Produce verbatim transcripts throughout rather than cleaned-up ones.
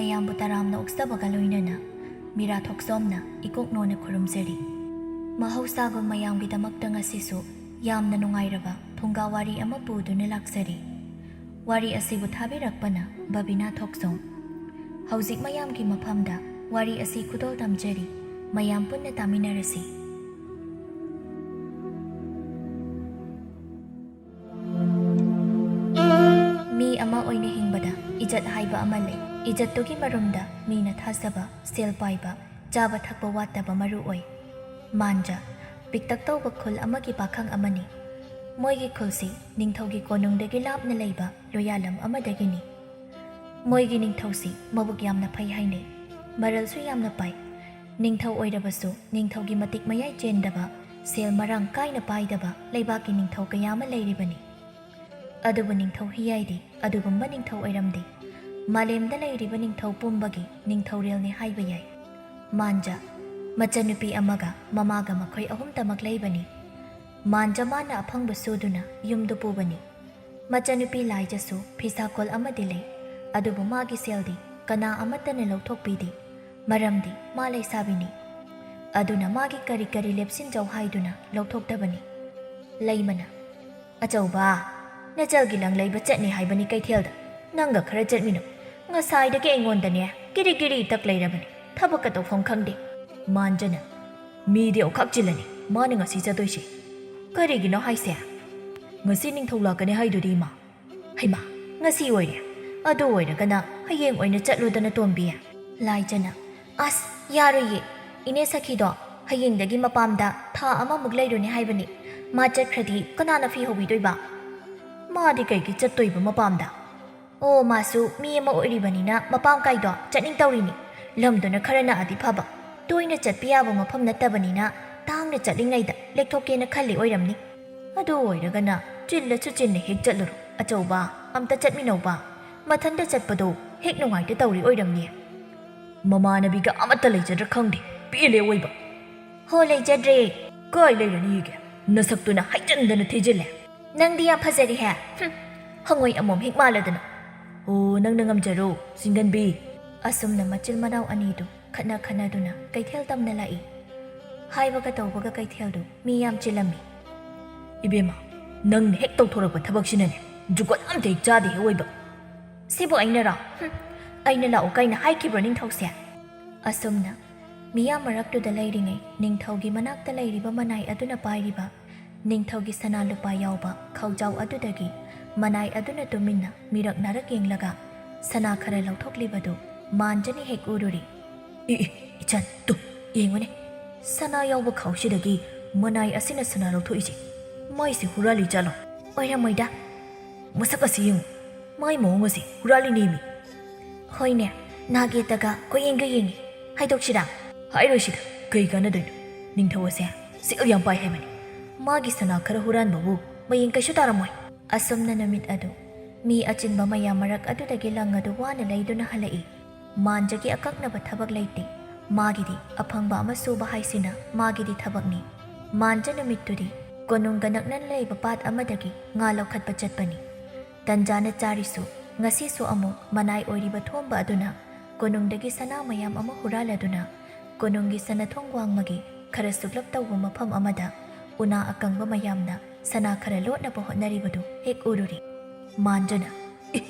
ꯃꯌꯥꯝꯕꯨ ꯇꯔꯥꯝꯅ ꯑꯣꯛꯆꯕꯒ ꯂꯣꯏꯅꯅ ꯃꯤꯔꯥ ꯊꯣꯛꯆꯣꯝꯅ ꯏꯀꯣꯛꯅꯣꯅ ꯈꯨꯔꯨꯝꯖꯔꯤ꯫ ꯃꯍꯧꯁꯥꯒꯨꯝ ꯃꯌꯥꯝꯒꯤꯗꯃꯛꯇ ꯉꯁꯤꯁꯨ ꯌꯥꯝꯅ ꯅꯨꯡꯉꯥꯏꯔꯕ ꯐꯨꯡꯒꯥ ꯋꯥꯔꯤ ꯑꯃ ꯄꯨꯗꯨꯅ ꯂꯥꯛꯆꯔꯤ꯫ ꯋꯥꯔꯤ ꯑꯁꯤꯕꯨ ꯊꯥꯕꯤꯔꯛꯄꯅ ꯕꯕꯤꯅꯥ ꯊꯣꯛꯆꯣꯝ꯫ ꯍꯧꯖꯤꯛ ꯃꯌꯥꯝꯒꯤ ꯃꯐꯝꯗ ꯋꯥꯔꯤ ꯑꯁꯤ ꯈꯨꯗꯣꯜ ꯇꯝꯖꯔꯤ꯫ ꯃꯌꯥꯝ ꯄꯨꯟꯅ ꯇꯥꯃꯤꯟꯅꯔꯁꯤ꯫ ꯃꯤ ꯑꯃ ꯑꯣꯏꯅ ꯍꯤꯡꯕꯗ ꯏꯖꯠ ꯍꯥꯏꯕ ꯑꯃ ꯂꯩ꯫ ꯏꯖꯠꯇꯨꯒꯤ ꯃꯔꯨꯝꯗ ꯃꯤꯅ ꯊꯥꯖꯕ, ꯁꯦꯜ ꯄꯥꯏꯕ, ꯆꯥꯕ ꯊꯛꯄ ꯋꯥꯠꯇꯕ ꯃꯔꯨ ꯑꯣꯏ꯫ ꯃꯥꯟꯖ, ꯄꯤꯛꯇꯛ ꯇꯧꯕ ꯈꯨꯜ ꯑꯃꯒꯤ ꯄꯥꯈꯪ ꯑꯃꯅꯤ꯫ ꯃꯣꯏꯒꯤ ꯈꯨꯜꯁꯤ ꯅꯤꯡꯊꯧꯒꯤ ꯀꯣꯅꯨꯡꯗꯒꯤ ꯂꯥꯞꯅ ꯂꯩꯕ ꯂꯣꯌꯥꯂꯝ ꯑꯃꯗꯒꯤꯅꯤ꯫ ꯃꯣꯏꯒꯤ ꯅꯤꯡꯊꯧꯁꯤ ꯃꯕꯨꯛ ꯌꯥꯝꯅ ꯐꯩ ꯍꯥꯏꯅꯩ꯫ ꯃꯔꯜꯁꯨ ꯌꯥꯝꯅ ꯄꯥꯏ꯫ ꯅꯤꯡꯊꯧ ꯑꯣꯏꯔꯕꯁꯨ ꯅꯤꯡꯊꯧꯒꯤ ꯃꯇꯤꯛ ꯃꯌꯥꯏ ꯆꯦꯟꯗꯕ, ꯁꯦꯜ ꯃꯔꯥꯡ ꯀꯥꯏꯅ ꯄꯥꯏꯗꯕ ꯂꯩꯕꯥꯛꯀꯤ ꯅꯤꯡꯊꯧ ꯀꯌꯥ ꯑꯃ ꯂꯩꯔꯤꯕꯅꯤ꯫ ꯑꯗꯨꯕꯨ ꯅꯤꯡꯊꯧ ꯍꯤꯌꯥꯏꯗꯤ ꯑꯗꯨꯒꯨꯝꯕ ꯅꯤꯡꯊꯧ ꯑꯣꯏꯔꯝꯗꯦ꯫ ꯃꯥꯂꯦꯝꯗ ꯂꯩꯔꯤꯕ ꯅꯤꯡꯊꯧ ꯄꯨꯝꯕꯒꯤ ꯅꯤꯡꯊꯧꯔꯦꯜꯅꯤ ꯍꯥꯏꯕ ꯌꯥꯏ꯫ ꯃꯥꯟꯖ, ꯃꯆꯟꯅꯨꯄꯤ ꯑꯃꯒ ꯃꯃꯥꯒ ꯃꯈꯣꯏ ꯑꯍꯨꯝꯇꯃꯛ ꯂꯩꯕꯅꯤ꯫ ꯃꯥꯟꯖ ꯃꯥꯅ ꯑꯐꯪꯕ ꯁꯨꯗꯨꯅ ꯌꯨꯝꯗ ꯄꯨꯕꯅꯤ꯫ ꯃꯆꯟꯅꯨꯄꯤ ꯂꯥꯏꯖꯁꯨ ꯐꯤꯁꯥꯀꯣꯜ ꯑꯃꯗꯤ ꯂꯩ, ꯑꯗꯨꯕꯨ ꯃꯥꯒꯤ ꯁꯦꯜꯗꯤ ꯀꯅꯥ ꯑꯃꯠꯇꯅ ꯂꯧꯊꯣꯛꯄꯤꯗꯦ, ꯃꯔꯝꯗꯤ ꯃꯥ ꯂꯩꯁꯥꯕꯤꯅꯤ꯫ ꯑꯗꯨꯅ ꯃꯥꯒꯤ ꯀꯔꯤ ꯀꯔꯤ ꯂꯦꯞꯁꯤꯟꯖꯧ ꯍꯥꯏꯗꯨꯅ ꯂꯧꯊꯣꯛꯇꯕꯅꯤ꯫ ꯂꯩꯃꯅ, "ꯑꯆꯧꯕ, ꯅꯆꯜꯒꯤ ꯂꯪ ꯂꯩꯕ ꯆꯠꯅꯤ ꯍꯥꯏꯕꯅꯤ ꯀꯩꯊꯦꯜꯗ, ꯅꯪꯒ ꯈꯔ ꯆꯠꯃꯤꯟꯅꯧ꯫ ꯉꯁꯥꯏꯗꯒꯤ ꯑꯩꯉꯣꯟꯗꯅꯦ ꯀꯤꯔꯤ ꯀꯤꯔꯤ ꯇꯛ ꯂꯩꯔꯕꯅꯤ, ꯊꯕꯛꯀ ꯇꯧꯐꯝ ꯈꯪꯗꯦ꯫" ꯃꯥꯟꯖꯅ, "ꯃꯤꯗꯤ ꯑꯣꯈꯥꯛ ꯆꯤꯜꯂꯅꯤ ꯃꯥꯅ ꯉꯁꯤ ꯆꯠꯇꯣꯏꯁꯦ꯫ ꯀꯔꯤꯒꯤꯅꯣ ꯍꯥꯏꯁꯦ?" "ꯉꯁꯤ ꯅꯤꯡꯊꯧ ꯂꯥꯛꯀꯅꯤ ꯍꯥꯏꯗꯨꯗꯤ, ꯏꯃꯥ꯫" "ꯍꯩꯃꯥ, ꯉꯁꯤ ꯑꯣꯏꯔꯦ? ꯑꯗꯨ ꯑꯣꯏꯔꯒꯅ ꯍꯌꯦꯡ ꯑꯣꯏꯅ ꯆꯠꯂꯨꯗꯅ, ꯇꯣꯝꯕꯤ꯫" ꯂꯥꯏꯖꯅ, "ꯑꯁ, ꯌꯥꯔꯣꯏꯌꯦ꯫ ꯏꯅꯦ ꯁꯈꯤꯗꯣ ꯍꯌꯦꯡꯗꯒꯤ ꯃꯄꯥꯝꯗ ꯊꯥ ꯑꯃꯃꯨꯛ ꯂꯩꯔꯨꯅꯦ ꯍꯥꯏꯕꯅꯤ꯫ ꯃꯥ ꯆꯠꯈ꯭ꯔꯗꯤ ꯀꯅꯥꯅ ꯐꯤ ꯍꯧꯕꯤꯗꯣꯏꯕ?" "ꯃꯥꯗꯤ ꯀꯩꯒꯤ ꯆꯠꯇꯣꯏꯕ ꯃꯄꯥꯝꯗ?" "ꯑꯣ, ꯃꯥꯁꯨ ꯃꯤ ꯑꯃ ꯑꯣꯏꯔꯤꯕꯅꯤꯅ ꯃꯄꯥꯝ ꯀꯥꯏꯗꯣ ꯆꯠꯅꯤꯡ ꯇꯧꯔꯤꯅꯤ꯫ ꯂꯝꯗꯨꯅ ꯈꯔ ꯅꯛꯑꯗꯤ ꯐꯕ꯫ ꯇꯣꯏꯅ ꯆꯠꯄ ꯌꯥꯕ ꯃꯐꯝ ꯅꯠꯇꯕꯅꯤꯅ ꯇꯥꯡꯅ ꯆꯠꯂꯤꯉꯩꯗ ꯂꯦꯛꯊꯣꯛꯀꯦꯅ ꯈꯜꯂꯤ ꯑꯣꯏꯔꯝꯅꯤ꯫ ꯑꯗꯨ ꯑꯣꯏꯔꯒꯅ ꯆꯤꯜꯂꯁꯨ ꯆꯤꯟꯅ ꯍꯦꯛ ꯆꯠꯂꯨꯔꯣ꯫ ꯑꯆꯧꯕ, ꯑꯝꯇ ꯆꯠꯃꯤꯟꯅꯧꯕ꯫ ꯃꯊꯟꯇ ꯆꯠꯄꯗꯣ ꯍꯦꯛ ꯅꯨꯡꯉꯥꯏꯇ ꯇꯧꯔꯤ ꯑꯣꯏꯔꯝꯅꯤ꯫" "ꯃꯃꯥꯟꯅꯕꯤꯒ ꯑꯃꯠꯇ ꯂꯩꯖꯗ꯭ꯔꯥ ꯈꯪꯗꯦ, ꯄꯦꯜꯂꯦ ꯑꯣꯏꯕ꯫" "ꯍꯣ, ꯂꯩꯖꯗ꯭ꯔꯦ꯫" "ꯀꯥꯏ ꯂꯩꯔꯅꯤꯒꯦ? ꯅꯁꯛꯇꯨꯅ ꯍꯥꯏꯖꯟꯗꯅ ꯊꯤꯖꯤꯜꯂꯦ꯫" "ꯅꯪꯗꯤ ꯌꯥꯝ ꯐꯖꯔꯤꯍꯦ꯫ ꯍꯨꯝ, ꯍꯪꯉꯣꯏ ꯑꯃꯣꯝ ꯍꯦꯛ ꯃꯥꯜꯂꯗꯅ꯫" "ꯑꯣ, ꯅꯪꯅ ꯉꯝꯖꯔꯣ, ꯆꯤꯡꯒꯟꯕꯤ꯫" ꯑꯁꯨꯝꯅ ꯃꯆꯤꯟ ꯃꯅꯥꯎ ꯑꯅꯤꯗꯨ ꯈꯠꯅ ꯈꯠꯅꯗꯨꯅ ꯀꯩꯊꯦꯜ ꯇꯝꯅ ꯂꯥꯛꯏ꯫ ꯍꯥꯏꯕꯒ ꯇꯧꯕꯒ ꯀꯩꯊꯦꯜꯗꯨ ꯃꯤ ꯌꯥꯝ ꯆꯤꯜꯂꯝꯃꯤ꯫ "ꯏꯕꯦꯝꯃ, ꯅꯪꯅ ꯍꯦꯛ ꯇꯧꯊꯣꯔꯛꯄ ꯊꯕꯛꯁꯤꯅꯅꯦ, ꯖꯨꯒꯣꯠ ꯑꯝꯇ ꯍꯦꯛ ꯆꯥꯗꯦꯍꯦ ꯑꯣꯏꯕ꯫ ꯁꯤꯕꯨ ꯑꯩꯅꯔꯣ? ꯍꯨꯝ, ꯑꯩꯅ ꯂꯥꯛꯎ ꯀꯥꯏꯅ ꯍꯥꯏꯈꯤꯕ꯭ꯔꯣ ꯅꯤꯡꯊꯧꯁꯦ?" ꯑꯁꯨꯝꯅ ꯃꯤꯌꯥꯝ ꯃꯔꯛꯇꯨꯗ ꯂꯩꯔꯤꯉꯩ ꯅꯤꯡꯊꯧꯒꯤ ꯃꯅꯥꯛꯇ ꯂꯩꯔꯤꯕ ꯃꯅꯥꯏ ꯑꯗꯨꯅ ꯄꯥꯏꯔꯤꯕ ꯅꯤꯡꯊꯧꯒꯤ ꯁꯅꯥ ꯂꯨꯄꯥ ꯌꯥꯎꯕ ꯈꯥꯎꯖꯥꯎ ꯑꯗꯨꯗꯒꯤ ꯃꯅꯥꯏ ꯑꯗꯨꯅ ꯇꯨꯃꯤꯟꯅ ꯃꯤꯔꯛ ꯅꯥꯔꯛ ꯌꯦꯡꯂꯒ ꯁꯅꯥ ꯈꯔ ꯂꯧꯊꯣꯛꯂꯤꯕꯗꯨ ꯃꯥꯟꯖꯅ ꯍꯦꯛ ꯎꯔꯨꯔꯤ꯫ "ꯏ, ꯏ, ꯏꯆꯟ, ꯇꯨ, ꯌꯦꯡꯉꯨꯅꯦ꯫ ꯁꯅꯥ ꯌꯥꯎꯕ ꯈꯥꯎꯁꯤꯗꯒꯤ ꯃꯅꯥꯏ ꯑꯁꯤꯅ ꯁꯅꯥ ꯂꯧꯊꯣꯛꯏꯁꯦ꯫ ꯃꯥꯏꯁꯦ ꯍꯨꯔꯥꯜꯂꯤ ꯖꯥꯠꯂꯣ?" "ꯑꯣꯏꯔꯝꯃꯣꯏꯗ꯫ ꯃꯁꯛ ꯑꯁꯤ ꯌꯦꯡꯉꯨ꯫ ꯃꯥꯏ ꯃꯑꯣꯡ ꯑꯁꯤ ꯍꯨꯔꯥꯜꯂꯤꯅꯦꯃꯤ꯫" "ꯍꯣꯏꯅꯦ, ꯅꯥꯒꯦꯇꯒ ꯀꯣꯏꯌꯦꯡꯒ ꯌꯦꯡꯉꯤ꯫ ꯍꯥꯏꯗꯣꯛꯁꯤꯔꯥ?" "ꯍꯥꯏꯔꯣꯏꯁꯤꯗ, ꯀꯩ ꯀꯥꯟꯅꯗꯣꯏꯅꯣ? ꯅꯤꯡꯊꯧ ꯑꯁꯦ ꯁꯦꯜ ꯌꯥꯝ ꯄꯥꯏ ꯍꯥꯏꯕꯅꯤ꯫ ꯃꯥꯒꯤ ꯁꯅꯥ ꯈꯔ ꯍꯨꯔꯥꯟꯕꯕꯨ ꯃꯌꯦꯡ ꯀꯩꯁꯨ ꯇꯥꯔꯝꯃꯣꯏ꯫" ꯑꯁꯨꯝꯅ ꯅꯨꯃꯤꯠ ꯑꯗꯨ ꯃꯤ ꯑꯆꯤꯟꯕ ꯃꯌꯥꯝ ꯃꯔꯛ ꯑꯗꯨꯗꯒꯤ ꯂꯪ ꯑꯗꯨ ꯋꯥꯅ ꯂꯩꯗꯨꯅ ꯍꯜꯂꯛꯏ꯫ ꯃꯥꯟꯖꯒꯤ ꯑꯀꯛꯅꯕ ꯊꯕꯛ ꯂꯩꯇꯦ꯫ ꯃꯥꯒꯤꯗꯤ ꯑꯐꯪꯕ ꯑꯃ ꯁꯨꯕ ꯍꯥꯏꯁꯤꯅ ꯃꯥꯒꯤꯗꯤ ꯊꯕꯛꯅꯤ꯫ ꯃꯥꯟꯖ ꯅꯨꯃꯤꯠꯇꯨꯗꯤ ꯀꯣꯅꯨꯡꯒ ꯅꯛꯅꯅ ꯂꯩꯕ ꯄꯥꯠ ꯑꯃꯗꯒꯤ ꯉꯥ ꯂꯧꯈꯠꯄ ꯆꯠꯄꯅꯤ꯫ ꯇꯟꯖꯥꯅ ꯆꯥꯔꯤꯁꯨ ꯉꯁꯤꯁꯨ ꯑꯃꯨꯛ ꯃꯅꯥꯏ ꯑꯣꯏꯔꯤꯕ ꯊꯣꯝꯕ ꯑꯗꯨꯅ ꯀꯣꯅꯨꯡꯗꯒꯤ ꯁꯅꯥ ꯃꯌꯥꯝ ꯑꯃ ꯍꯨꯔꯥꯜꯂꯗꯨꯅ ꯀꯣꯅꯨꯡꯒꯤ ꯁꯅꯥꯊꯣꯡ ꯋꯥꯡꯃꯒꯤ ꯈꯔ ꯁꯨꯞꯂꯞ ꯇꯧꯕ ꯃꯐꯝ ꯑꯃꯗ ꯎꯅꯥ ꯑꯀꯪꯕ ꯃꯌꯥꯝꯅ ꯁꯅꯥ ꯈꯔ ꯂꯣꯠꯅꯕ ꯍꯣꯠꯅꯔꯤꯕꯗꯨ ꯍꯦꯛ ꯎꯔꯨꯔꯤ꯫ ꯃꯥꯟꯖꯅ, "ꯑꯦ,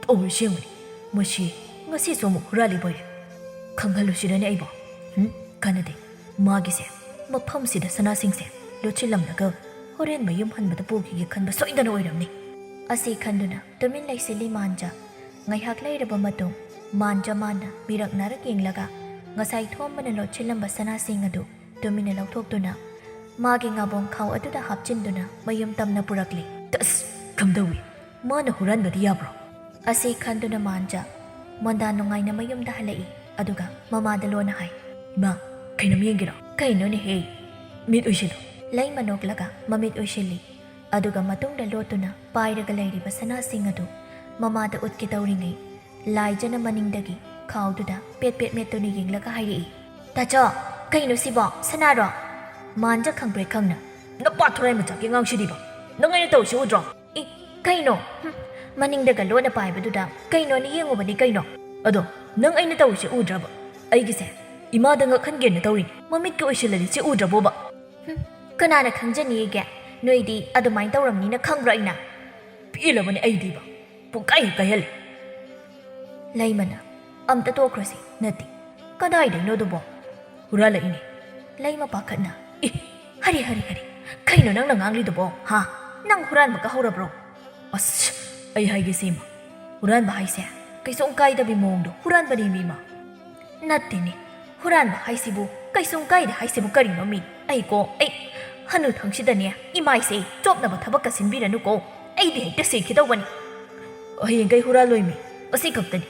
ꯇꯧꯔꯤꯁꯤ ꯌꯦꯡꯉꯨꯅꯦ, ꯃꯁꯤ ꯉꯁꯤꯁꯨ ꯑꯃꯨꯛ ꯍꯨꯔꯥꯜꯂꯤꯕꯣꯏꯔꯦ꯫ ꯈꯪꯍꯜꯂꯨꯁꯤꯔꯅꯦ ꯑꯩꯕꯣ? ꯍꯨꯝ? ꯀꯥꯟꯅꯗꯦ꯫ ꯃꯥꯒꯤꯁꯦ ꯃꯐꯝꯁꯤꯗ ꯁꯅꯥꯁꯤꯡꯁꯦ ꯂꯣꯠꯁꯤꯜꯂꯝꯂꯒ ꯍꯣꯔꯦꯟ ꯃꯌꯨꯝ ꯍꯟꯕꯗ ꯄꯨꯈꯤꯒꯦ ꯈꯟꯕ ꯁꯣꯏꯗꯅ ꯑꯣꯏꯔꯝꯅꯤ꯫" ꯑꯁꯤ ꯈꯟꯗꯨꯅ ꯇꯨꯃꯤꯟ ꯂꯩꯁꯤꯜꯂꯤ ꯃꯥꯟꯖ꯫ ꯉꯥꯏꯍꯥꯛ ꯂꯩꯔꯕ ꯃꯇꯨꯡ ꯃꯥꯟꯖ ꯃꯥꯟꯅ ꯃꯤꯔꯛ ꯅꯥꯔꯛ ꯌꯦꯡꯂꯒ ꯉꯁꯥꯏ ꯊꯣꯝꯕꯅ ꯂꯣꯠꯁꯤꯜꯂꯝꯕ ꯁꯅꯥꯁꯤꯡ ꯑꯗꯨ ꯇꯨꯃꯤꯟꯅ ꯂꯧꯊꯣꯛꯇꯨꯅ ꯃꯥꯒꯤ ꯉꯥꯕꯣꯡ ꯈꯥꯎ ꯑꯗꯨꯗ ꯍꯥꯞꯆꯤꯟꯗꯨꯅ ꯃꯌꯨꯝ ꯇꯝꯅ ꯄꯨꯔꯛꯂꯤ꯫ "ꯑꯁ, ꯀꯝꯗꯧꯏ? ꯃꯥꯅ ꯍꯨꯔꯥꯟꯕꯗꯤ ꯌꯥꯕ꯭ꯔꯣ?" ꯑꯁꯤ ꯈꯟꯗꯨꯅ ꯃꯥꯟꯖ ꯃꯣꯟꯗꯥ ꯅꯨꯡꯉꯥꯏꯅ ꯃꯌꯨꯝꯗ ꯍꯜꯂꯛꯏ꯫ ꯑꯗꯨꯒ ꯃꯃꯥꯗ ꯂꯣꯟꯅ ꯍꯥꯏ, "ꯏꯃꯥ, ꯀꯩꯅꯣꯝ ꯌꯦꯡꯒꯦꯔꯣ?" "ꯀꯩꯅꯣꯅꯦꯍꯦ?" "ꯃꯤꯠ ꯎꯏꯁꯤꯜꯂꯨ꯫" ꯂꯩꯃ ꯅꯣꯛꯂꯒ ꯃꯃꯤꯠ ꯎꯏꯁꯤꯜꯂꯤ꯫ ꯑꯗꯨꯒ ꯃꯇꯨꯡꯗ ꯂꯣꯠꯇꯨꯅ ꯄꯥꯏꯔꯒ ꯂꯩꯔꯤꯕ ꯁꯅꯥꯁꯤꯡ ꯑꯗꯨ ꯃꯃꯥꯗ ꯎꯠꯀꯦ ꯇꯧꯔꯤꯉꯩ, ꯂꯥꯏꯖꯅ ꯃꯅꯤꯡꯗꯒꯤ ꯈꯥꯎꯗꯨꯗ ꯄꯦꯠ ꯄꯦꯠ ꯃꯦꯠꯇꯨꯅ ꯌꯦꯡꯂꯒ ꯍꯥꯏꯔꯛꯏ, "ꯇꯥꯆꯧ, ꯀꯩꯅꯣ ꯁꯤꯕꯣ? ꯁꯅꯥꯔꯣ?" ꯃꯥꯟꯖ ꯈꯪꯄ꯭ꯔꯦꯛ ꯈꯪꯅ, "ꯅꯄꯥ ꯊꯣꯔꯥꯏ ꯃꯆꯥꯒꯤ ꯑꯉꯥꯡꯁꯤꯗꯤꯕ! ꯅꯪ ꯑꯩꯅ ꯇꯧꯔꯤꯁꯤ ꯎꯗ꯭ꯔꯣ?" "ꯏ, ꯀꯩꯅꯣ? ꯍꯨꯝ, ꯃꯅꯤꯡꯗꯒ ꯂꯣꯠꯅ ꯄꯥꯏꯕꯗꯨꯗ ꯀꯩꯅꯣꯅ ꯌꯦꯡꯉꯨꯕꯅꯤ ꯀꯩꯅꯣ꯫" "ꯑꯗꯣ ꯅꯪ ꯑꯩꯅ ꯇꯧꯔꯤꯁꯦ ꯎꯗ꯭ꯔꯕ? ꯑꯩꯒꯤꯁꯦ ꯏꯃꯥꯗ ꯉꯛꯍꯟꯒꯦꯅ ꯇꯧꯔꯤꯅꯤ꯫ ꯃꯃꯤꯠꯀ ꯑꯣꯏꯁꯤꯜꯂꯗꯤ ꯁꯤ ꯎꯗ꯭ꯔꯕꯣꯕ? ꯍꯨꯝ, ꯀꯅꯥꯅ ꯈꯪꯖꯅꯤꯒꯦ? ꯅꯣꯏꯗꯤ ꯑꯗꯨꯃꯥꯏꯅ ꯇꯧꯔꯝꯅꯤꯅ ꯈꯪꯕ꯭ꯔꯥ ꯑꯩꯅ? ꯄꯦꯜꯂꯕꯅꯦ ꯑꯩꯗꯤꯕ꯫ ꯄꯨꯡꯀꯥꯏ ꯍꯦꯛ ꯀꯥꯏꯍꯜꯂꯦ꯫ ꯂꯩꯃꯅ, "ꯑꯝꯇ ꯇꯣꯛꯈ꯭ꯔꯁꯤ, ꯅꯠꯇꯦ꯫ ꯀꯗꯥꯏꯗꯩꯅꯣ ꯑꯗꯨꯕꯣ?" "ꯍꯨꯔꯥꯜꯂꯛꯏꯅꯦ꯫" ꯂꯩꯃ ꯄꯥꯈꯠꯅ, "ꯑꯦ, ꯍꯔꯦ, ꯍꯔꯦ, ꯍꯔꯦ, ꯀꯩꯅꯣ ꯅꯪꯅ ꯉꯥꯡꯂꯤꯗꯨꯕꯣ, ꯍꯥ? ꯅꯪ ꯍꯨꯔꯥꯟꯕꯒ ꯍꯧꯔꯕ꯭ꯔꯣ?" "ꯑꯁ, ꯑꯩ ꯍꯥꯏꯒꯦ ꯁꯤꯃ, ꯍꯨꯔꯥꯟꯕ ꯍꯥꯏꯁꯦ ꯀꯩꯁꯨꯝ ꯀꯥꯏꯗꯕꯤ ꯃꯑꯣꯡꯗꯣ ꯍꯨꯔꯥꯟꯕꯅꯦ ꯃꯤꯃ꯫" "ꯅꯠꯇꯦꯅꯦ, ꯍꯨꯔꯥꯟꯕ ꯍꯥꯏꯁꯤꯕꯨ ꯀꯩꯁꯨꯝ ꯀꯥꯏꯗꯦ ꯍꯥꯏꯁꯤꯕꯨ ꯀꯔꯤꯅꯣ ꯃꯤ? ꯑꯩꯀꯣ, ꯑꯩ ꯍꯅꯨꯊꯪꯁꯤꯗꯅꯦ ꯏꯃꯥꯏꯁꯦ ꯆꯣꯞꯅꯕ ꯊꯕꯛꯀ ꯁꯤꯟꯕꯤꯔꯅꯨꯀꯣ꯫ ꯑꯩꯗꯤ ꯍꯦꯛꯇ ꯁꯤꯈꯤꯗꯧꯕꯅꯤ꯫" "ꯍꯌꯦꯡꯈꯩ ꯍꯨꯔꯥꯜꯂꯣꯏꯃꯤ, ꯑꯁꯤ ꯈꯛꯇꯅꯤ꯫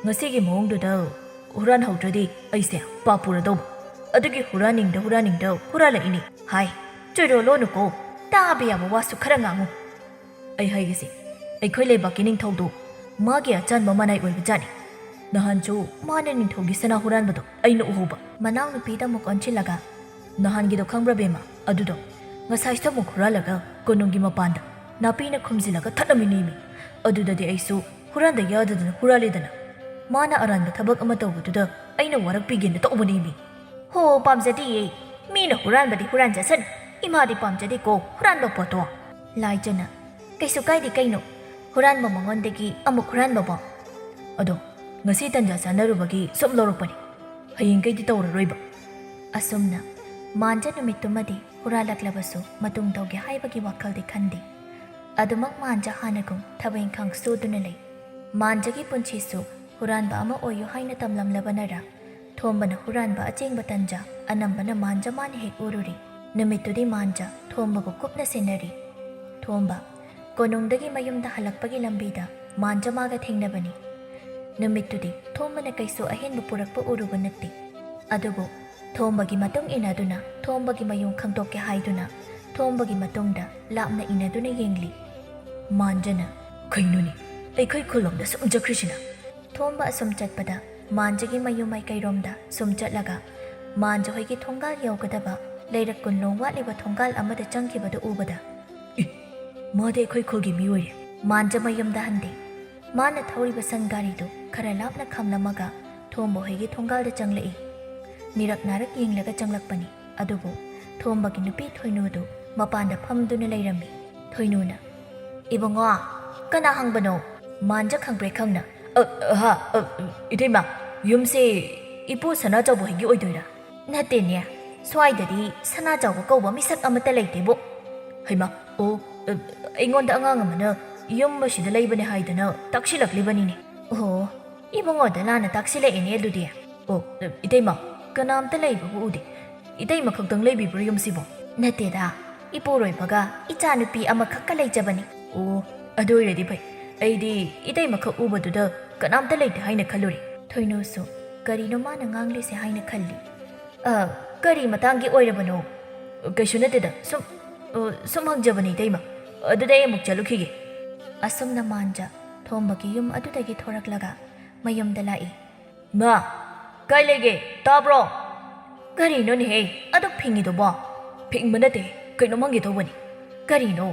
ꯉꯁꯤꯒꯤ ꯃꯑꯣꯡꯗꯨꯗ ꯍꯨꯔꯥꯟꯍꯧꯗ꯭ꯔꯗꯤ ꯑꯩꯁꯦ ꯄꯥꯞ ꯄꯨꯔꯗꯧꯕ꯫ ꯑꯗꯨꯒꯤ ꯍꯨꯔꯥꯟꯅꯤꯡꯗ ꯍꯨꯔꯥꯟꯅꯤꯡꯗ ꯍꯨꯔꯥꯜꯂꯛꯏꯅꯤ ꯍꯥꯏ꯫ ꯆꯣꯏꯔꯣꯜꯂꯣꯅꯨꯀꯣ, ꯇꯥꯕ ꯌꯥꯕ ꯋꯥꯁꯨ ꯈꯔ ꯉꯥꯡꯉꯨ꯫ ꯑꯩ ꯍꯥꯏꯒꯦꯁꯦ, ꯑꯩꯈꯣꯏ ꯂꯩꯕꯥꯛꯀꯤ ꯅꯤꯡꯊꯧꯗꯣ ꯃꯥꯒꯤ ꯑꯆꯥꯟꯕ ꯃꯅꯥꯏ ꯑꯣꯏꯕ ꯖꯥꯠꯅꯤ꯫ ꯅꯍꯥꯟꯁꯨ ꯃꯥꯅ ꯅꯤꯡꯊꯧꯒꯤ ꯁꯅꯥ ꯍꯨꯔꯥꯟꯕꯗꯣ ꯑꯩꯅ ꯎꯍꯧꯕ꯫" ꯃꯅꯥꯎꯅꯨꯄꯤꯗ ꯑꯃꯨꯛ ꯑꯣꯟꯁꯤꯜꯂꯒ, "ꯅꯍꯥꯟꯒꯤꯗꯣ ꯈꯪꯕ꯭ꯔꯥ ꯕꯦꯝꯃ? ꯑꯗꯨꯗꯣ ꯉꯁꯥꯏꯁꯨ ꯑꯃꯨꯛ ꯍꯨꯔꯥꯜꯂꯒ ꯀꯣꯅꯨꯡꯒꯤ ꯃꯄꯥꯟꯗ ꯅꯥꯄꯤꯅ ꯈꯨꯝꯖꯤꯜꯂꯒ ꯊꯠꯂꯝꯃꯤꯅꯦꯃꯤ꯫ ꯑꯗꯨꯗꯗꯤ ꯑꯩꯁꯨ ꯍꯨꯔꯥꯟꯗ ꯌꯥꯗꯗꯅ ꯍꯨꯔꯥꯜꯂꯦꯗꯅ꯫ ꯃꯥꯅ ꯑꯔꯥꯟꯕ ꯊꯕꯛ ꯑꯃ ꯇꯧꯕꯗꯨꯗ ꯑꯩꯅ ꯋꯥꯔꯛꯄꯤꯒꯦꯅ ꯇꯧꯕꯅꯦꯃꯤ꯫" "ꯍꯣ, ꯄꯥꯝꯖꯗꯤꯌꯦ꯫ ꯃꯤꯅ ꯍꯨꯔꯥꯟꯕꯗꯤ ꯍꯨꯔꯥꯟꯖꯁꯅꯨ꯫ ꯏꯃꯥꯗꯤ ꯄꯥꯝꯖꯗꯦꯀꯣ ꯍꯨꯔꯥꯟꯕ ꯄꯣꯠꯇꯣ꯫" ꯂꯥꯏꯖꯅ, "ꯀꯩꯁꯨ ꯀꯥꯏꯗꯦ ꯀꯩꯅꯣ, ꯍꯨꯔꯥꯟꯕ ꯃꯉꯣꯟꯗꯒꯤ ꯑꯃꯨꯛ ꯍꯨꯔꯥꯟꯕꯕꯣ꯫" "ꯑꯗꯣ ꯉꯁꯤ ꯇꯟꯖꯥ ꯆꯥꯟꯅꯔꯨꯕꯒꯤ ꯁꯨꯝ ꯂꯧꯔꯛꯄꯅꯤ꯫ ꯍꯌꯦꯡꯈꯩꯗꯤ ꯇꯧꯔꯔꯣꯏꯕ꯫" ꯑꯁꯨꯝꯅ ꯃꯥꯟꯖ ꯅꯨꯃꯤꯠꯇꯨꯃꯗꯤ ꯍꯨꯔꯥꯜꯂꯛꯂꯕꯁꯨ ꯃꯇꯨꯡ ꯇꯧꯒꯦ ꯍꯥꯏꯕꯒꯤ ꯋꯥꯈꯜꯗꯤ ꯈꯟꯗꯦ꯫ ꯑꯗꯨꯃꯛ ꯃꯥꯟꯖ ꯍꯥꯟꯅꯒꯨꯝ ꯊꯕꯛ ꯏꯪꯈꯥꯡ ꯁꯨꯗꯨꯅ ꯂꯩ꯫ ꯃꯥꯟꯖꯒꯤ ꯄꯨꯟꯁꯤꯁꯨ ꯍꯨꯔꯥꯟꯕ ꯑꯃ ꯑꯣꯏꯌꯨ ꯍꯥꯏꯅ ꯇꯝꯂꯝꯂꯕꯅꯔ, ꯊꯣꯝꯕꯅ ꯍꯨꯔꯥꯟꯕ ꯑꯆꯦꯡꯕ ꯇꯟꯖꯥ ꯑꯅꯝꯕꯅ ꯃꯥꯟꯖ ꯃꯥꯅ ꯍꯦꯛ ꯎꯔꯨꯔꯦ꯫ ꯅꯨꯃꯤꯠꯇꯨꯗꯤ ꯃꯥꯟꯖ ꯊꯣꯝꯕꯕꯨ ꯀꯨꯞꯅ ꯁꯦꯟꯅꯔꯤ꯫ ꯊꯣꯝꯕ ꯀꯣꯅꯨꯡꯗꯒꯤ ꯃꯌꯨꯝꯗ ꯍꯜꯂꯛꯄꯒꯤ ꯂꯝꯕꯤꯗ ꯃꯥꯟꯖ ꯃꯥꯒ ꯊꯦꯡꯅꯕꯅꯤ꯫ ꯅꯨꯃꯤꯠꯇꯨꯗꯤ ꯊꯣꯝꯕꯅ ꯀꯩꯁꯨ ꯑꯍꯦꯟꯕ ꯄꯨꯔꯛꯄ ꯎꯔꯨꯕ ꯅꯠꯇꯦ꯫ ꯑꯗꯨꯕꯨ ꯊꯣꯝꯕꯒꯤ ꯃꯇꯨꯡ ꯏꯟꯅꯗꯨꯅ ꯊꯣꯝꯕꯒꯤ ꯃꯌꯨꯝ ꯈꯪꯗꯣꯛꯀꯦ ꯍꯥꯏꯗꯨꯅ ꯊꯣꯝꯕꯒꯤ ꯃꯇꯨꯡꯗ ꯂꯥꯞꯅ ꯏꯟꯅꯗꯨꯅ ꯌꯦꯡꯂꯤ꯫ ꯃꯥꯟꯖꯅ, "ꯀꯩꯅꯣꯅꯦ, ꯑꯩꯈꯣꯏ ꯈꯨꯜꯂꯣꯝꯗ ꯁꯨꯝ ꯆꯠꯈ꯭ꯔꯤꯁꯤꯅ?" ꯊꯣꯝꯕ ꯑꯁꯨꯝ ꯆꯠꯄꯗ ꯃꯥꯟꯖꯒꯤ ꯃꯌꯨꯝ ꯃꯥꯏꯀꯩꯔꯣꯝꯗ ꯁꯨꯝ ꯆꯠꯂꯒ ꯃꯥꯟꯖ ꯍꯣꯏꯒꯤ ꯊꯣꯡꯒꯥꯜ ꯌꯧꯒꯗꯕ ꯂꯩꯔꯛ ꯀꯨꯟꯂꯣꯝ ꯋꯥꯠꯂꯤꯕ ꯊꯣꯡꯒꯥꯜ ꯑꯃꯗ ꯆꯪꯈꯤꯕꯗꯨ ꯎꯕꯗ, "ꯑꯦ, ꯃꯥꯗꯤ ꯑꯩꯈꯣꯏ ꯈꯨꯜꯒꯤ ꯃꯤ ꯑꯣꯏꯔꯦ꯫" ꯃꯥꯟꯖ ꯃꯌꯨꯝꯗ ꯍꯟꯗꯦ꯫ ꯃꯥꯅ ꯊꯧꯔꯤꯕ ꯁꯟ ꯒꯥꯔꯤꯗꯨ ꯈꯔ ꯂꯥꯞꯅ ꯈꯝꯂꯝꯃꯒ ꯊꯣꯝꯕ ꯍꯣꯏꯒꯤ ꯊꯣꯡꯒꯥꯜꯗ ꯆꯪꯂꯛꯏ꯫ ꯃꯤꯔꯛ ꯅꯥꯔꯛ ꯌꯦꯡꯂꯒ ꯆꯪꯂꯛꯄꯅꯤ꯫ ꯑꯗꯨꯕꯨ ꯊꯣꯝꯕꯒꯤ ꯅꯨꯄꯤ ꯊꯣꯏꯅꯨꯗꯨ ꯃꯄꯥꯟꯗ ꯐꯝꯗꯨꯅ ꯂꯩꯔꯝꯃꯤ꯫ ꯊꯣꯏꯅꯨꯅ, "ꯏꯕꯨꯡꯉꯣ, ꯀꯅꯥ ꯍꯪꯕꯅꯣ?" ꯃꯥꯟꯖ ꯈꯪꯄ꯭ꯔꯦꯛ ꯈꯪꯅ, "ꯑ, ꯑ, ꯍꯥ, ꯑ, ꯏꯇꯩꯃ, ꯌꯨꯝꯁꯦ ꯏꯄꯨ ꯁꯅꯥꯆꯥꯎꯕ ꯍꯣꯏꯒꯤ ꯑꯣꯏꯗꯣꯏꯔꯥ?" "ꯅꯠꯇꯦꯅꯦ, ꯁ꯭ꯋꯥꯏꯗꯗꯤ ꯁꯅꯥꯆꯥꯎꯕ ꯀꯧꯕ ꯃꯤꯁꯛ ꯑꯃꯠꯇ ꯂꯩꯇꯦꯕꯨ꯫" "ꯍꯩꯃꯥ, ꯑꯣ, ꯑ, ꯑꯩꯉꯣꯟꯗ ꯑꯉꯥꯡ ꯑꯃꯅ ꯌꯨꯝ ꯑꯁꯤꯗ ꯂꯩꯕꯅꯦ ꯍꯥꯏꯗꯅ ꯇꯥꯛꯁꯤꯜꯂꯛꯂꯤꯕꯅꯤꯅꯦ꯫" "ꯑꯣ, ꯏꯕꯨꯡꯉꯣꯗ ꯂꯥꯟꯅ ꯇꯥꯛꯁꯤꯜꯂꯛꯑꯦꯅꯦ ꯑꯗꯨꯗꯤ꯫" "ꯑꯣ, ꯏꯇꯩꯃ, ꯀꯅꯥꯝꯇ ꯂꯩꯕꯕꯨ ꯎꯗꯦ꯫ ꯏꯇꯩꯃ ꯈꯛꯇꯪ ꯂꯩꯕꯤꯕ꯭ꯔꯣ ꯌꯨꯝꯁꯤꯕꯣ?" "ꯅꯠꯇꯦꯗ, ꯏꯄꯨꯔꯣꯏꯕꯒ ꯏꯆꯥꯅꯨꯄꯤ ꯑꯃꯈꯛꯀ ꯂꯩꯖꯕꯅꯤ꯫" "ꯑꯣ, ꯑꯗꯨ ꯑꯣꯏꯔꯗꯤ ꯐꯩ꯫ ꯑꯩꯗꯤ ꯏꯇꯩꯃꯈꯛ ꯎꯕꯗꯨꯗ ꯀꯅꯥꯝꯇ ꯂꯩꯇꯦ ꯍꯥꯏꯅ ꯈꯜꯂꯨꯔꯦ꯫" ꯊꯣꯏꯅꯨꯁꯨ ꯀꯔꯤꯅꯣ ꯃꯥꯅ ꯉꯥꯡꯂꯤꯁꯦ ꯍꯥꯏꯅ ꯈꯜꯂꯤ꯫ "ꯑ, ꯀꯔꯤ ꯃꯇꯥꯡꯒꯤ ꯑꯣꯏꯔꯕꯅꯣ?" "ꯀꯩꯁꯨ ꯅꯠꯇꯦꯗ, ꯁꯨꯝ, ꯑ, ꯁꯨꯝ ꯍꯪꯖꯕꯅꯤ ꯏꯇꯩꯃ꯫ ꯑꯗꯨꯗꯤ ꯑꯩ ꯑꯃꯨꯛ ꯆꯠꯂꯨꯈꯤꯒꯦ꯫" ꯑꯁꯨꯝꯅ ꯃꯥꯟꯖ ꯊꯣꯝꯕꯒꯤ ꯌꯨꯝ ꯑꯗꯨꯗꯒꯤ ꯊꯣꯔꯛꯂꯒ ꯃꯌꯨꯝꯗ ꯂꯥꯛꯏ꯫ "ꯃꯥ, ꯀꯥꯏ ꯂꯩꯒꯦ? ꯇꯥꯕ꯭ꯔꯣ?" "ꯀꯔꯤꯅꯣꯅꯦꯍꯦ ꯑꯗꯨꯛ ꯐꯤꯡꯉꯤꯗꯨꯕꯣ?" "ꯐꯤꯡꯕ ꯅꯠꯇꯦ, ꯀꯩꯅꯣꯝ ꯍꯪꯒꯦ ꯇꯧꯕꯅꯤ꯫" "ꯀꯔꯤꯅꯣ?"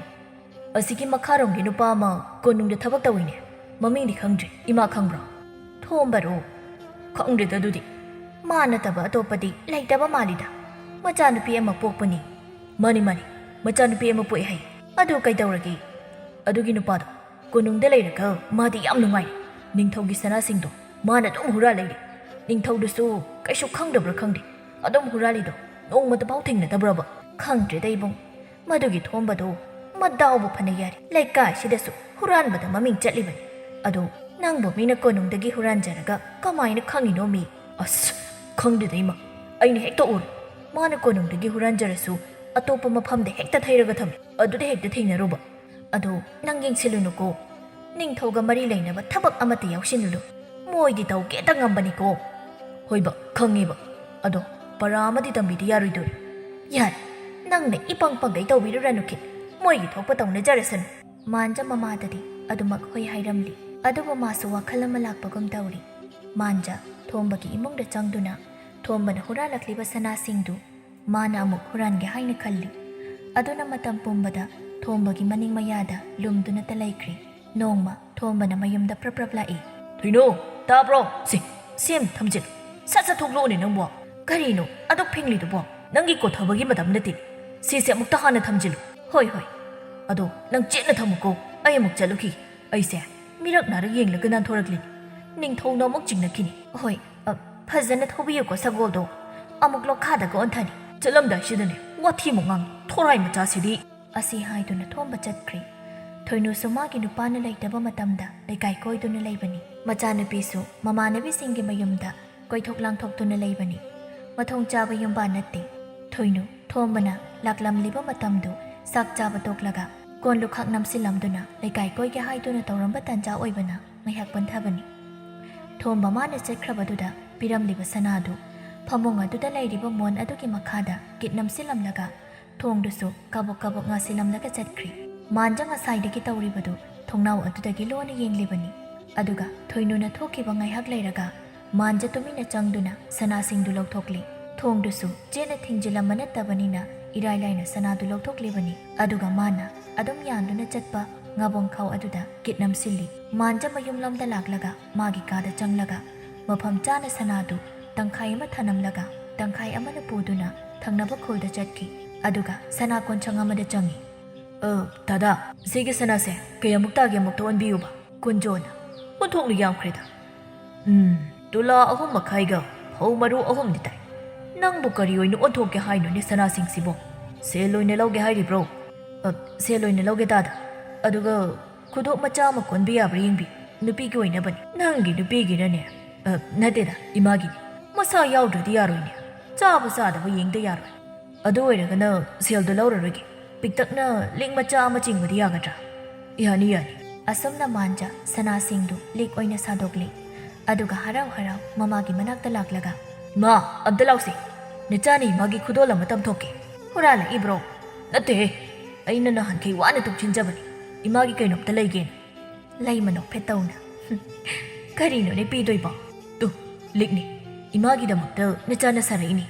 "ꯑꯁꯤꯒꯤ ꯃꯈꯥꯔꯣꯝꯒꯤ ꯅꯨꯄꯥ ꯑꯃ ꯀꯣꯅꯨꯡꯗ ꯊꯕꯛ ꯇꯧꯏꯅꯦ꯫ ꯃꯃꯤꯡꯗꯤ ꯈꯪꯗ꯭ꯔꯦ꯫ ꯏꯃꯥ ꯈꯪꯕ꯭ꯔꯣ?" "ꯊꯣꯝꯕꯔꯣ?" "ꯈꯪꯗꯦꯗ ꯑꯗꯨꯗꯤ꯫ ꯃꯥ ꯅꯠꯇꯕ ꯑꯇꯣꯞꯄꯗꯤ ꯂꯩꯇꯕ ꯃꯥꯜꯂꯤꯗ꯫ ꯃꯆꯥꯅꯨꯄꯤ ꯑꯃ ꯄꯣꯛꯄꯅꯤ꯫" "ꯃꯥꯅꯤ, ꯃꯥꯅꯤ, ꯃꯆꯥꯅꯨꯄꯤ ꯑꯃ ꯄꯣꯛꯑꯦ ꯍꯥꯏ꯫ ꯑꯗꯨ ꯀꯩꯗꯧꯔꯒꯦ?" "ꯑꯗꯨꯒꯤ ꯅꯨꯄꯥꯗꯣ ꯀꯣꯅꯨꯡꯗ ꯂꯩꯔꯒ ꯃꯥꯗꯤ ꯌꯥꯝ ꯅꯨꯡꯉꯥꯏ꯫ ꯅꯤꯡꯊꯧꯒꯤ ꯁꯅꯥꯁꯤꯡꯗꯣ ꯃꯥꯅ ꯑꯗꯨꯝ ꯍꯨꯔꯥꯜ ꯂꯩꯔꯦ꯫ ꯅꯤꯡꯊꯧꯗꯨꯁꯨ ꯀꯩꯁꯨ ꯈꯪꯗꯕ꯭ꯔꯥ ꯈꯪꯗꯦ, ꯑꯗꯨꯝ ꯍꯨꯔꯥꯜꯂꯤꯗꯣ꯫ ꯅꯣꯡꯃꯇꯐꯥꯎ ꯊꯦꯡꯅꯗꯕ꯭ꯔꯕ?" "ꯈꯪꯗ꯭ꯔꯦꯗ ꯏꯕꯨꯡ, ꯃꯗꯨꯒꯤ ꯊꯣꯝꯕꯗꯣ ꯃꯗꯥꯎꯕꯨ ꯐꯅ ꯌꯥꯔꯤ꯫ ꯂꯩꯀꯥꯏꯁꯤꯗꯁꯨ ꯍꯨꯔꯥꯟꯕꯗ ꯃꯃꯤꯡ ꯆꯠꯂꯤꯕꯅꯤ꯫ ꯑꯗꯣ ꯅꯪꯕꯨ ꯃꯤꯅ ꯀꯣꯅꯨꯡꯗꯒꯤ ꯍꯨꯔꯥꯟꯖꯔꯒ ꯀꯃꯥꯏꯅ ꯈꯪꯉꯤꯅꯣ ꯃꯤ?" "ꯑꯁ, ꯈꯪꯗꯦꯗ ꯏꯃꯥ, ꯑꯩꯅ ꯍꯦꯛꯇ ꯎꯔꯦ꯫ ꯃꯥꯅ ꯀꯣꯅꯨꯡꯗꯒꯤ ꯍꯨꯔꯥꯟꯖꯔꯁꯨ ꯑꯇꯣꯞꯄ ꯃꯐꯝꯗ ꯍꯦꯛꯇ ꯊꯩꯔꯒ ꯊꯝꯃꯤ꯫ ꯑꯗꯨꯗ ꯍꯦꯛꯇ ꯊꯦꯡꯅꯔꯨꯕ꯫ ꯑꯗꯣ ꯅꯪ ꯌꯦꯡꯁꯤꯜꯂꯨꯅꯨꯀꯣ, ꯅꯤꯡꯊꯧꯒ ꯃꯔꯤ ꯂꯩꯅꯕ ꯊꯕꯛ ꯑꯃꯠꯇ ꯌꯥꯎꯁꯤꯜꯂꯨꯅꯨ꯫ ꯃꯣꯏꯗꯤ ꯇꯧꯒꯦꯇ ꯉꯝꯕꯅꯤꯀꯣ꯫" "ꯍꯣꯏꯕ, ꯈꯪꯉꯦꯕ꯫ ꯑꯗꯣ ꯄꯔꯥ ꯑꯃꯗꯤ ꯇꯝꯕꯤꯗ ꯌꯥꯔꯣꯏꯗꯣꯔꯤ꯫" "ꯌꯥꯔꯦ, ꯅꯪꯅ ꯏꯄꯪ ꯄꯪꯒꯩ ꯇꯧꯕꯤꯔꯨꯔꯅꯨ ꯈꯤꯠ꯫ ꯃꯣꯏꯒꯤ ꯊꯣꯛꯄ ꯇꯧꯅꯖꯔꯁꯅꯨ꯫" ꯃꯥꯟꯖ ꯃꯃꯥꯗꯗꯤ ꯑꯗꯨꯃꯛ ꯍꯣꯏ ꯍꯥꯏꯔꯝꯂꯤ꯫ ꯑꯗꯨꯕꯨ ꯃꯥꯁꯨ ꯋꯥꯈꯜ ꯑꯃ ꯂꯥꯛꯄꯒꯨꯝ ꯇꯧꯔꯤ꯫ ꯃꯥꯟꯖ ꯊꯣꯝꯕꯒꯤ ꯏꯃꯨꯡꯗ ꯆꯪꯗꯨꯅ ꯊꯣꯝꯕꯅ ꯍꯨꯔꯥꯜꯂꯛꯂꯤꯕ ꯁꯅꯥꯁꯤꯡꯗꯨ ꯃꯥꯅ ꯑꯃꯨꯛ ꯍꯨꯔꯥꯟꯒꯦ ꯍꯥꯏꯅ ꯈꯜꯂꯤ꯫ ꯑꯗꯨꯅ ꯃꯇꯝ ꯄꯨꯝꯕꯗ ꯊꯣꯝꯕꯒꯤ ꯃꯅꯤꯡ ꯃꯌꯥꯗ ꯂꯨꯝꯗꯨꯅꯇ ꯂꯩꯈ꯭ꯔꯤ꯫ ꯅꯣꯡꯃ ꯊꯣꯝꯕꯅ ꯃꯌꯨꯝꯗ ꯄ꯭ꯔꯞ ꯄ꯭ꯔꯞ ꯂꯥꯛꯏ꯫ "ꯊꯣꯏꯅꯨ, ꯇꯥꯕ꯭ꯔꯣ? ꯁꯤ, ꯁꯦꯝ ꯊꯝꯖꯤꯜꯂꯨ꯫ ꯁꯠ ꯁꯠ ꯊꯣꯛꯂꯛꯑꯣꯅꯦ ꯅꯪꯕꯣ꯫ ꯀꯔꯤꯅꯣ ꯑꯗꯨꯛ ꯐꯤꯡꯂꯤꯗꯨꯕꯣ? ꯅꯪꯒꯤ ꯀꯣꯊꯕꯒꯤ ꯃꯇꯝ ꯅꯠꯇꯦ꯫ ꯁꯤꯁꯦ ꯑꯃꯨꯛꯇ ꯍꯥꯟꯅ ꯊꯝꯖꯤꯜꯂꯨ꯫ ꯍꯣꯏ, ꯍꯣꯏ꯫ ꯑꯗꯣ ꯅꯪ ꯆꯦꯠꯅ ꯊꯝꯃꯨꯀꯣ꯫ ꯑꯩ ꯑꯃꯨꯛ ꯆꯠꯂꯨꯈꯤꯒꯦ꯫ ꯑꯩꯁꯦ ꯃꯤꯔꯛ ꯅꯥꯔꯛ ꯌꯦꯡꯂꯒ ꯅꯥꯟꯊꯣꯔꯛꯂꯤꯅꯤ꯫ ꯅꯤꯡꯊꯧꯅ ꯑꯃꯨꯛ ꯆꯤꯡꯅꯈꯤꯅꯤ꯫ ꯍꯣꯏ, ꯑ, ꯐꯖꯅ ꯊꯧꯕꯤꯌꯨꯀꯣ ꯁꯒꯣꯜꯗꯣ꯫ ꯑꯃꯨꯛ ꯂꯣꯛꯈꯥꯗꯒ ꯑꯣꯟꯊꯅꯤ꯫ ꯆꯠꯂꯝꯗꯥꯏꯁꯤꯗꯅꯦ ꯋꯥꯊꯤꯃꯨꯛ ꯉꯥꯡꯉꯤ, ꯊꯣꯔꯥꯏ ꯃꯆꯥꯁꯤꯗꯤ꯫ ꯑꯁꯤ ꯍꯥꯏꯗꯨꯅ ꯊꯣꯝꯕ ꯆꯠꯈ꯭ꯔꯦ꯫ ꯊꯣꯏꯅꯨꯁꯨ ꯃꯥꯒꯤ ꯅꯨꯄꯥꯅ ꯂꯩꯇꯕ ꯃꯇꯝꯗ ꯂꯩꯀꯥꯏ ꯀꯣꯏꯗꯨꯅ ꯂꯩꯕꯅꯤ꯫ ꯃꯆꯥꯅꯨꯄꯤꯁꯨ ꯃꯃꯥꯟꯅꯕꯤꯁꯤꯡꯒꯤ ꯃꯌꯨꯝꯗ ꯀꯣꯏꯊꯣꯛ ꯂꯥꯡꯊꯣꯛꯇꯨꯅ ꯂꯩꯕꯅꯤ꯫ ꯃꯊꯣꯡ ꯆꯥꯕ ꯌꯨꯝꯕꯥꯟ ꯅꯠꯇꯦ꯫ ꯊꯣꯏꯅꯨ ꯊꯣꯝꯕꯅ ꯂꯥꯛꯂꯝꯂꯤꯕ ꯃꯇꯝꯗꯨ ꯆꯥꯛ ꯆꯥꯕ ꯇꯣꯛꯂꯒ ꯀꯣꯟ ꯂꯨꯈꯥꯛ ꯅꯝꯁꯤꯜꯂꯝꯗꯨꯅ ꯂꯩꯀꯥꯏ ꯀꯣꯏꯒꯦ ꯍꯥꯏꯗꯨꯅ ꯇꯧꯔꯝꯕ ꯇꯟꯖꯥ ꯑꯣꯏꯕꯅ ꯉꯥꯏꯍꯥꯛ ꯄꯟꯊꯕꯅꯤ꯫ ꯊꯣꯝꯕ ꯃꯥꯅ ꯆꯠꯈ꯭ꯔꯕꯗꯨꯗ ꯄꯤꯔꯝꯂꯤꯕ ꯁꯅꯥꯗꯨ ꯐꯃꯨꯡ ꯑꯗꯨꯗ ꯂꯩꯔꯤꯕ ꯃꯣꯟ ꯑꯗꯨꯒꯤ ꯃꯈꯥꯗ ꯀꯤꯠ ꯅꯝꯁꯤꯜꯂꯝꯂꯒ ꯊꯣꯡꯗꯨꯁꯨ ꯀꯕꯛ ꯀꯕꯛ ꯉꯥꯁꯤꯜꯂꯝꯂꯒ ꯆꯠꯈ꯭ꯔꯤ꯫ ꯃꯥꯟꯖ ꯉꯁꯥꯏꯗꯒꯤ ꯇꯧꯔꯤꯕꯗꯨ ꯊꯣꯡꯅꯥꯎ ꯑꯗꯨꯗꯒꯤ ꯂꯣꯟꯅ ꯌꯦꯡꯂꯤꯕꯅꯤ꯫ ꯑꯗꯨꯒ ꯊꯣꯏꯅꯨꯅ ꯊꯣꯛꯈꯤꯕ ꯉꯥꯏꯍꯥꯛ ꯂꯩꯔꯒ ꯃꯥꯟꯖ ꯇꯨꯃꯤꯟꯅ ꯆꯪꯗꯨꯅ ꯁꯅꯥꯁꯤꯡꯗꯨ ꯂꯧꯊꯣꯛꯂꯤ꯫ ꯊꯣꯡꯗꯨꯁꯨ ꯆꯦꯠꯅ ꯊꯤꯡꯖꯤꯜꯂꯝꯕ ꯅꯠꯇꯕꯅꯤꯅ ꯏꯔꯥꯏ ꯂꯥꯏꯅ ꯁꯅꯥꯗꯨ ꯂꯧꯊꯣꯛꯂꯤꯕꯅꯤ꯫ ꯑꯗꯨꯒ ꯃꯥꯅ ꯑꯗꯨꯝ ꯌꯥꯟꯗꯨꯅ ꯆꯠꯄ ꯉꯥꯕꯣꯡꯈꯥꯎ ꯑꯗꯨꯗ ꯀꯤꯠ ꯅꯝꯁꯤꯜꯂꯤ꯫ ꯃꯥꯟꯖ ꯃꯌꯨꯝꯂꯣꯝꯗ ꯂꯥꯛꯂꯒ ꯃꯥꯒꯤ ꯀꯥꯗ ꯆꯪꯂꯒ ꯃꯐꯝ ꯆꯥꯅ ꯁꯅꯥꯗꯨ ꯇꯪꯈꯥꯏ ꯑꯃ ꯊꯅꯝꯂꯒ ꯇꯪꯈꯥꯏ ꯑꯃꯅ ꯄꯨꯗꯨꯅ ꯊꯪꯅꯕ ꯈꯨꯜꯗ ꯆꯠꯈꯤ꯫ ꯑꯗꯨꯒ ꯁꯅꯥ ꯀꯣꯟꯁꯪ ꯑꯃꯗ ꯆꯪꯉꯤ꯫ "ꯑ, ꯗꯥꯗꯥ, ꯁꯤꯒꯤ ꯁꯅꯥꯁꯦ ꯀꯌꯥꯃꯨꯛ ꯇꯥꯒꯦ ꯑꯃꯨꯛꯇ ꯑꯣꯟꯕꯤꯌꯨꯕ?" ꯀꯨꯟꯖꯣꯅ, "ꯑꯣꯟꯊꯣꯛꯅ ꯌꯥꯝꯈ꯭ꯔꯦꯗ꯫" "ꯎꯝ, ꯇꯨꯂꯥ ꯑꯍꯨꯝ ꯃꯈꯥꯏꯒ ꯐꯧ ꯃꯔꯨ ꯑꯍꯨꯝꯗꯤ ꯇꯥꯏ꯫ ꯅꯪꯕꯨ ꯀꯔꯤ ꯑꯣꯏꯅ ꯑꯣꯟꯊꯣꯛꯀꯦ ꯍꯥꯏꯅꯣꯅꯦ ꯁꯅꯥꯁꯤꯡꯁꯤꯕꯣ? ꯁꯦꯜ ꯑꯣꯏꯅ ꯂꯧꯒꯦ ꯍꯥꯏꯔꯤꯕ꯭ꯔꯣ?" "ꯑ, ꯁꯦꯜ ꯑꯣꯏꯅ ꯂꯧꯒꯦ ꯗꯥꯗꯥ꯫ ꯑꯗꯨꯒ ꯈꯨꯗꯣꯞ ꯃꯆꯥ ꯑꯃ ꯀꯣꯟꯕ ꯌꯥꯕ꯭ꯔꯥ ꯌꯦꯡꯕꯤ꯫ ꯅꯨꯄꯤꯒꯤ ꯑꯣꯏꯅꯕꯅꯤ꯫" "ꯅꯪꯒꯤ ꯅꯨꯄꯤꯒꯤꯔꯅꯦ?" "ꯑ, ꯅꯠꯇꯦꯗ, ꯏꯃꯥꯒꯤꯅꯤ꯫ ꯃꯁꯥ ꯌꯥꯎꯗ꯭ꯔꯗꯤ ꯌꯥꯔꯣꯏꯅꯦ꯫ ꯆꯥꯕ ꯆꯥꯗꯕ ꯌꯦꯡꯗ ꯌꯥꯔꯣꯏ꯫ ꯑꯗꯨ ꯑꯣꯏꯔꯒꯅ ꯁꯦꯜꯗꯣ ꯂꯧꯔꯔꯣꯏꯒꯦ꯫ ꯄꯤꯛꯇꯛꯅ ꯂꯤꯛ ꯃꯆꯥ ꯑꯃ ꯆꯤꯡꯕꯗꯤ ꯌꯥꯒꯗ꯭ꯔꯥ?" "ꯌꯥꯅꯤ, ꯌꯥꯅꯤ꯫" ꯑꯁꯨꯝꯅ ꯃꯥꯟꯖ ꯁꯅꯥꯁꯤꯡꯗꯨ ꯂꯤꯛ ꯑꯣꯏꯅ ꯁꯥꯗꯣꯛꯂꯤ꯫ ꯑꯗꯨꯒ ꯍꯔꯥꯎ ꯍꯔꯥꯎ ꯃꯃꯥꯒꯤ ꯃꯅꯥꯛꯇ ꯂꯥꯛꯂꯒ, "ꯏꯃꯥ, ꯑꯝꯇ ꯂꯥꯎꯁꯦ꯫ ꯅꯆꯥꯅ ꯏꯃꯥꯒꯤ ꯈꯨꯗꯣꯜ ꯑꯃ ꯇꯝꯊꯣꯛꯀꯦ꯫" "ꯍꯨꯔꯥꯜꯂꯛꯏꯕ꯭ꯔꯣ?" "ꯅꯠꯇꯦꯍꯦ꯫ ꯑꯩꯅ ꯅꯍꯥꯟꯈꯩ ꯋꯥꯅ ꯇꯨꯡꯁꯤꯟꯖꯕꯅꯤ꯫ ꯏꯃꯥꯒꯤ ꯀꯩꯅꯣꯝꯇ ꯂꯩꯒꯦꯅ꯫" ꯂꯩꯃ ꯅꯣꯛꯐꯦꯠ ꯇꯧꯅ, "ꯀꯔꯤꯅꯣꯅꯦ ꯄꯤꯗꯣꯏꯕꯣ?" "ꯇꯨ, ꯂꯤꯛꯅꯤ꯫ ꯏꯃꯥꯒꯤꯗꯃꯛꯇ ꯅꯆꯥꯅ ꯁꯥꯔꯛꯏꯅꯤ꯫"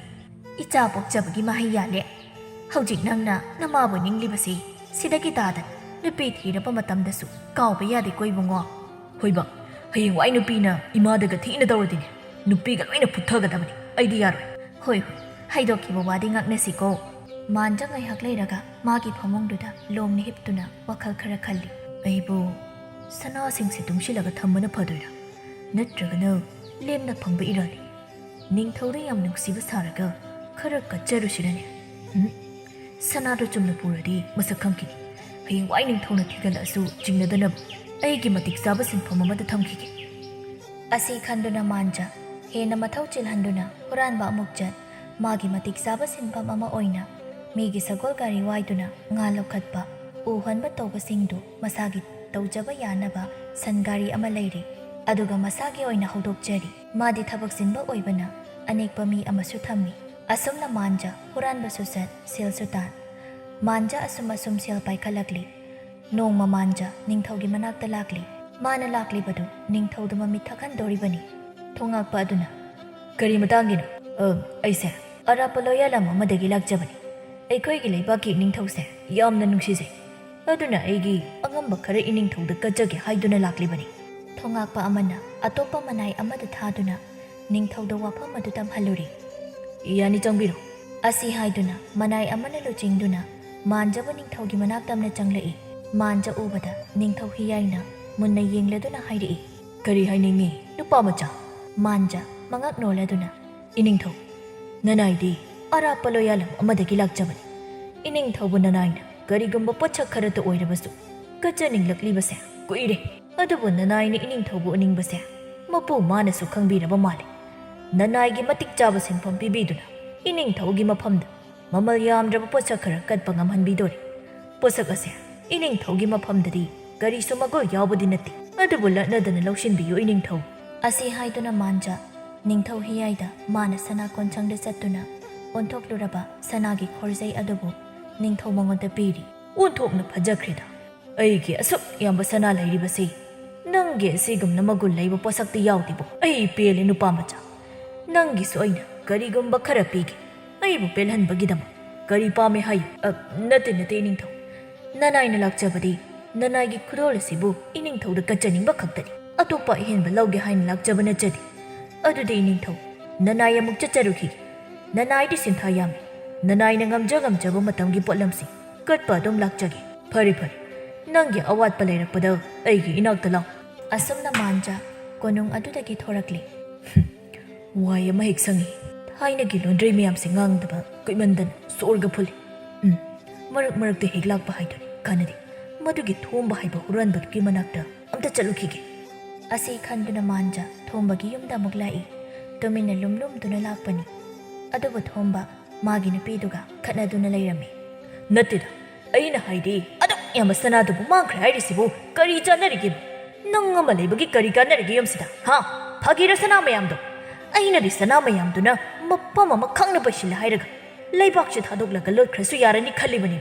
"ꯏꯆꯥ ꯄꯣꯛꯆꯕꯒꯤ ꯃꯍꯩ ꯌꯥꯜꯂꯦ꯫ ꯍꯧꯖꯤꯛ ꯅꯪꯅ ꯅꯃꯥꯕꯨ ꯅꯤꯡꯂꯤꯕꯁꯤ ꯁꯤꯗꯒꯤ ꯇꯥꯗꯅ ꯅꯨꯄꯤ ꯊꯤꯔꯕ ꯃꯇꯝꯗꯁꯨ ꯀꯥꯎꯕ ꯌꯥꯗꯦꯀꯣ ꯏꯕꯨꯡꯉꯣ꯫" "ꯍꯣꯏꯕ, ꯍꯌꯦꯡꯋꯥꯏ ꯅꯨꯄꯤꯅ ꯏꯃꯥꯗꯒ ꯊꯤꯅ ꯇꯧꯔꯗꯤꯅꯦ, ꯅꯨꯄꯤꯒ ꯂꯣꯏꯅ ꯐꯨꯠꯊꯒꯗꯕꯅꯤ꯫ ꯑꯩꯗꯤ ꯌꯥꯔꯣꯏ꯫ ꯍꯣꯏ, ꯍꯣꯏ, ꯍꯥꯏꯗꯣꯛꯈꯤꯕ ꯋꯥꯗꯤ ꯉꯥꯛꯅꯁꯤꯀꯣ꯫ ꯃꯥꯟꯖ ꯉꯥꯏꯍꯥꯛ ꯂꯩꯔꯒ ꯃꯥꯒꯤ ꯐꯃꯨꯡꯗꯨꯗ ꯂꯣꯡꯅ ꯍꯤꯞꯇꯨꯅ ꯋꯥꯈꯜ ꯈꯔ ꯈꯜꯂꯤ꯫ ꯑꯩꯕꯨ ꯁꯅꯥꯁꯤꯡꯁꯦ ꯇꯨꯡꯁꯤꯜꯂꯒ ꯊꯝꯕꯅ ꯐꯗꯣꯏꯔꯥ? ꯅꯠꯇ꯭ꯔꯒꯅ ꯂꯦꯝꯅ ꯐꯪꯕ ꯏꯔꯥꯅꯤ? ꯅꯤꯡꯊꯧꯗ ꯌꯥꯝ ꯅꯨꯡꯁꯤꯕ ꯁꯥꯔꯒ ꯈꯔ ꯀꯠꯆꯔꯨꯁꯤꯔꯅꯦ? ꯎꯝ? ꯁꯅꯥꯗꯣ ꯆꯨꯝꯅ ꯄꯨꯔꯗꯤ ꯃꯁꯛ ꯈꯪꯈꯤꯅꯤ꯫ ꯍꯌꯦꯡꯋꯥꯏ ꯅꯤꯡꯊꯧꯅ ꯊꯤꯒꯠꯂꯛꯑꯁꯨ ꯆꯤꯡꯅꯗꯅꯕ ꯑꯩꯒꯤ ꯃꯇꯤꯛ ꯆꯥꯕ ꯁꯤꯟꯐꯝ ꯑꯃꯗ ꯊꯝꯈꯤꯒꯦ꯫ ꯑꯁꯤ ꯈꯟꯗꯨꯅ ꯃꯥꯟꯖ ꯍꯦꯟꯅ ꯃꯊꯧ ꯆꯤꯜꯍꯟꯗꯨꯅ ꯍꯨꯔꯥꯟꯕ ꯑꯃꯨꯛ ꯆꯠ, ꯃꯥꯒꯤ ꯃꯇꯤꯛ ꯆꯥꯕ ꯁꯤꯟꯐꯝ ꯑꯃ ꯑꯣꯏꯅ ꯃꯤꯒꯤ ꯁꯒꯣꯜ ꯒꯥꯔꯤ ꯋꯥꯏꯗꯨꯅ ꯉꯥ ꯂꯧꯈꯠꯄ, ꯎ ꯍꯣꯟꯕ ꯇꯧꯕꯁꯤꯡꯗꯨ ꯃꯁꯥꯒꯤ ꯇꯧꯖꯕ ꯌꯥꯅꯕ ꯁꯟ ꯒꯥꯔꯤ ꯑꯃ ꯂꯩꯔꯤ, ꯑꯗꯨꯒ ꯃꯁꯥꯒꯤ ꯑꯣꯏꯅ ꯍꯧꯗꯣꯛꯆꯔꯤ꯫ ꯃꯥꯗꯤ ꯊꯕꯛ ꯆꯤꯟꯕ ꯑꯣꯏꯕꯅ ꯑꯅꯦꯛꯄ ꯃꯤ ꯑꯃꯁꯨ ꯊꯝꯃꯤ꯫ ꯑꯁꯨꯝꯅ ꯃꯥꯟꯖ ꯍꯨꯔꯥꯟꯕꯁꯨ ꯆꯠ, ꯁꯦꯜꯁꯨ ꯇꯥꯟ꯫ ꯃꯥꯟꯖ ꯑꯁꯨꯝ ꯑꯁꯨꯝ ꯁꯦꯜ ꯄꯥꯏꯈꯠꯂꯛꯂꯤ꯫ ꯅꯣꯡꯃ ꯃꯥꯟꯖ ꯅꯤꯡꯊꯧꯒꯤ ꯃꯅꯥꯛꯇ ꯂꯥꯛꯂꯤ꯫ ꯃꯥꯅ ꯂꯥꯛꯂꯤꯕꯗꯨ ꯅꯤꯡꯊꯧꯗꯨ ꯃꯃꯤꯠ ꯊꯛꯍꯟꯗꯣꯔꯤꯕꯅꯤ꯫ ꯊꯣꯉꯥꯛꯄ ꯑꯗꯨꯅ, "ꯀꯔꯤ ꯃꯇꯥꯡꯒꯤꯅꯣ?" "ꯑ, ꯑꯩꯁꯦ ꯑꯔꯥꯞꯄ ꯂꯣꯌꯥꯂꯝ ꯑꯃꯗꯒꯤ ꯂꯥꯛꯆꯕꯅꯤ꯫ ꯑꯩꯈꯣꯏꯒꯤ ꯂꯩꯕꯥꯛꯀꯤ ꯅꯤꯡꯊꯧꯁꯦ ꯌꯥꯝꯅ ꯅꯨꯡꯁꯤꯖꯩ꯫ ꯑꯗꯨꯅ ꯑꯩꯒꯤ ꯑꯉꯝꯕ ꯈꯔ ꯏꯅꯤꯡꯊꯧꯗ ꯀꯠꯆꯒꯦ ꯍꯥꯏꯗꯨꯅ ꯂꯥꯛꯂꯤꯕꯅꯤ꯫" ꯊꯣꯉꯥꯛꯄ ꯑꯃꯅ ꯑꯇꯣꯞꯄ ꯃꯅꯥꯏ ꯑꯃꯗ ꯊꯥꯗꯨꯅ ꯅꯤꯡꯊꯧꯗ ꯋꯥꯐꯝ ꯑꯗꯨ ꯇꯝꯍꯜꯂꯨꯔꯤ꯫ "ꯌꯥꯅꯤ, ꯆꯪꯕꯤꯔꯣ꯫" ꯑꯁꯤ ꯍꯥꯏꯗꯨꯅ ꯃꯅꯥꯏ ꯑꯃꯅ ꯂꯨꯆꯤꯡꯗꯨꯅ ꯃꯥꯟꯖꯕꯨ ꯅꯤꯡꯊꯧꯒꯤ ꯃꯅꯥꯛ ꯇꯝꯅ ꯆꯪꯂꯛꯏ꯫ ꯃꯥꯟꯖ ꯎꯕꯗ ꯅꯤꯡꯊꯧ ꯍꯤꯌꯥꯏꯅ ꯃꯨꯟꯅ ꯌꯦꯡꯂꯗꯨꯅ ꯍꯥꯏꯔꯛꯏ, "ꯀꯔꯤ ꯍꯥꯏꯅꯤꯡꯉꯤ, ꯅꯨꯄꯥ ꯃꯆꯥ?" ꯃꯥꯟꯖ ꯃꯉꯛ ꯅꯣꯜꯂꯗꯨꯅ, "ꯏꯅꯤꯡꯊꯧ, ꯅꯅꯥꯏꯗꯤ ꯑꯔꯥꯞꯄ ꯂꯣꯌꯥꯂꯝ ꯑꯃꯗꯒꯤ ꯂꯥꯛꯆꯕꯅꯤ꯫ ꯏꯅꯤꯡꯊꯧꯕꯨ ꯅꯅꯥꯏꯅ ꯀꯔꯤꯒꯨꯝꯕ ꯄꯣꯠꯁꯛ ꯈꯔꯇ ꯑꯣꯏꯔꯕꯁꯨ ꯀꯠꯆꯅꯤꯡꯂꯛꯂꯤꯕꯁꯦ ꯀꯨꯏꯔꯦ꯫ ꯑꯗꯨꯕꯨ ꯅꯅꯥꯏꯅ ꯏꯅꯤꯡꯊꯧꯕꯨ ꯎꯅꯤꯡꯕꯁꯦ ꯃꯄꯨ ꯃꯥꯅꯁꯨ ꯈꯪꯕꯤꯔꯕ ꯃꯥꯜꯂꯤ꯫ ꯅꯅꯥꯏꯒꯤ ꯃꯇꯤꯛ ꯆꯥꯕ ꯁꯤꯟꯐꯝ ꯄꯤꯕꯤꯗꯨꯅ ꯏꯅꯤꯡꯊꯧꯒꯤ ꯃꯐꯝꯗ ꯃꯃꯜ ꯌꯥꯝꯗ꯭ꯔꯕ ꯄꯣꯠꯁꯛ ꯈꯔ ꯀꯠꯄ ꯉꯝꯍꯟꯕꯤꯗꯣꯔꯦ꯫ ꯄꯣꯠꯁꯛ ꯑꯁꯦ ꯏꯅꯤꯡꯊꯧꯒꯤ ꯃꯐꯝꯗꯗꯤ ꯀꯔꯤꯁꯨ ꯃꯒꯨꯜ ꯌꯥꯎꯕꯗꯤ ꯅꯠꯇꯦ, ꯑꯗꯨꯕꯨ ꯂꯠꯅꯗꯅ ꯂꯧꯁꯤꯟꯕꯤꯌꯨ, ꯏꯅꯤꯡꯊꯧ꯫" ꯑꯁꯤ ꯍꯥꯏꯗꯨꯅ ꯃꯥꯟꯖ ꯅꯤꯡꯊꯧ ꯍꯤꯌꯥꯏꯗ ꯃꯥꯅ ꯁꯅꯥ ꯀꯣꯟꯁꯪꯗ ꯆꯠꯇꯨꯅ ꯑꯣꯟꯊꯣꯛꯂꯨꯔꯕ ꯁꯅꯥꯒꯤ ꯈꯣꯔꯖꯩ ꯑꯗꯨꯕꯨ ꯅꯤꯡꯊꯧ ꯃꯉꯣꯟꯗ ꯄꯤꯔꯤ꯫ "ꯑꯣꯟꯊꯣꯛꯅ ꯐꯖꯈ꯭ꯔꯦꯗ꯫ ꯑꯩꯒꯤ ꯑꯁꯨꯛ ꯌꯥꯝꯕ ꯁꯅꯥ ꯂꯩꯔꯤꯕꯁꯤ ꯅꯪꯒꯤ ꯑꯁꯤꯒꯨꯝꯅ ꯃꯒꯨꯟ ꯂꯩꯕ ꯄꯣꯠꯁꯛꯇꯤ ꯌꯥꯎꯗꯦꯕꯨ꯫ ꯑꯩ ꯄꯦꯜꯂꯦ, ꯅꯨꯄꯥ ꯃꯆꯥ꯫ ꯅꯪꯒꯤꯁꯨ ꯑꯩꯅ ꯀꯔꯤꯒꯨꯝꯕ ꯈꯔ ꯄꯤꯒꯦ, ꯑꯩꯕꯨ ꯄꯦꯜꯍꯟꯕꯒꯤꯗꯃꯛ꯫ ꯀꯔꯤ ꯄꯥꯝꯃꯦ ꯍꯥꯏꯌꯨ?" "ꯑ, ꯅꯠꯇꯦ, ꯅꯠꯇꯦ, ꯏꯅꯤꯡꯊꯧ꯫ ꯅꯅꯥꯏꯅ ꯂꯥꯛꯆꯕꯗꯤ ꯅꯅꯥꯏꯒꯤ ꯈꯨꯗꯣꯜ ꯑꯁꯤꯕꯨ ꯏꯅꯤꯡꯊꯧꯗ ꯀꯠꯆꯅꯤꯡꯕ ꯈꯛꯇꯅꯤ꯫ ꯑꯇꯣꯞꯄ ꯑꯍꯦꯟꯕ ꯂꯧꯒꯦ ꯍꯥꯏꯅ ꯂꯥꯛꯆꯕ ꯅꯠꯆꯗꯦ꯫ ꯑꯗꯨꯗꯤ ꯏꯅꯤꯡꯊꯧ, ꯅꯅꯥꯏ ꯑꯃꯨꯛ ꯆꯠꯆꯔꯨꯈꯤꯒꯦ꯫ ꯅꯅꯥꯏꯗꯤ ꯁꯤꯟꯊꯥ ꯌꯥꯝꯃꯤ꯫ ꯅꯅꯥꯏꯅ ꯉꯝꯖ ꯉꯝꯖꯕ ꯃꯇꯝꯒꯤ ꯄꯣꯠꯂꯝꯁꯤꯡ ꯀꯠꯄ ꯑꯗꯨꯝ ꯂꯥꯛꯆꯒꯦ꯫ ꯐꯔꯦ ꯐꯔꯦ, ꯅꯪꯒꯤ ꯑꯋꯥꯠꯄ ꯂꯩꯔꯛꯄꯗ ꯑꯩꯒꯤ ꯏꯅꯥꯛꯇ ꯂꯥꯛ꯫ ꯑꯁꯨꯝꯅ ꯃꯥꯟꯖ ꯀꯣꯅꯨꯡ ꯑꯗꯨꯗꯒꯤ ꯊꯣꯔꯛꯂꯦ꯫ ꯋꯥꯏ ꯑꯃ ꯍꯦꯛ ꯁꯪꯉꯤ꯫ ꯊꯥꯏꯅꯒꯤ ꯂꯣꯟꯗ꯭ꯔꯩ ꯃꯌꯥꯝꯁꯦ ꯉꯥꯡꯗꯕ ꯀꯨꯏꯃꯟꯗꯅ ꯁꯣꯔꯒ ꯐꯨꯜꯂꯤ꯫ ꯎꯝ, ꯃꯔꯛ ꯃꯔꯛꯇ ꯍꯦꯛ ꯂꯥꯛꯄ ꯍꯥꯏꯗꯨꯅꯤ꯫ ꯀꯥꯟꯅꯗꯦ꯫ ꯃꯗꯨꯒꯤ ꯊꯣꯝꯕ ꯍꯥꯏꯕ ꯍꯨꯔꯥꯟꯕꯗꯨꯒꯤ ꯃꯅꯥꯛꯇ ꯑꯝꯇ ꯆꯠꯂꯨꯈꯤꯒꯦ꯫ ꯑꯁꯤ ꯈꯟꯗꯨꯅ ꯃꯥꯟꯖ ꯊꯣꯝꯕꯒꯤ ꯌꯨꯝꯗ ꯑꯃꯨꯛ ꯂꯥꯛꯏ꯫ ꯇꯨꯃꯤꯟꯅ ꯂꯨꯝ ꯂꯨꯝꯗꯨꯅ ꯂꯥꯛꯄꯅꯤ꯫ ꯑꯗꯨꯕꯨ ꯊꯣꯝꯕ ꯃꯥꯒꯤ ꯅꯨꯄꯤꯗꯨꯒ ꯈꯠꯅꯗꯨꯅ ꯂꯩꯔꯝꯃꯤ꯫ ꯅꯠꯇꯦꯗ, ꯑꯩꯅ ꯍꯥꯏꯗꯤ, ꯑꯗꯨꯛ ꯌꯥꯝꯕ ꯁꯅꯥꯗꯨꯕꯨ ꯃꯥꯡꯈ꯭ꯔꯦ ꯍꯥꯏꯔꯤꯁꯤꯕꯨ ꯀꯔꯤ ꯆꯥꯟꯅꯔꯤꯒꯦ? ꯅꯪ ꯑꯃ ꯂꯩꯕꯒꯤ ꯀꯔꯤ ꯀꯥꯟꯅꯔꯤꯒꯦ ꯌꯨꯝꯁꯤꯗ? ꯍꯥ? ꯐꯥꯒꯤꯔ ꯁꯅꯥ ꯃꯌꯥꯝꯗꯣ? ꯑꯩꯅꯗꯤ ꯁꯅꯥ ꯃꯌꯥꯝꯗꯨꯅ ꯃꯐꯝ ꯑꯃ ꯈꯪꯅ ꯄꯩꯁꯤꯜꯂꯦ ꯍꯥꯏꯔꯒ ꯂꯩꯕꯥꯛꯁꯦ ꯊꯥꯗꯣꯛꯂꯒ ꯂꯣꯠꯈ꯭ꯔꯁꯨ ꯌꯥꯔꯅꯤ ꯈꯜꯂꯤꯕꯅꯤ꯫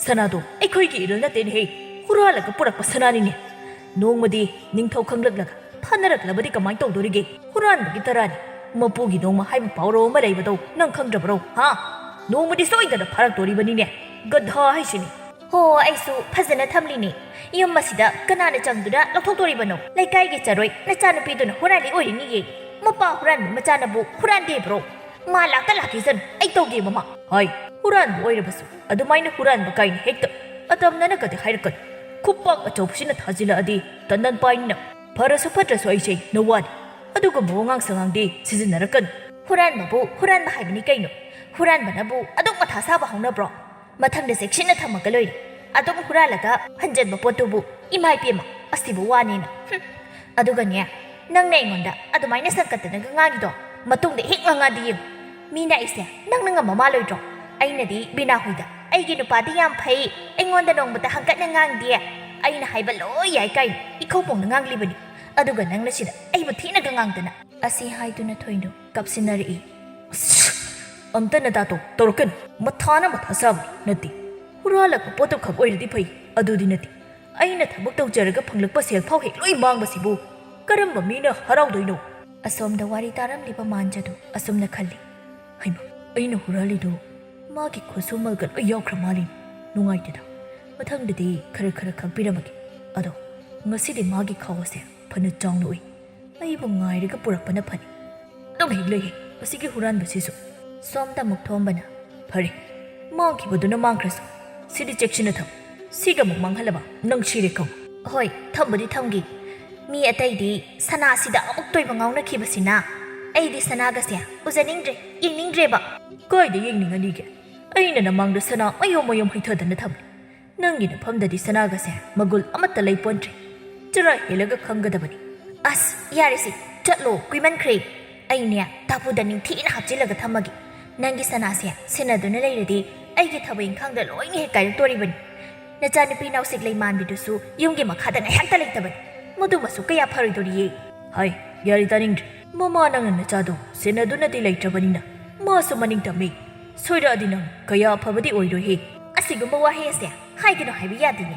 ꯁꯅꯥꯗꯣ ꯑꯩꯈꯣꯏꯒꯤ ꯏꯔꯣꯜ ꯅꯠꯇꯦꯅꯦꯍꯦ, ꯍꯨꯔꯥꯜꯂꯒ ꯄꯨꯔꯛꯄ ꯁꯅꯥꯅꯤꯅꯦ꯫ ꯅꯣꯡꯃꯗꯤ ꯅꯤꯡꯊꯧ ꯈꯪꯂꯛꯂꯒ ꯐꯥꯅꯔꯛꯂꯕꯗꯤ ꯀꯃꯥꯏ ꯇꯧꯗꯣꯔꯤꯒꯦ? ꯍꯨꯔꯥꯟꯕꯒꯤ ꯇꯔꯥꯅꯤ꯫ ꯃꯄꯨꯒꯤ ꯅꯣꯡꯃ ꯍꯥꯏꯕ ꯄꯥꯎꯔꯧ ꯑꯃ ꯂꯩꯕꯗꯣ ꯅꯪ ꯈꯪꯗ꯭ꯔꯕ꯭ꯔꯣ? ꯍꯥ? ꯅꯣꯡꯃꯗꯤ ꯁꯣꯏꯗꯅ ꯐꯥꯔꯛꯇꯣꯔꯤꯕꯅꯤꯅꯦ, ꯒꯙꯥ ꯍꯥꯏꯁꯤꯅꯤ꯫ ꯍꯣ, ꯑꯩꯁꯨ ꯐꯖꯅ ꯊꯝꯂꯤꯅꯦ꯫ ꯌꯨꯝ ꯑꯁꯤꯗ ꯀꯅꯥꯅ ꯆꯪꯗꯨꯅ ꯂꯧꯊꯣꯛꯇꯣꯔꯤꯕꯅꯣ? ꯂꯩꯀꯥꯏꯒꯤ ꯆꯔꯣꯏ ꯅꯆꯥꯅꯨꯄꯤꯗꯨꯅ ꯍꯨꯔꯥꯜꯂꯤ ꯑꯣꯏꯔꯤꯅꯤꯌꯦ꯫ ꯃꯄꯥ ꯍꯨꯔꯥꯟꯕ ꯃꯆꯥꯅꯕꯨ ꯍꯨꯔꯥꯟꯗꯦꯕ꯭ꯔꯣ? ꯃꯥ ꯂꯥꯛꯇ ꯂꯥꯛꯈꯤꯁꯅꯨ, ꯑꯩ ꯇꯧꯒꯦ ꯃꯃꯥ꯫ ꯍꯥꯏ, ꯍꯨꯔꯥꯟꯕ ꯑꯣꯏꯔꯕꯁꯨ ꯑꯗꯨꯃꯥꯏꯅ ꯍꯨꯔꯥꯟꯕ ꯀꯥꯏꯅ ꯍꯦꯛꯇ ꯑꯇꯝꯅꯅꯒꯗꯤ ꯍꯥꯏꯔꯛꯀꯅꯨ꯫ ꯈꯨꯄꯥꯛ ꯑꯆꯧꯕꯁꯤꯅ ꯊꯥꯖꯤꯜꯂꯛꯑꯗꯤ ꯇꯟꯗꯟ ꯄꯥꯏꯅꯤꯅ꯫ ꯐꯔꯁꯨ ꯐꯠꯇ꯭ꯔꯁꯨ ꯑꯩꯁꯦ ꯅꯋꯥꯅꯤ꯫ ꯑꯗꯨꯒꯨꯝꯕ ꯋꯥꯉꯥꯡ ꯁꯉꯥꯡꯗꯤ ꯁꯤꯖꯤꯟꯅꯔꯛꯀꯅꯨ꯫ ꯍꯨꯔꯥꯟꯕꯕꯨ ꯍꯨꯔꯥꯟꯕ ꯍꯥꯏꯕꯅꯤ ꯀꯩꯅꯣ? ꯍꯨꯔꯥꯟꯕꯅꯕꯨ ꯑꯗꯨꯛ ꯃꯊꯥ ꯁꯥꯕ ꯍꯧꯅꯕ꯭ꯔꯣ? ꯃꯊꯪꯗ ꯆꯦꯛꯁꯤꯟꯅ ꯊꯝꯃꯒ ꯂꯣꯏꯔꯦ꯫ ꯑꯗꯨꯝ ꯍꯨꯔꯥꯜꯂꯒ ꯍꯟꯖꯟꯕ ꯄꯣꯠꯇꯨꯕꯨ, ꯏꯃꯥ ꯏꯕꯦꯝꯃ, ꯑꯁꯤꯕꯨ ꯋꯥꯅꯦꯅ꯫ ꯍꯨꯝ꯫ ꯑꯗꯨꯒꯅꯦ, ꯅꯪꯅ ꯑꯩꯉꯣꯟꯗ ꯑꯗꯨꯃꯥꯏꯅ ꯁꯪꯀꯠꯇꯅꯒ ꯉꯥꯡꯉꯤꯗꯣ, ꯃꯇꯨꯡꯗ ꯍꯦꯛ ꯉꯥꯡꯉꯛꯑꯗꯤ ꯌꯦꯡꯉꯨ꯫ ꯃꯤꯅ ꯑꯩꯁꯦ ꯅꯪꯅ ꯉꯝꯕ ꯃꯥꯜꯂꯣꯏꯗ꯭ꯔꯣ? ꯑꯩꯅꯗꯤ ꯕꯤꯅꯥ ꯍꯣꯏꯗ, "ꯑꯩꯒꯤ ꯅꯨꯄꯥꯗꯤ ꯌꯥꯝ ꯐꯩ, ꯑꯩꯉꯣꯟꯗ ꯅꯣꯡꯃꯇ ꯍꯪꯀꯠꯅ ꯉꯥꯡꯗꯦ, ꯑꯩꯅ ꯍꯥꯏꯕ ꯂꯣꯏ ꯌꯥꯏ" ꯀꯥꯏꯅ ꯏꯈꯧ ꯄꯣꯡꯅ ꯉꯥꯡꯂꯤꯕꯅꯤ꯫ ꯑꯗꯨꯒ ꯅꯪꯅ ꯁꯤꯗ ꯑꯩꯕꯨ ꯊꯤꯅꯒ ꯉꯥꯡꯗꯅ꯫ ꯑꯁꯤ ꯍꯥꯏꯗꯨꯅ ꯊꯣꯏꯅꯨ ꯀꯞꯁꯤꯟꯅꯔꯛꯏ꯫ ꯑꯁ! ꯑꯝꯇ ꯅꯇꯥꯇꯣ ꯇꯧꯔꯛꯀꯅꯨ꯫ ꯃꯊꯥꯅ ꯃꯊꯥ ꯁꯥꯕꯅꯤ ꯅꯠꯇꯦ꯫ ꯍꯨꯔꯥꯜꯂꯛꯄ ꯄꯣꯠꯇꯨꯈꯛ ꯑꯣꯏꯔꯗꯤ ꯐꯩ, ꯑꯗꯨꯗꯤ ꯅꯠꯇꯦ꯫ ꯑꯩꯅ ꯊꯕꯛ ꯇꯧꯖꯔꯒ ꯐꯪꯂꯛꯄ ꯁꯦꯜ ꯐꯥꯎ ꯍꯦꯛ ꯂꯣꯏ ꯃꯥꯡꯕꯁꯤꯕꯨ ꯀꯔꯝꯕ ꯃꯤꯅ ꯍꯔꯥꯎꯗꯣꯏꯅꯣ? ꯑꯁꯣꯝꯗ ꯋꯥꯔꯤ ꯇꯥꯔꯝꯂꯤꯕ ꯃꯥꯟꯖꯗꯨ ꯑꯁꯨꯝꯅ ꯈꯜꯂꯤ꯫ ꯍꯩꯃꯥ, ꯑꯩꯅ ꯍꯨꯔꯥꯜꯂꯤꯗꯨ ꯃꯥꯒꯤ ꯈꯨꯠꯁꯨꯃꯜꯒ ꯂꯣꯏ ꯌꯥꯎꯈ꯭ꯔ ꯃꯥꯜꯂꯤ꯫ ꯅꯨꯡꯉꯥꯏꯇꯦꯗ꯫ ꯃꯊꯪꯗꯗꯤ ꯈꯔ ꯈꯔ ꯈꯛꯄꯤꯔꯝꯃꯒꯦ꯫ ꯑꯗꯣ ꯉꯁꯤꯗꯤ ꯃꯥꯒꯤ ꯈꯥꯎ ꯑꯁꯦ ꯐꯅ ꯆꯥꯎꯅ ꯎꯏ꯫ ꯑꯩꯕꯨ ꯉꯥꯏꯔꯒ ꯄꯨꯔꯛꯄꯅ ꯐꯅꯤ꯫ ꯑꯗꯨꯝ ꯍꯦꯛ ꯂꯩꯌꯦ ꯃꯁꯤꯒꯤ ꯍꯨꯔꯥꯟꯕꯁꯤꯁꯨ꯫ ꯁꯣꯝꯗ ꯑꯃꯨꯛ ꯊꯣꯝꯕꯅ, "ꯐꯔꯦ, ꯃꯥꯡꯈꯤꯕꯗꯨꯅ ꯃꯥꯡꯈ꯭ꯔꯁꯨ, ꯁꯤꯗꯤ ꯆꯦꯛꯁꯤꯟꯅ ꯊꯝ꯫ ꯁꯤꯒ ꯑꯃꯨꯛ ꯃꯥꯡꯍꯜꯂꯕ ꯅꯪ ꯁꯤꯔꯦ ꯈꯪ꯫" "ꯍꯣꯏ, ꯊꯝꯕꯨꯗꯤ ꯊꯝꯒꯦ꯫ ꯃꯤ ꯑꯇꯩꯗꯤ ꯁꯅꯥꯁꯤꯗ ꯑꯃꯨꯛ ꯇꯣꯏꯕ ꯉꯥꯎꯅꯈꯤꯕꯁꯤꯅ ꯑꯩꯗꯤ ꯁꯅꯥꯒꯁꯦ ꯎꯖꯅꯤꯡꯗ꯭ꯔꯦ, ꯌꯦꯡꯅꯤꯡꯗ꯭ꯔꯦꯕ꯫" "ꯀꯥꯏꯗ ꯌꯦꯡꯅꯤꯡꯉꯅꯤꯒꯦ? ꯑꯩꯅ ꯅꯃꯥꯡꯗ ꯁꯅꯥ ꯃꯌꯣꯝ ꯃꯌꯣꯝ ꯍꯩꯊꯗꯅ ꯊꯝꯂꯤ꯫ ꯅꯪꯒꯤ ꯅꯐꯝꯗꯗꯤ ꯁꯅꯥꯒꯁꯦ ꯃꯒꯨꯜ ꯑꯃꯠꯇ ꯂꯩꯄꯣꯟꯇ꯭ꯔꯦ꯫ ꯆꯔꯥ ꯍꯦꯜꯂꯒ ꯈꯪꯒꯗꯕꯅꯤ꯫" "ꯑꯁ, ꯌꯥꯔꯦꯁꯦ, ꯆꯠꯂꯣ, ꯀꯨꯏꯃꯟꯈ꯭ꯔꯦ꯫ ꯑꯩꯅꯦ ꯇꯥꯄꯨꯗ ꯅꯤꯡꯊꯤꯅ ꯍꯥꯞꯆꯤꯜꯂꯒ ꯊꯝꯃꯒꯦ꯫ ꯅꯪꯒꯤ ꯁꯅꯥꯁꯦ ꯁꯦꯟꯅꯗꯨꯅ ꯂꯩꯔꯗꯤ ꯑꯩꯒꯤ ꯊꯕꯛ ꯏꯪꯈꯥꯡꯗ ꯂꯣꯏꯅ ꯍꯦꯛ ꯀꯥꯏꯔꯛꯇꯣꯔꯤꯕꯅꯤ꯫ ꯅꯆꯥꯅꯨꯄꯤ ꯅꯥꯎꯁꯦꯛ ꯂꯩꯃꯥꯟꯕꯤꯗꯨꯁꯨ ꯌꯨꯝꯒꯤ ꯃꯈꯥꯗ ꯉꯥꯏꯍꯥꯛꯇ ꯂꯩꯇꯕꯅꯤ꯫ ꯃꯗꯨꯃꯁꯨ ꯀꯌꯥ ꯐꯔꯣꯏꯗꯣꯔꯤꯌꯦ꯫" "ꯍꯥꯏ, ꯌꯥꯔꯦ, ꯇꯥꯅꯤꯡꯗ꯭ꯔꯦ꯫ ꯃꯃꯥ ꯅꯪꯅ ꯅꯆꯥꯗꯣ ꯁꯦꯟꯅꯗꯨꯅꯗꯤ ꯂꯩꯇ꯭ꯔꯕꯅꯤꯅ ꯃꯥꯁꯨ ꯃꯅꯤꯡ ꯇꯝꯃꯤ꯫ ꯁꯣꯏꯔꯛꯑꯗꯤ ꯅꯪ ꯀꯌꯥ ꯑꯐꯕꯗꯤ ꯑꯣꯏꯔꯣꯏꯍꯦ꯫" "ꯑꯁꯤꯒꯨꯝꯕ ꯋꯥꯍꯩ ꯑꯁꯦ ꯍꯥꯏꯒꯅꯨ ꯍꯥꯏꯕ ꯌꯥꯗꯦꯅꯦ꯫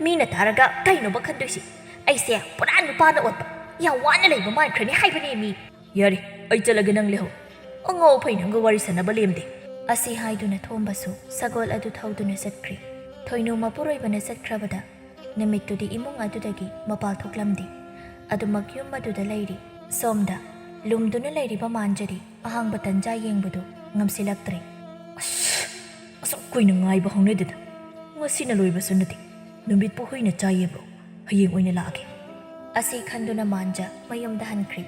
ꯃꯤꯅ ꯇꯥꯔꯒ ꯀꯩꯅꯣꯕ ꯈꯟꯗꯣꯏꯁꯤ꯫ ꯑꯩꯁꯦ ꯄꯨꯔꯥ ꯅꯨꯄꯥꯅ ꯑꯣꯠꯄ, ꯌꯥꯝ ꯋꯥꯅ ꯂꯩꯕ ꯃꯥꯟꯈ꯭ꯔꯅꯤ ꯍꯥꯏꯕꯅꯦ ꯃꯤ꯫" "ꯌꯥꯔꯦ, ꯑꯩ ꯆꯠꯂꯒꯦ, ꯅꯪ ꯂꯩꯍꯧ꯫ ꯑꯉꯥꯎ ꯑꯐꯩ ꯅꯪꯒ ꯋꯥꯔꯤ ꯁꯥꯟꯅꯕ ꯂꯦꯝꯗꯦ꯫" ꯑꯁꯤ ꯍꯥꯏꯗꯨꯅ ꯊꯣꯝꯕꯁꯨ ꯁꯒꯣꯜ ꯑꯗꯨ ꯊꯧꯗꯨꯅ ꯆꯠꯈ꯭ꯔꯤ꯫ ꯊꯣꯏꯅꯨ ꯃꯄꯨꯔꯣꯏꯕꯅ ꯆꯠꯈ꯭ꯔꯕꯗ ꯅꯨꯃꯤꯠꯇꯨꯗꯤ ꯏꯃꯨꯡ ꯑꯗꯨꯗꯒꯤ ꯃꯄꯥꯜ ꯊꯣꯛꯂꯝꯗꯦ꯫ ꯑꯗꯨꯃꯛ ꯌꯨꯝ ꯑꯗꯨꯗ ꯂꯩꯔꯤ꯫ ꯁꯣꯝꯗ ꯂꯨꯝꯗꯨꯅ ꯂꯩꯔꯤꯕ ꯃꯥꯟꯖꯗꯤ ꯑꯍꯥꯡꯕ ꯇꯟꯖꯥ ꯌꯦꯡꯕꯗꯨ ꯉꯝꯁꯤꯜꯂꯛꯇ꯭ꯔꯦ꯫ "ꯑꯁ, ꯑꯁꯨꯛ ꯀꯨꯏꯅ ꯉꯥꯏꯕ ꯍꯧꯅꯗꯦꯗ꯫ ꯉꯁꯤꯅ ꯂꯣꯏꯕꯁꯨ ꯅꯠꯇꯦ꯫ ꯅꯨꯃꯤꯠꯄꯨ ꯍꯨꯏꯅ ꯆꯥꯏꯌꯦꯕ꯭ꯔꯣ? ꯍꯌꯦꯡ ꯑꯣꯏꯅ ꯂꯥꯛꯑꯒꯦ꯫" ꯑꯁꯤ ꯈꯟꯗꯨꯅ ꯃꯥꯟꯖ ꯃꯌꯨꯝꯗ ꯍꯟꯈ꯭ꯔꯤ꯫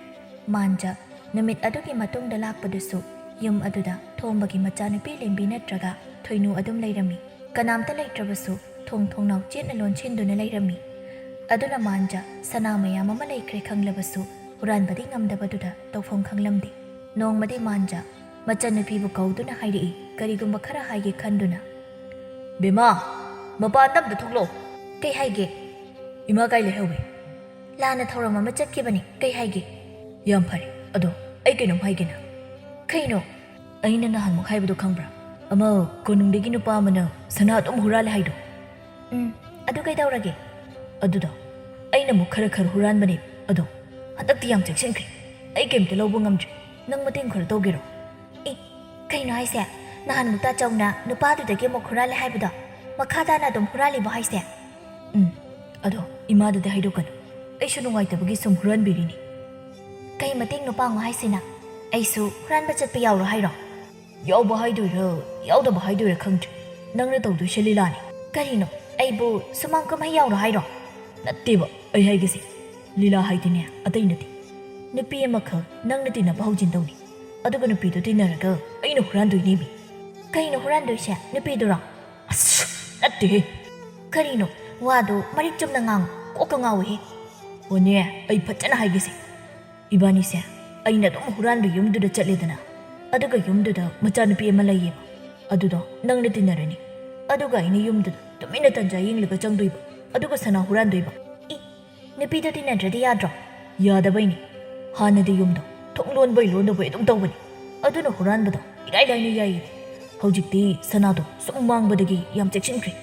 ꯃꯥꯟꯖ ꯅꯨꯃꯤꯠ ꯑꯗꯨꯒꯤ ꯃꯇꯨꯡꯗ ꯂꯥꯛꯄꯗꯨꯁꯨ ꯌꯨꯝ ꯑꯗꯨꯗ ꯊꯣꯝꯕꯒꯤ ꯃꯆꯥꯅꯨꯄꯤ ꯂꯦꯝꯕꯤ ꯅꯠꯇ꯭ꯔꯒ ꯊꯣꯏꯅꯨ ꯑꯗꯨꯝ ꯂꯩꯔꯝꯃꯤ꯫ ꯀꯅꯥꯝꯇ ꯂꯩꯇ꯭ꯔꯕꯁꯨ ꯊꯣꯡ ꯊꯣꯡꯅꯥꯎ ꯆꯦꯠꯅ ꯂꯣꯟꯁꯤꯟꯗꯨꯅ ꯂꯩꯔꯝꯃꯤ꯫ ꯑꯗꯨꯅ ꯃꯥꯟꯖ ꯁꯅꯥ ꯃꯌꯥꯝ ꯑꯃ ꯂꯩꯈ꯭ꯔꯦ ꯈꯪꯂꯕꯁꯨ ꯍꯨꯔꯥꯟꯕꯗꯤ ꯉꯝꯗꯕꯗꯨꯗ ꯇꯧꯐꯝ ꯈꯪꯂꯝꯗꯦ꯫ ꯅꯣꯡꯃꯗꯤ ꯃꯥꯟꯖ ꯃꯆꯟꯅꯨꯄꯤꯕꯨ ꯀꯧꯗꯨꯅ ꯍꯥꯏꯔꯛꯏ, ꯀꯔꯤꯒꯨꯝꯕ ꯈꯔ ꯍꯥꯏꯒꯦ ꯈꯟꯗꯨꯅ꯫ "ꯕꯦꯝꯃ, ꯃꯄꯥꯟꯗ ꯑꯝꯇ ꯊꯣꯛꯂꯛꯑꯣ꯫" "ꯀꯩ ꯍꯥꯏꯒꯦ?" "ꯏꯃꯥ ꯀꯥꯏ ꯂꯩꯍꯧꯋꯤ?" "ꯂꯥꯟꯅ ꯊꯧꯔꯝ ꯑꯃ ꯆꯠꯈꯤꯕꯅꯤ, ꯀꯩ ꯍꯥꯏꯒꯦ?" "ꯌꯥꯝ ꯐꯔꯦ, ꯑꯗꯣ ꯑꯩ ꯀꯩꯅꯣꯝ ꯍꯥꯏꯒꯦꯅ꯫" "ꯀꯩꯅꯣ?" "ꯑꯩꯅ ꯅꯍꯥꯟꯃꯨꯛ ꯍꯥꯏꯕꯗꯣ ꯈꯪꯕ꯭ꯔꯥ? ꯑꯃ ꯀꯣꯅꯨꯡꯗꯒꯤ ꯅꯨꯄꯥ ꯑꯃꯅ ꯁꯅꯥ ꯑꯗꯨꯝ ꯍꯨꯔꯥꯜꯂꯦ ꯍꯥꯏꯗꯣ?" "ꯎꯝ, ꯑꯗꯨ ꯀꯩꯗꯧꯔꯒꯦ?" "ꯑꯗꯨꯗꯣ ꯑꯩꯅ ꯑꯃꯨꯛ ꯈꯔ ꯈꯔ ꯍꯨꯔꯥꯟꯕꯅꯦ, ꯑꯗꯣ ꯍꯟꯗꯛꯇꯤ ꯌꯥꯝ ꯆꯦꯛꯁꯤꯟꯈ꯭ꯔꯦ꯫ ꯑꯩ ꯀꯩꯝꯇ ꯂꯧꯕ ꯉꯝꯗ꯭ꯔꯦ꯫ ꯅꯪ ꯃꯇꯦꯡ ꯈꯔ ꯇꯧꯒꯦꯔꯣ?" "ꯑꯦ, ꯀꯩꯅꯣ ꯍꯥꯏꯁꯦ? ꯅꯍꯥꯟꯃꯨꯛꯇ ꯆꯧꯅ ꯅꯨꯄꯥꯗꯨꯗꯒꯤ ꯑꯃꯨꯛ ꯍꯨꯔꯥꯜꯂꯦ ꯍꯥꯏꯕꯗꯣ ꯃꯈꯥ ꯇꯥꯅ ꯑꯗꯨꯝ ꯍꯨꯔꯥꯜꯂꯤꯕꯣ ꯍꯥꯏꯁꯦ?" "ꯎꯝ, ꯑꯗꯣ ꯏꯃꯥꯗꯗꯤ ꯍꯥꯏꯗꯣꯛꯀꯅꯨ꯫ ꯑꯩꯁꯨ ꯅꯨꯡꯉꯥꯏꯇꯕꯒꯤ ꯁꯨꯝ ꯍꯨꯔꯥꯟꯕꯤꯔꯤꯅꯤ꯫ ꯀꯩ ꯃꯇꯦꯡꯅꯣ ꯄꯥꯡꯉꯣ ꯍꯥꯏꯁꯤꯅ? ꯑꯩꯁꯨ ꯍꯨꯔꯥꯟꯕ ꯆꯠꯄ ꯌꯥꯎꯔꯣ ꯍꯥꯏꯔꯣ? ꯌꯥꯎꯕ ꯍꯥꯏꯗꯣꯏꯔꯥ, ꯌꯥꯎꯗꯕ ꯍꯥꯏꯗꯣꯏꯔꯥ ꯈꯪꯗ꯭ꯔꯦ꯫ ꯅꯪꯅ ꯇꯧꯗꯣꯏꯁꯦ ꯂꯤꯂꯥꯅꯤ꯫ ꯀꯔꯤꯅꯣ? ꯑꯩꯕꯨ ꯁꯨꯃꯥꯡ ꯀꯨꯝꯍꯩ ꯌꯥꯎꯔꯣ ꯍꯥꯏꯔꯣ? ꯅꯠꯇꯦꯕ, ꯑꯩ ꯍꯥꯏꯒꯦꯁꯦ, ꯂꯤꯂꯥ ꯍꯥꯏꯗꯤꯅꯦ, ꯑꯇꯩ ꯅꯠꯇꯦ꯫ ꯅꯨꯄꯤ ꯑꯃꯈꯛ ꯅꯪꯅ ꯇꯤꯟꯅꯕ ꯍꯧꯖꯤꯟꯗꯧꯅꯤ, ꯑꯗꯨꯒ ꯅꯨꯄꯤꯗꯣ ꯇꯤꯟꯅꯔꯒ ꯑꯩꯅ ꯍꯨꯔꯥꯟꯗꯣꯏꯅꯦꯃꯤ꯫ ꯀꯩꯅꯣ ꯍꯨꯔꯥꯟꯗꯣꯏꯁꯦ, ꯅꯨꯄꯤꯗꯨꯔꯣ? ꯑꯁ, ꯅꯠꯇꯦꯍꯦ꯫ ꯀꯔꯤꯅꯣ? ꯋꯥꯗꯣ ꯃꯔꯤꯛ ꯆꯨꯝꯅ ꯉꯥꯡꯉꯨ, ꯀꯣꯛꯀ ꯉꯥꯎꯏꯍꯦ꯫ ꯑꯣꯅꯦ, ꯑꯩ ꯐꯖꯅ ꯍꯥꯏꯒꯦꯁꯦ꯫ ꯏꯕꯥꯅꯤꯁꯦ ꯑꯩꯅ ꯑꯗꯨꯝ ꯍꯨꯔꯥꯟꯕ ꯌꯨꯝꯗꯨꯗ ꯆꯠꯂꯦꯗꯅ, ꯑꯗꯨꯒ ꯌꯨꯝꯗꯨꯗ ꯃꯆꯥꯅꯨꯄꯤ ꯑꯃ ꯂꯩꯌꯦꯕ, ꯑꯗꯨꯗꯣ ꯅꯪꯅ ꯇꯤꯟꯅꯔꯅꯤ, ꯑꯗꯨꯒ ꯑꯩꯅ ꯌꯨꯝꯗꯨꯗ ꯇꯨꯃꯤꯟꯅ ꯇꯟꯖꯥ ꯌꯦꯡꯂꯒ ꯆꯪꯗꯣꯏꯕ, ꯑꯗꯨꯒ ꯁꯅꯥ ꯍꯨꯔꯥꯟꯗꯣꯏꯕ꯫ ꯏ, ꯅꯨꯄꯤꯗꯣ ꯇꯤꯟꯅꯗ꯭ꯔꯗꯤ ꯌꯥꯗ꯭ꯔꯣ? ꯌꯥꯗꯕꯩꯅꯤ꯫ ꯍꯥꯟꯅꯗꯤ ꯌꯨꯝꯗꯣ ꯊꯣꯡ ꯂꯣꯟꯕꯩ ꯂꯣꯟꯗꯕꯩ ꯑꯗꯨꯝ ꯇꯧꯕꯅꯤ, ꯑꯗꯨꯅ ꯍꯨꯔꯥꯟꯕꯗꯣ ꯏꯔꯥꯏ ꯂꯥꯏꯅ ꯌꯥꯏꯌꯦ꯫ ꯍꯧꯖꯤꯛꯇꯤ ꯁꯅꯥꯗꯣ ꯁꯨꯝ ꯃꯥꯡꯕꯗꯒꯤ ꯌꯥꯝ ꯆꯦꯛꯁꯤꯟꯈ꯭ꯔꯦ꯫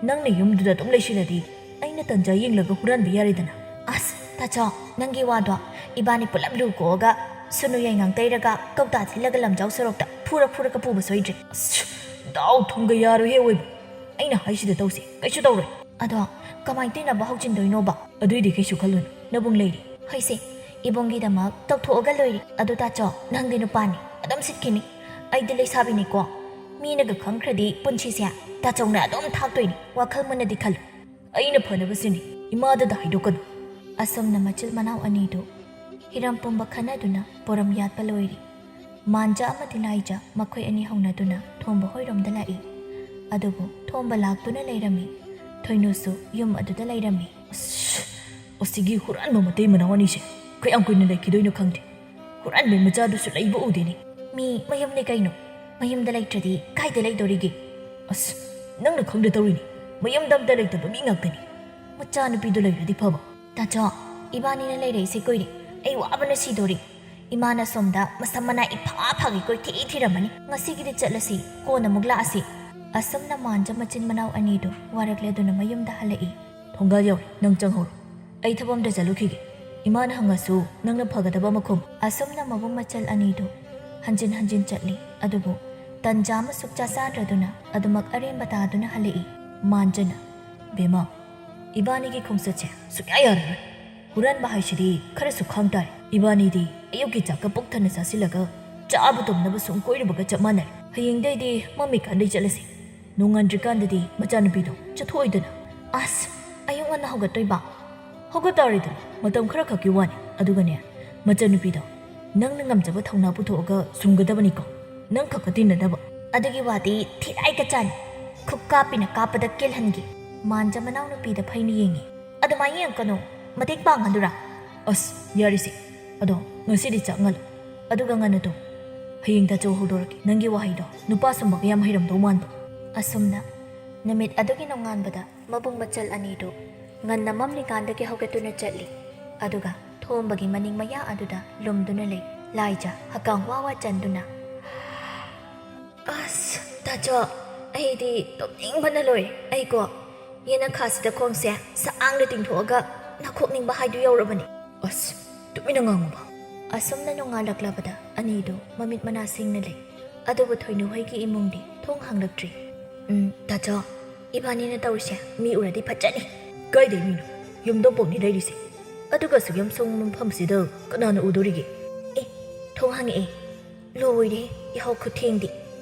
ꯅꯪꯅ ꯌꯨꯝꯗꯨꯗ ꯑꯗꯨꯝ ꯂꯩꯁꯤꯜꯂꯗꯤ ꯑꯩꯅ ꯇꯟꯖꯥ ꯌꯦꯡꯂꯒ ꯍꯨꯔꯥꯟꯕ ꯌꯥꯔꯦꯗꯅ꯫ ꯑꯁ, ꯇꯥꯆꯧ, ꯅꯪꯒꯤ ꯋꯥꯗꯣ ꯏꯕꯥꯅꯤ ꯄꯨꯂꯞ ꯂꯨ ꯀꯣꯛꯑꯒ ꯁꯨꯅꯨ ꯌꯥꯏꯉꯪ ꯇꯩꯔꯒ ꯀꯧꯇꯥ ꯊꯤꯜꯂꯒ ꯂꯝꯖꯥꯎ ꯁꯣꯔꯣꯛꯇ ꯐꯨꯔ ꯐꯨꯔꯒ ꯄꯨꯕ ꯁꯣꯏꯗ꯭ꯔꯦ꯫ ꯑꯁ, ꯗꯥꯎ ꯊꯨꯝꯒ ꯌꯥꯔꯣꯏꯍꯦ ꯑꯣꯏꯕ꯫ ꯑꯩꯅ ꯍꯥꯏꯁꯤꯗ ꯇꯧꯁꯦ, ꯀꯩꯁꯨ ꯇꯧꯔꯣꯏ꯫ ꯑꯗꯣ ꯀꯃꯥꯏꯅ ꯇꯤꯟꯅꯕ ꯍꯧꯖꯤꯟꯗꯣꯏꯅꯣꯕ? ꯑꯗꯨꯏꯗꯤ ꯀꯩꯁꯨ ꯈꯜꯂꯨꯅꯨ, ꯅꯕꯨꯡ ꯂꯩꯔꯤ꯫ ꯍꯣꯏꯁꯦ, ꯏꯕꯨꯡꯒꯤꯗꯃꯛ ꯇꯧꯊꯣꯛꯑꯒ ꯂꯣꯏꯔꯦ꯫ ꯑꯗꯨ ꯇꯥꯆꯧ, ꯅꯪꯗꯤ ꯅꯨꯄꯥꯅꯤ, ꯑꯗꯨꯝ ꯁꯤꯠꯈꯤꯅꯤ꯫ ꯑꯩꯗꯤ ꯂꯩꯁꯥꯕꯤꯅꯤꯀꯣ, ꯃꯤꯅꯒ ꯈꯪꯈ꯭ꯔꯗꯤ ꯄꯨꯟꯁꯤꯁꯦ ꯇꯥꯆꯧꯅ ꯑꯗꯨꯝ ꯊꯥꯛꯇꯣꯏꯅꯤ꯫ ꯋꯥꯈꯜ ꯃꯨꯟꯅꯗꯤ ꯈꯜꯂꯨ꯫ ꯑꯩꯅ ꯐꯅꯕ ꯁꯤꯅꯤ, ꯏꯃꯥꯗꯗ ꯍꯥꯏꯗꯣꯛꯀꯅꯨ꯫ ꯑꯁꯨꯝꯅ ꯃꯆꯤꯜ ꯃꯅꯥꯎ ꯑꯅꯤꯗꯨ ꯍꯤꯔꯝ ꯄꯨꯝꯕ ꯈꯟꯅꯗꯨꯅ ꯄꯣꯔꯝ ꯌꯥꯠꯄ ꯂꯣꯏꯔꯤ꯫ ꯃꯥꯟꯖ ꯑꯃꯗꯤ ꯂꯥꯏꯖ ꯃꯈꯣꯏ ꯑꯅꯤ ꯍꯧꯅꯗꯨꯅ ꯊꯣꯝꯕ ꯍꯣꯏꯔꯣꯝꯗ ꯂꯥꯛꯏ꯫ ꯑꯗꯨꯕꯨ ꯊꯣꯝꯕ ꯂꯥꯛꯇꯨꯅ ꯂꯩꯔꯝꯃꯤ꯫ ꯊꯣꯏꯅꯨꯁꯨ ꯌꯨꯝ ꯑꯗꯨꯗ ꯂꯩꯔꯝꯃꯤ꯫ ꯑꯁ, ꯑꯁꯤꯒꯤ ꯍꯨꯔꯥꯟꯕ ꯃꯇꯩ ꯃꯅꯥꯎ ꯑꯅꯤꯁꯦ ꯀꯌꯥꯝ ꯀꯨꯏꯅ ꯂꯩꯈꯤꯗꯣꯏꯅꯣ ꯈꯪꯗꯦ꯫ ꯍꯨꯔꯥꯟꯕꯤ ꯃꯆꯥꯗꯨꯁꯨ ꯂꯩꯕ ꯎꯗꯦꯅꯦ꯫ ꯃꯤ ꯃꯌꯨꯝꯅꯦ ꯀꯩꯅꯣ꯫ ꯃꯌꯨꯝꯗ ꯂꯩꯇ꯭ꯔꯗꯤ ꯀꯥꯏꯗ ꯂꯩꯗꯣꯔꯤꯒꯦ? ꯑꯁ, ꯅꯪꯅ ꯈꯪꯗ ꯇꯧꯔꯤꯅꯤ꯫ ꯃꯌꯨꯝꯗ ꯑꯝꯇ ꯂꯩꯇꯕ ꯃꯤ ꯉꯥꯛꯇꯅꯤ꯫ ꯃꯆꯥꯅꯨꯄꯤꯗꯣ ꯂꯩꯔꯗꯤ ꯐꯕ꯫ ꯇꯥꯆꯧ, ꯏꯕꯥꯅꯤꯅ ꯂꯩꯔꯛꯏꯁꯦ ꯀꯨꯏꯔꯦ꯫ ꯑꯩ ꯋꯥꯕꯅ ꯁꯤꯗꯣꯔꯤ꯫ ꯏꯃꯥꯅ ꯁꯣꯝꯗ ꯃꯁꯝ ꯃꯅꯥ ꯏꯐꯥ ꯐꯥꯒꯩ ꯀꯣꯏꯊꯤ ꯊꯤꯔꯝꯃꯅꯤ꯫ ꯉꯁꯤꯒꯤꯗꯤ ꯆꯠꯂꯁꯤ, ꯀꯣꯟꯅ ꯑꯃꯨꯛ ꯂꯥꯛꯑꯁꯤ꯫ ꯑꯁꯨꯝꯅ ꯃꯥꯟꯖ ꯃꯆꯤꯟ ꯃꯅꯥꯎ ꯑꯅꯤꯗꯨ ꯋꯥꯔꯛꯂꯗꯨꯅ ꯃꯌꯨꯝꯗ ꯍꯜꯂꯛꯏ꯫ ꯊꯣꯡꯒꯥꯜ ꯌꯧꯔꯦ, ꯅꯪ ꯆꯪꯍꯧꯔꯣ꯫ ꯑꯩ ꯊꯕꯛ ꯑꯝꯇ ꯆꯠꯂꯨꯈꯤꯒꯦ꯫ ꯏꯃꯥꯅ ꯍꯪꯉꯁꯨ ꯅꯪꯅ ꯐꯒꯗꯕ ꯑꯃ ꯈꯨꯝ꯫ ꯑꯁꯨꯝꯅ ꯃꯕꯨꯡ ꯃꯆꯜ ꯑꯅꯤꯗꯨ ꯍꯟꯖꯤꯟ ꯍꯟꯖꯤꯟ ꯆꯠꯂꯤ꯫ ꯑꯗꯨꯕꯨ ꯇꯟꯖꯥ ꯑꯃ ꯁꯨꯛꯆꯥ ꯆꯥꯗ꯭ꯔꯗꯨꯅ ꯑꯗꯨꯃꯛ ꯑꯔꯦꯝꯕ ꯇꯥꯗꯨꯅ ꯍꯜꯂꯛꯏ꯫ ꯃꯥꯟꯖꯅ, "ꯕꯦꯝꯃ, ꯏꯕꯥꯅꯤꯒꯤ ꯈꯣꯡꯆꯠꯁꯦ ꯁꯨꯛꯌꯥ ꯌꯥꯔꯔꯣꯏ꯫ ꯍꯨꯔꯥꯟꯕ ꯍꯥꯏꯁꯤꯗꯤ ꯈꯔꯁꯨ ꯈꯥꯡ ꯇꯥꯔꯦ꯫ ꯏꯕꯥꯅꯤꯗꯤ ꯑꯌꯨꯛꯀꯤ ꯆꯥꯛꯀ ꯄꯨꯛ ꯊꯟꯅ ꯆꯥꯁꯤꯜꯂꯒ ꯆꯥꯕ ꯇꯨꯝꯅꯕ ꯁꯨꯝ ꯀꯣꯏꯔꯨꯕꯒ ꯆꯞ ꯃꯥꯟꯅꯔꯦ꯫ ꯍꯌꯦꯡꯗꯩꯗꯤ ꯃꯝꯃꯤꯀꯥꯟꯗꯩ ꯆꯠꯂꯁꯤ꯫ ꯅꯣꯡꯉꯥꯟꯗ꯭ꯔꯤꯀꯥꯟꯗꯗꯤ ꯃꯆꯥꯅꯨꯄꯤꯗꯣ ꯆꯠꯊꯣꯛꯑꯣꯏꯗꯅ꯫ ꯑꯁ, ꯑꯌꯨꯛ ꯉꯟꯅ ꯍꯧꯒꯠꯇꯣꯏꯕ? ꯍꯧꯒꯠ ꯇꯥꯔꯦꯗꯅ, ꯃꯇꯝ ꯈꯔ ꯈꯛꯀꯤ ꯋꯥꯅꯤ꯫ ꯑꯗꯨꯒꯅꯦ, ꯃꯆꯟꯅꯨꯄꯤꯗꯣ ꯅꯪꯅ ꯉꯝꯖꯕ ꯊꯧꯅꯥ ꯄꯨꯊꯣꯛꯑꯒ ꯁꯨꯝꯒꯗꯕꯅꯤꯀꯣ, ꯅꯪ ꯈꯛꯀ ꯇꯤꯟꯅꯗꯕ꯫ ꯑꯗꯨꯒꯤ ꯋꯥꯗꯤ ꯊꯤꯔꯥꯏ ꯀꯆꯥꯅꯤ, ꯈꯨꯀꯥꯞꯄꯤꯅ ꯀꯥꯞꯄꯗ ꯀꯦꯜꯍꯟꯒꯦ꯫ ꯃꯥꯟꯖ ꯃꯅꯥꯎꯅꯨꯄꯤꯗ ꯐꯩꯅ ꯌꯦꯡꯉꯤ꯫ ꯑꯗꯨꯃꯥꯏꯅ ꯌꯦꯡꯉꯛꯀꯅꯨ, ꯃꯇꯦꯡ ꯄꯥꯡꯍꯜꯂꯨꯔꯥ? ꯑꯁ, ꯌꯥꯔꯤꯁꯦ, ꯑꯗꯣ ꯉꯁꯤꯗꯤ ꯆꯥꯛ ꯉꯜꯂꯨ, ꯑꯗꯨꯒ ꯉꯟꯅ ꯇꯨꯝ꯫ ꯍꯌꯦꯡ ꯇꯥꯆꯧ ꯍꯧꯗꯣꯔꯛꯀꯦ꯫ ꯅꯪꯒꯤ ꯋꯥꯍꯩꯗꯣ ꯅꯨꯄꯥ ꯁꯨꯝꯕꯒ ꯌꯥꯝ ꯍꯩꯔꯝꯗꯧ ꯃꯥꯟꯕ꯫ ꯑꯁꯨꯝꯅ ꯅꯨꯃꯤꯠ ꯑꯗꯨꯒꯤ ꯅꯣꯡꯉꯥꯟꯕꯗ ꯃꯕꯨꯡ ꯃꯆꯜ ꯑꯅꯤꯗꯨ ꯉꯟꯅ ꯃꯝꯂꯤꯀꯥꯟꯗꯒꯤ ꯍꯧꯒꯠꯇꯨꯅ ꯆꯠꯂꯤ꯫ ꯑꯗꯨꯒ ꯊꯣꯝꯕꯒꯤ ꯃꯅꯤꯡ ꯃꯌꯥ ꯑꯗꯨꯗ ꯂꯨꯝꯗꯨꯅ ꯂꯩ꯫ ꯂꯥꯏꯖ ꯍꯀꯥꯝ ꯋꯥ ꯋꯥ ꯆꯟꯗꯨꯅ, "ꯑꯁ, ꯇꯥꯆꯧ, ꯑꯩꯗꯤ ꯇꯨꯝꯅꯤꯡꯕꯅ ꯂꯣꯏꯔꯦ꯫ ꯑꯩꯀꯣ, ꯌꯦꯅꯈꯥꯁꯤꯗ ꯈꯣꯡꯁꯦ ꯁꯥꯡꯅ ꯇꯤꯡꯊꯣꯛꯑꯒ ꯅꯥꯈꯣꯛꯅꯤꯡꯕ ꯍꯥꯏꯗꯨ ꯌꯧꯔꯕꯅꯤ꯫" "ꯑꯁ, ꯇꯨꯃꯤꯟꯅ ꯉꯥꯡꯉꯨꯕ꯫" ꯑꯁꯨꯝꯅ ꯅꯣꯡꯉꯥꯜꯂꯛꯂꯕꯗ ꯑꯅꯤꯗꯨ ꯃꯃꯤꯠ ꯃꯅꯥ ꯁꯤꯡꯅ ꯂꯩ꯫ ꯑꯗꯨꯕꯨ ꯊꯣꯏꯅꯨ ꯍꯣꯏꯒꯤ ꯏꯃꯨꯡꯗꯤ ꯊꯣꯡ ꯍꯥꯡꯂꯛꯇ꯭ꯔꯤ꯫ "ꯎꯝ, ꯇꯥꯆꯧ, ꯏꯕꯥꯅꯤꯅ ꯇꯧꯔꯤꯁꯦ ꯃꯤ ꯎꯔꯗꯤ ꯐꯠꯖꯅꯤ꯫" "ꯀꯥꯏꯗꯩ ꯃꯤꯅꯣ? ꯌꯨꯝꯗꯣꯡꯄꯣꯛꯅꯤ ꯂꯩꯔꯤꯁꯦ꯫ ꯑꯗꯨꯒ ꯑꯁꯨꯛ ꯌꯥꯝ ꯁꯣꯡꯕ ꯃꯐꯝꯁꯤꯗ ꯀꯅꯥꯅ ꯎꯗꯣꯔꯤꯒꯦ?" "ꯑꯦ, ꯊꯣꯡ ꯍꯥꯡꯉꯛꯑꯦ꯫ ꯂꯣꯏꯔꯦ, ꯌꯥꯍꯧ ꯈꯨꯊꯦꯡꯗꯤ꯫"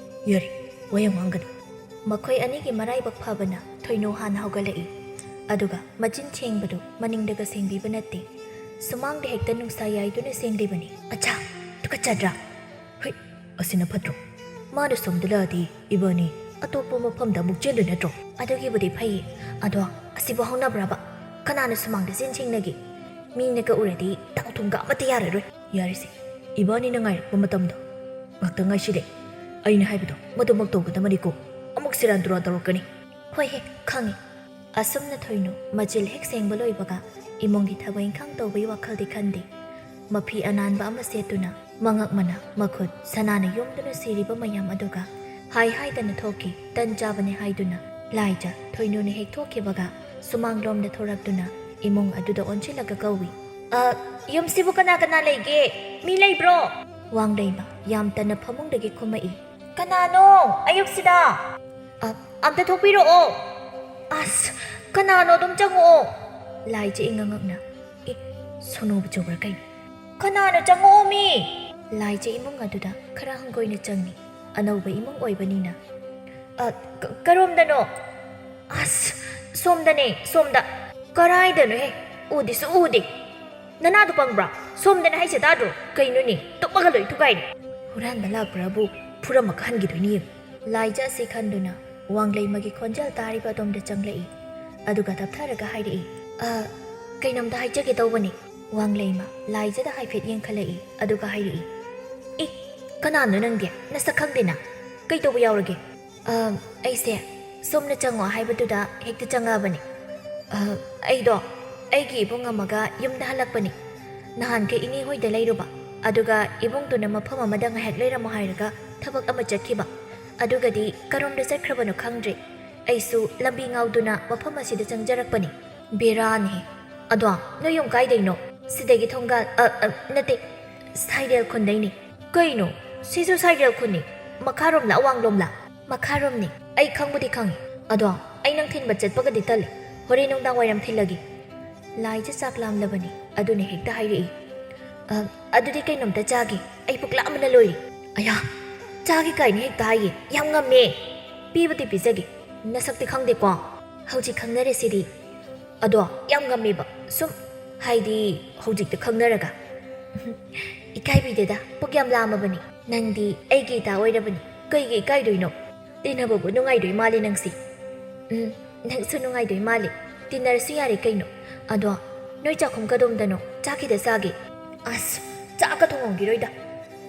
"ꯌꯥꯔꯦ, ꯋꯥ ꯌꯥꯝ ꯉꯥꯡꯒꯅꯨ꯫" ꯃꯈꯣꯏ ꯑꯅꯤꯒꯤ ꯃꯔꯥꯏꯕꯛ ꯐꯕꯅ ꯊꯣꯏꯅꯨ ꯍꯥꯟꯅ ꯍꯧꯒꯠꯂꯛꯏ꯫ ꯑꯗꯨꯒ ꯃꯆꯤꯟ ꯁꯦꯡꯕꯗꯨ ꯃꯅꯤꯡꯗꯒ ꯁꯦꯡꯕꯤꯕ ꯅꯠꯇꯦ꯫ ꯁꯨꯃꯥꯡꯗ ꯍꯦꯛꯇ ꯅꯨꯡꯁꯥ ꯌꯥꯏꯗꯨꯅ ꯁꯦꯡꯂꯤꯕꯅꯤ꯫ "ꯑꯆꯥ, ꯇꯨꯀꯠꯆꯗ꯭ꯔꯥ?" "ꯍꯨꯏ, ꯑꯁꯤꯅ ꯐꯠꯇ꯭ꯔꯣ? ꯃꯥꯅ ꯁꯣꯝꯗ ꯂꯥꯛꯑꯗꯤ ꯏꯕꯥꯅꯤ ꯑꯇꯣꯞꯄ ꯃꯐꯝꯗ ꯑꯃꯨꯛ ꯆꯦꯟꯗꯣꯏ ꯅꯠꯇ꯭ꯔꯣ?" "ꯑꯗꯨꯒꯤꯕꯨꯗꯤ ꯐꯩꯌꯦ, ꯑꯗꯣ ꯑꯁꯤꯕꯨ ꯍꯧꯅꯕ꯭ꯔꯕ? ꯀꯅꯥꯅ ꯁꯨꯃꯥꯡꯗ ꯆꯦꯟ ꯁꯦꯡꯅꯒꯦ? ꯃꯤꯅꯒ ꯎꯔꯗꯤ ꯇꯥꯎ ꯊꯨꯝꯒ ꯑꯃꯠꯇ ꯌꯥꯔꯔꯣꯏ꯫" "ꯌꯥꯔꯤꯁꯦ, ꯏꯕꯥꯅꯤꯅ ꯉꯥꯏꯔꯛꯄ ꯃꯇꯝꯗꯣ ꯉꯥꯛꯇ ꯉꯥꯏꯁꯤꯜꯂꯦ꯫ ꯑꯩꯅ ꯍꯥꯏꯕꯗꯣ ꯃꯗꯨꯃꯛ ꯇꯧꯒꯗꯕꯅꯤꯀꯣ꯫ ꯑꯃꯨꯛ ꯁꯦꯔꯥꯟ ꯇꯨꯔꯥꯟ ꯇꯧꯔꯛꯀꯅꯤ꯫" "ꯍꯣꯏ ꯍꯦ, ꯈꯪꯉꯤ꯫" ꯑꯁꯨꯝꯅ ꯊꯣꯏꯅꯨ ꯃꯆꯤꯜ ꯍꯦꯛ ꯁꯦꯡꯕ ꯂꯣꯏꯕꯒ ꯏꯃꯨꯡꯒꯤ ꯊꯕꯛ ꯏꯪꯈꯥꯡ ꯇꯧꯕꯒꯤ ꯋꯥꯈꯜꯗꯤ ꯈꯟꯗꯦ꯫ ꯃꯐꯤ ꯑꯅꯥꯟꯕ ꯑꯃ ꯁꯦꯠꯇꯨꯅ, ꯃꯉꯛ ꯃꯅꯥ ꯃꯈꯨꯠ ꯁꯅꯥꯅ ꯌꯣꯝꯗꯨꯅ ꯁꯤꯔꯤꯕ ꯃꯌꯥꯝ ꯑꯗꯨꯒ ꯍꯥꯏ ꯍꯥꯏꯗꯅ ꯊꯣꯛꯈꯤ꯫ ꯇꯟ ꯆꯥꯕꯅꯤ ꯍꯥꯏꯗꯨꯅ ꯂꯥꯏꯖ ꯊꯣꯏꯅꯨꯅ ꯍꯦꯛ ꯊꯣꯛꯈꯤꯕꯒ ꯁꯨꯃꯥꯡꯂꯣꯝꯗ ꯊꯣꯔꯛꯇꯨꯅ ꯏꯃꯨꯡ ꯑꯗꯨꯗ ꯑꯣꯟꯁꯤꯜꯂꯒ ꯀꯧꯏ꯫ "ꯑ, ꯌꯨꯝꯁꯤꯕꯨ ꯀꯅꯥ ꯀꯅꯥ ꯂꯩꯒꯦ? ꯃꯤ ꯂꯩꯕ꯭ꯔꯣ?" ꯋꯥꯡꯂꯩꯃ ꯌꯥꯝ ꯇꯟꯅ ꯐꯃꯨꯡꯗꯒꯤ ꯀꯨꯝꯃꯛꯏ꯫ "ꯀꯅꯥꯅꯣ ꯑꯌꯨꯛꯁꯤꯗ?" "ꯑ, ꯑꯝꯇ ꯊꯣꯛꯄꯤꯔꯛꯑꯣ꯫" "ꯑꯁ, ꯀꯅꯥꯅꯣ? ꯑꯗꯨꯝ ꯆꯪꯉꯛꯑꯣ꯫" ꯂꯥꯏꯖ ꯏꯉꯛ ꯉꯛꯅ꯫ "ꯑꯦ, ꯁꯣꯅꯣꯕꯨ ꯆꯨꯕ꯭ꯔꯥ ꯀꯩꯅꯣ? "ꯀꯅꯥꯅꯣ? ꯆꯪꯉꯛꯑꯣꯃꯤ!" ꯂꯥꯏꯖ ꯏꯃꯨꯡ ꯑꯗꯨꯗ ꯈꯔ ꯍꯪꯒꯣꯏꯅ ꯆꯪꯉꯤ꯫ ꯑꯅꯧꯕ ꯏꯃꯨꯡ ꯑꯣꯏꯕꯅꯤꯅ꯫ "ꯑ, ꯀ-, ꯀꯔꯣꯝꯗꯅꯣ? ꯑꯁ, ꯁꯣꯝꯗꯅꯦ, ꯁꯣꯝꯗ!" "ꯀꯔꯥꯏꯗꯅꯣꯍꯦ? ꯎꯗꯤꯁꯨ ꯎꯗꯦ꯫ ꯅꯅꯥꯗꯣ ꯄꯪꯕ꯭ꯔꯥ? ꯁꯣꯝꯗꯅꯦ ꯍꯥꯏꯁꯦ ꯇꯥꯗ꯭ꯔꯣ? ꯀꯩꯅꯣꯅꯦ? ꯇꯨꯝꯃꯒ ꯂꯣꯏ ꯊꯨꯒꯥꯏꯔꯦ!" "ꯍꯨꯔꯥꯟꯕ ꯂꯥꯛꯄ꯭ꯔꯥꯕꯨ ꯐꯨꯔꯝꯃꯒ ꯍꯟꯈꯤꯗꯣꯏꯅꯤ ꯌꯦꯡꯉꯨ!" ꯂꯥꯏꯖ ꯑꯁꯤ ꯈꯟꯗꯨꯅ ꯋꯥꯡꯂꯩꯃꯒꯤ ꯈꯣꯟꯖꯦꯜ ꯇꯥꯔꯤꯕ ꯑꯗꯣꯝꯗ ꯆꯪꯂꯛꯏ꯫ ꯑꯗꯨꯒ ꯇꯞꯊꯔꯒ ꯍꯥꯏꯔꯛꯏ, "ꯑ, ꯀꯩꯅꯣꯝꯇ ꯍꯥꯏꯖꯒꯦ ꯇꯧꯕꯅꯤ꯫" ꯋꯥꯡꯂꯩꯃ ꯂꯥꯏꯖꯗ ꯍꯥꯏꯐꯦꯠ ꯌꯦꯡꯈꯠꯂꯛꯏ, ꯑꯗꯨꯒ ꯍꯥꯏꯔꯛꯏ, "ꯏ, ꯀꯅꯥꯅꯣ ꯅꯪꯗꯤ? ꯅꯁꯛ ꯈꯪꯗꯦꯅ꯫ ꯀꯩ ꯇꯧꯕ ꯌꯥꯎꯔꯒꯦ?" "ꯑ, ꯑꯩꯁꯦ ꯁꯣꯝꯅ ꯆꯪꯉꯣ ꯍꯥꯏꯕꯗꯨꯗ ꯍꯦꯛꯇ ꯆꯪꯉꯛꯑꯕꯅꯤ꯫ ꯑ, ꯑꯩꯗꯣ ꯑꯩꯒꯤ ꯏꯕꯨꯡ ꯑꯃꯒ ꯌꯨꯝꯗ ꯍꯜꯂꯛꯄꯅꯤ꯫ ꯅꯍꯥꯟꯈꯩ ꯏꯅꯦ ꯍꯣꯏꯗ ꯂꯩꯔꯨꯕ, ꯑꯗꯨꯒ ꯏꯕꯨꯡꯗꯨꯅ ꯃꯐꯝ ꯑꯃꯗ ꯉꯥꯏꯍꯥꯛ ꯂꯩꯔꯝꯃꯣ ꯍꯥꯏꯔꯒ ꯊꯕꯛ ꯑꯃ ꯆꯠꯈꯤꯕ꯫ ꯑꯗꯨꯒꯗꯤ ꯀꯔꯣꯝꯗ ꯆꯠꯈ꯭ꯔꯕꯅꯣ ꯈꯪꯗ꯭ꯔꯦ꯫ ꯑꯩꯁꯨ ꯂꯝꯕꯤ ꯉꯥꯎꯗꯨꯅ ꯃꯐꯝ ꯑꯁꯤꯗ ꯆꯪꯖꯔꯛꯄꯅꯤ꯫" "ꯕꯦꯔꯥꯅꯤ꯫ ꯑꯗꯣ ꯅꯣꯏ ꯌꯨꯝ ꯀꯥꯏꯗꯩꯅꯣ?" "ꯁꯤꯗꯒꯤ ꯊꯣꯡꯒꯥꯜ, ꯑ, ꯑ, ꯅꯠꯇꯦ, ꯁꯥꯏꯔꯦꯜ ꯈꯨꯟꯗꯩꯅꯤ꯫" "ꯀꯩꯅꯣ? ꯁꯤꯁꯨ ꯁꯥꯏꯔꯦꯜ ꯈꯨꯟꯅꯤ? ꯃꯈꯥꯔꯣꯝꯂ ꯑꯋꯥꯡꯂꯣꯝꯂ?" "ꯃꯈꯥꯔꯣꯝꯅꯤ꯫ ꯑꯩ ꯈꯪꯕꯨꯗꯤ ꯈꯪꯉꯤ꯫ ꯑꯗꯣ ꯑꯩ ꯅꯪ ꯊꯤꯟꯕ ꯆꯠꯄꯒꯗꯤ ꯇꯜꯂꯤ꯫ ꯍꯣꯔꯦꯟ ꯅꯨꯡꯗꯥꯡ ꯋꯥꯏꯔꯝ ꯊꯤꯜꯂꯒꯦ꯫" ꯂꯥꯏꯖ ꯆꯥꯛ ꯂꯥꯝꯂꯕꯅꯤ, ꯑꯗꯨꯅ ꯍꯦꯛꯇ ꯍꯥꯏꯔꯛꯏ, "ꯑ, ꯑꯗꯨꯗꯤ ꯀꯩꯅꯣꯝꯇ ꯆꯥꯒꯦ꯫ ꯑꯩ ꯄꯨꯛ ꯂꯥꯝꯕꯅ ꯂꯣꯏꯔꯦ꯫" "ꯑꯌꯥ, ꯆꯥꯒꯦ ꯀꯥꯏꯅ ꯍꯦꯛꯇ ꯍꯥꯏꯌꯦ꯫ ꯌꯥꯝ ꯉꯝꯃꯦ꯫ ꯄꯤꯕꯗꯤ ꯄꯤꯖꯒꯦ꯫ ꯅꯁꯛꯇꯤ ꯈꯪꯗꯦꯀꯣ꯫ ꯍꯧꯖꯤꯛ ꯈꯪꯅꯔꯁꯤꯗꯤ꯫" "ꯑꯗꯣ ꯌꯥꯝ ꯉꯝꯃꯦꯕ꯫ ꯁꯨꯝ, ꯍꯥꯏꯗꯤ, ꯍꯧꯖꯤꯛꯇ ꯈꯪꯅꯔꯒ꯫" "ꯏꯀꯥꯏꯕꯤꯗꯦꯗ, ꯄꯨꯛ ꯌꯥꯝ ꯂꯥꯝꯃꯕꯅꯤ꯫ ꯅꯪꯗꯤ ꯑꯩꯒꯤ ꯏꯇꯥ ꯑꯣꯏꯔꯕꯅꯤ꯫ ꯀꯩꯒꯤ ꯏꯀꯥꯏꯗꯣꯏꯅꯣ? ꯇꯤꯟꯅꯕꯕꯨ ꯅꯨꯡꯉꯥꯏꯗꯣꯏ ꯃꯥꯜꯂꯤ ꯅꯪꯁꯤ꯫" "ꯎꯝ, ꯅꯪꯁꯨ ꯅꯨꯡꯉꯥꯏꯗꯣꯏ ꯃꯥꯜꯂꯤ꯫ ꯇꯤꯟꯅꯔꯁꯨ ꯌꯥꯔꯦ ꯀꯩꯅꯣ꯫ ꯑꯗꯣ ꯅꯣꯏ ꯆꯥꯛꯈꯨꯝ ꯀꯗꯣꯝꯗꯅꯣ? ꯆꯥꯛ ꯈꯤꯇ ꯆꯥꯒꯦ꯫" "ꯑꯁ, ꯆꯥꯛꯀ ꯊꯣꯡꯉꯝꯈꯤꯔꯣꯏꯗ꯫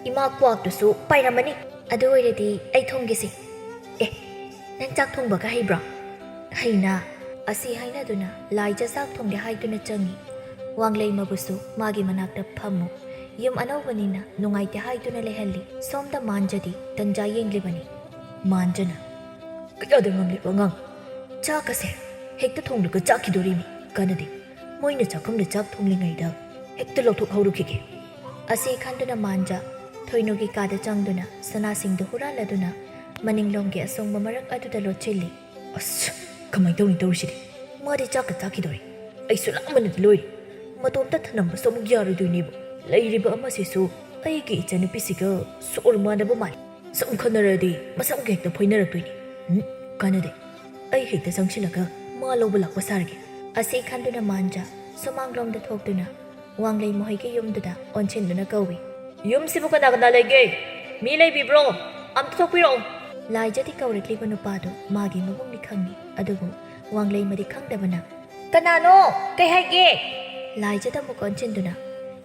ꯏꯃꯥ ꯀ꯭ꯋꯥꯛꯇꯨꯁꯨ ꯄꯥꯏꯔꯝꯃꯅꯤ꯫ ꯑꯗꯨ ꯑꯣꯏꯔꯗꯤ ꯑꯩ ꯊꯣꯡꯒꯦꯁꯦ꯫" "ꯑꯦ, ꯅꯪ ꯆꯥꯛ ꯊꯣꯡꯕꯒ ꯍꯩꯕ꯭ꯔꯣ?" "ꯍꯩꯅ꯫" ꯑꯁꯤ ꯍꯥꯏꯅꯗꯨꯅ ꯂꯥꯏꯖ ꯆꯥꯛ ꯊꯣꯡꯒꯦ ꯍꯥꯏꯗꯨꯅ ꯆꯪꯉꯤ꯫ ꯋꯥꯡꯂꯩꯃꯕꯨꯁꯨ ꯃꯥꯒꯤ ꯃꯅꯥꯛꯇ ꯐꯝꯃꯨ꯫ ꯌꯨꯝ ꯑꯅꯧꯕꯅꯤꯅ ꯅꯨꯡꯉꯥꯏꯇꯦ ꯍꯥꯏꯗꯨꯅ ꯂꯩꯍꯜꯂꯤ꯫ ꯁꯣꯝꯗ ꯃꯥꯟꯖꯗꯤ ꯇꯟꯖꯥ ꯌꯦꯡꯂꯤꯕꯅꯤ꯫ ꯃꯥꯟꯖꯅ, "ꯀꯌꯥꯗ ꯉꯝꯂꯤꯕ ꯑꯉꯥꯡ? ꯆꯥꯛꯀꯁꯦ ꯍꯦꯛꯇ ꯊꯣꯡꯂꯒ ꯆꯥꯛꯈꯤꯗꯣꯔꯤꯃꯤ꯫ ꯀꯥꯟꯅꯗꯦ꯫ ꯃꯣꯏꯅ ꯆꯥꯛꯈꯨꯝꯗ ꯆꯥꯛ ꯊꯣꯡꯂꯤꯉꯩꯗ ꯍꯦꯛꯇ ꯂꯧꯊꯣꯛꯍꯧꯔꯨꯈꯤꯒꯦ꯫" ꯑꯁꯤ ꯈꯟꯗꯨꯅ ꯃꯥꯟꯖ ꯊꯣꯏꯅꯨꯒꯤ ꯀꯥꯗ ꯆꯪꯗꯨꯅ ꯁꯅꯥꯁꯤꯡꯗꯨ ꯍꯨꯔꯥꯜꯂꯗꯨꯅ ꯃꯅꯤꯡꯂꯣꯝꯒꯤ ꯑꯁꯣꯡꯕ ꯃꯔꯛ ꯑꯗꯨꯗ ꯂꯣꯠꯁꯤꯜꯂꯤ꯫ "ꯑꯁ, ꯀꯃꯥꯏꯅ ꯇꯧꯅꯤ ꯇꯧꯔꯤꯁꯤꯗꯤ? ꯃꯥꯗꯤ ꯆꯥꯛꯀ ꯆꯥꯈꯤꯗꯣꯔꯦ꯫ ꯑꯩꯁꯨ ꯂꯥꯝꯕꯅꯗꯤ ꯂꯣꯏꯔꯦ꯫ ꯃꯇꯣꯝꯇ ꯊꯅꯝꯕꯁꯨ ꯑꯃꯨꯛ ꯌꯥꯔꯣꯏꯗꯣꯏꯅꯦꯕ꯫ ꯂꯩꯔꯤꯕ ꯑꯃꯁꯤꯁꯨ ꯑꯩꯒꯤ ꯏꯆꯟꯅꯨꯄꯤꯁꯤꯒ ꯁꯣꯔ ꯃꯥꯟꯅꯕ ꯃꯥꯜꯂꯤ꯫ ꯁꯨꯝ ꯈꯟꯅꯔꯗꯤ ꯃꯁꯝꯒ ꯍꯦꯛꯇ ꯐꯣꯏꯅꯔꯛꯇꯣꯏꯅꯤ꯫ ꯎꯝ, ꯀꯥꯟꯅꯗꯦ꯫ ꯑꯩ ꯍꯦꯛꯇ ꯆꯪꯁꯤꯜꯂꯒ ꯃꯥ ꯂꯧꯕ ꯂꯥꯛꯄ ꯁꯥꯔꯒꯦ꯫ ꯑꯁꯤ ꯈꯟꯗꯨꯅ ꯃꯥꯟꯖ ꯁꯨꯃꯥꯡꯂꯣꯝꯗ ꯊꯣꯛꯇꯨꯅ ꯋꯥꯡꯂꯩ ꯃꯈꯣꯏꯒꯤ ꯌꯨꯝꯗꯨꯗ ꯑꯣꯟꯁꯤꯟꯗꯨꯅ ꯀꯧꯏ꯫ "ꯌꯨꯝꯁꯤꯕꯨ ꯀꯅꯥ ꯀꯅꯥ ꯂꯩꯒꯦ? ꯃꯤ ꯂꯩꯕꯤꯕ꯭ꯔꯣ? ꯑꯝꯇ ꯊꯣꯛꯄꯤꯔꯛꯑꯣ!" ꯂꯥꯏꯖꯗꯤ ꯀꯧꯔꯛꯂꯤꯕ ꯅꯨꯄꯥꯗꯨ ꯃꯥꯒꯤ ꯃꯕꯨꯡꯅꯤ ꯈꯪꯏ, ꯑꯗꯨꯕꯨ ꯋꯥꯡꯂꯩꯃꯗꯤ ꯈꯪꯗꯕꯅ, "ꯀꯅꯥꯅꯣ? ꯀꯩ ꯍꯥꯏꯒꯦ?" ꯂꯥꯏꯖꯗ ꯑꯃꯨꯛ ꯑꯣꯟꯁꯤꯟꯗꯨꯅ,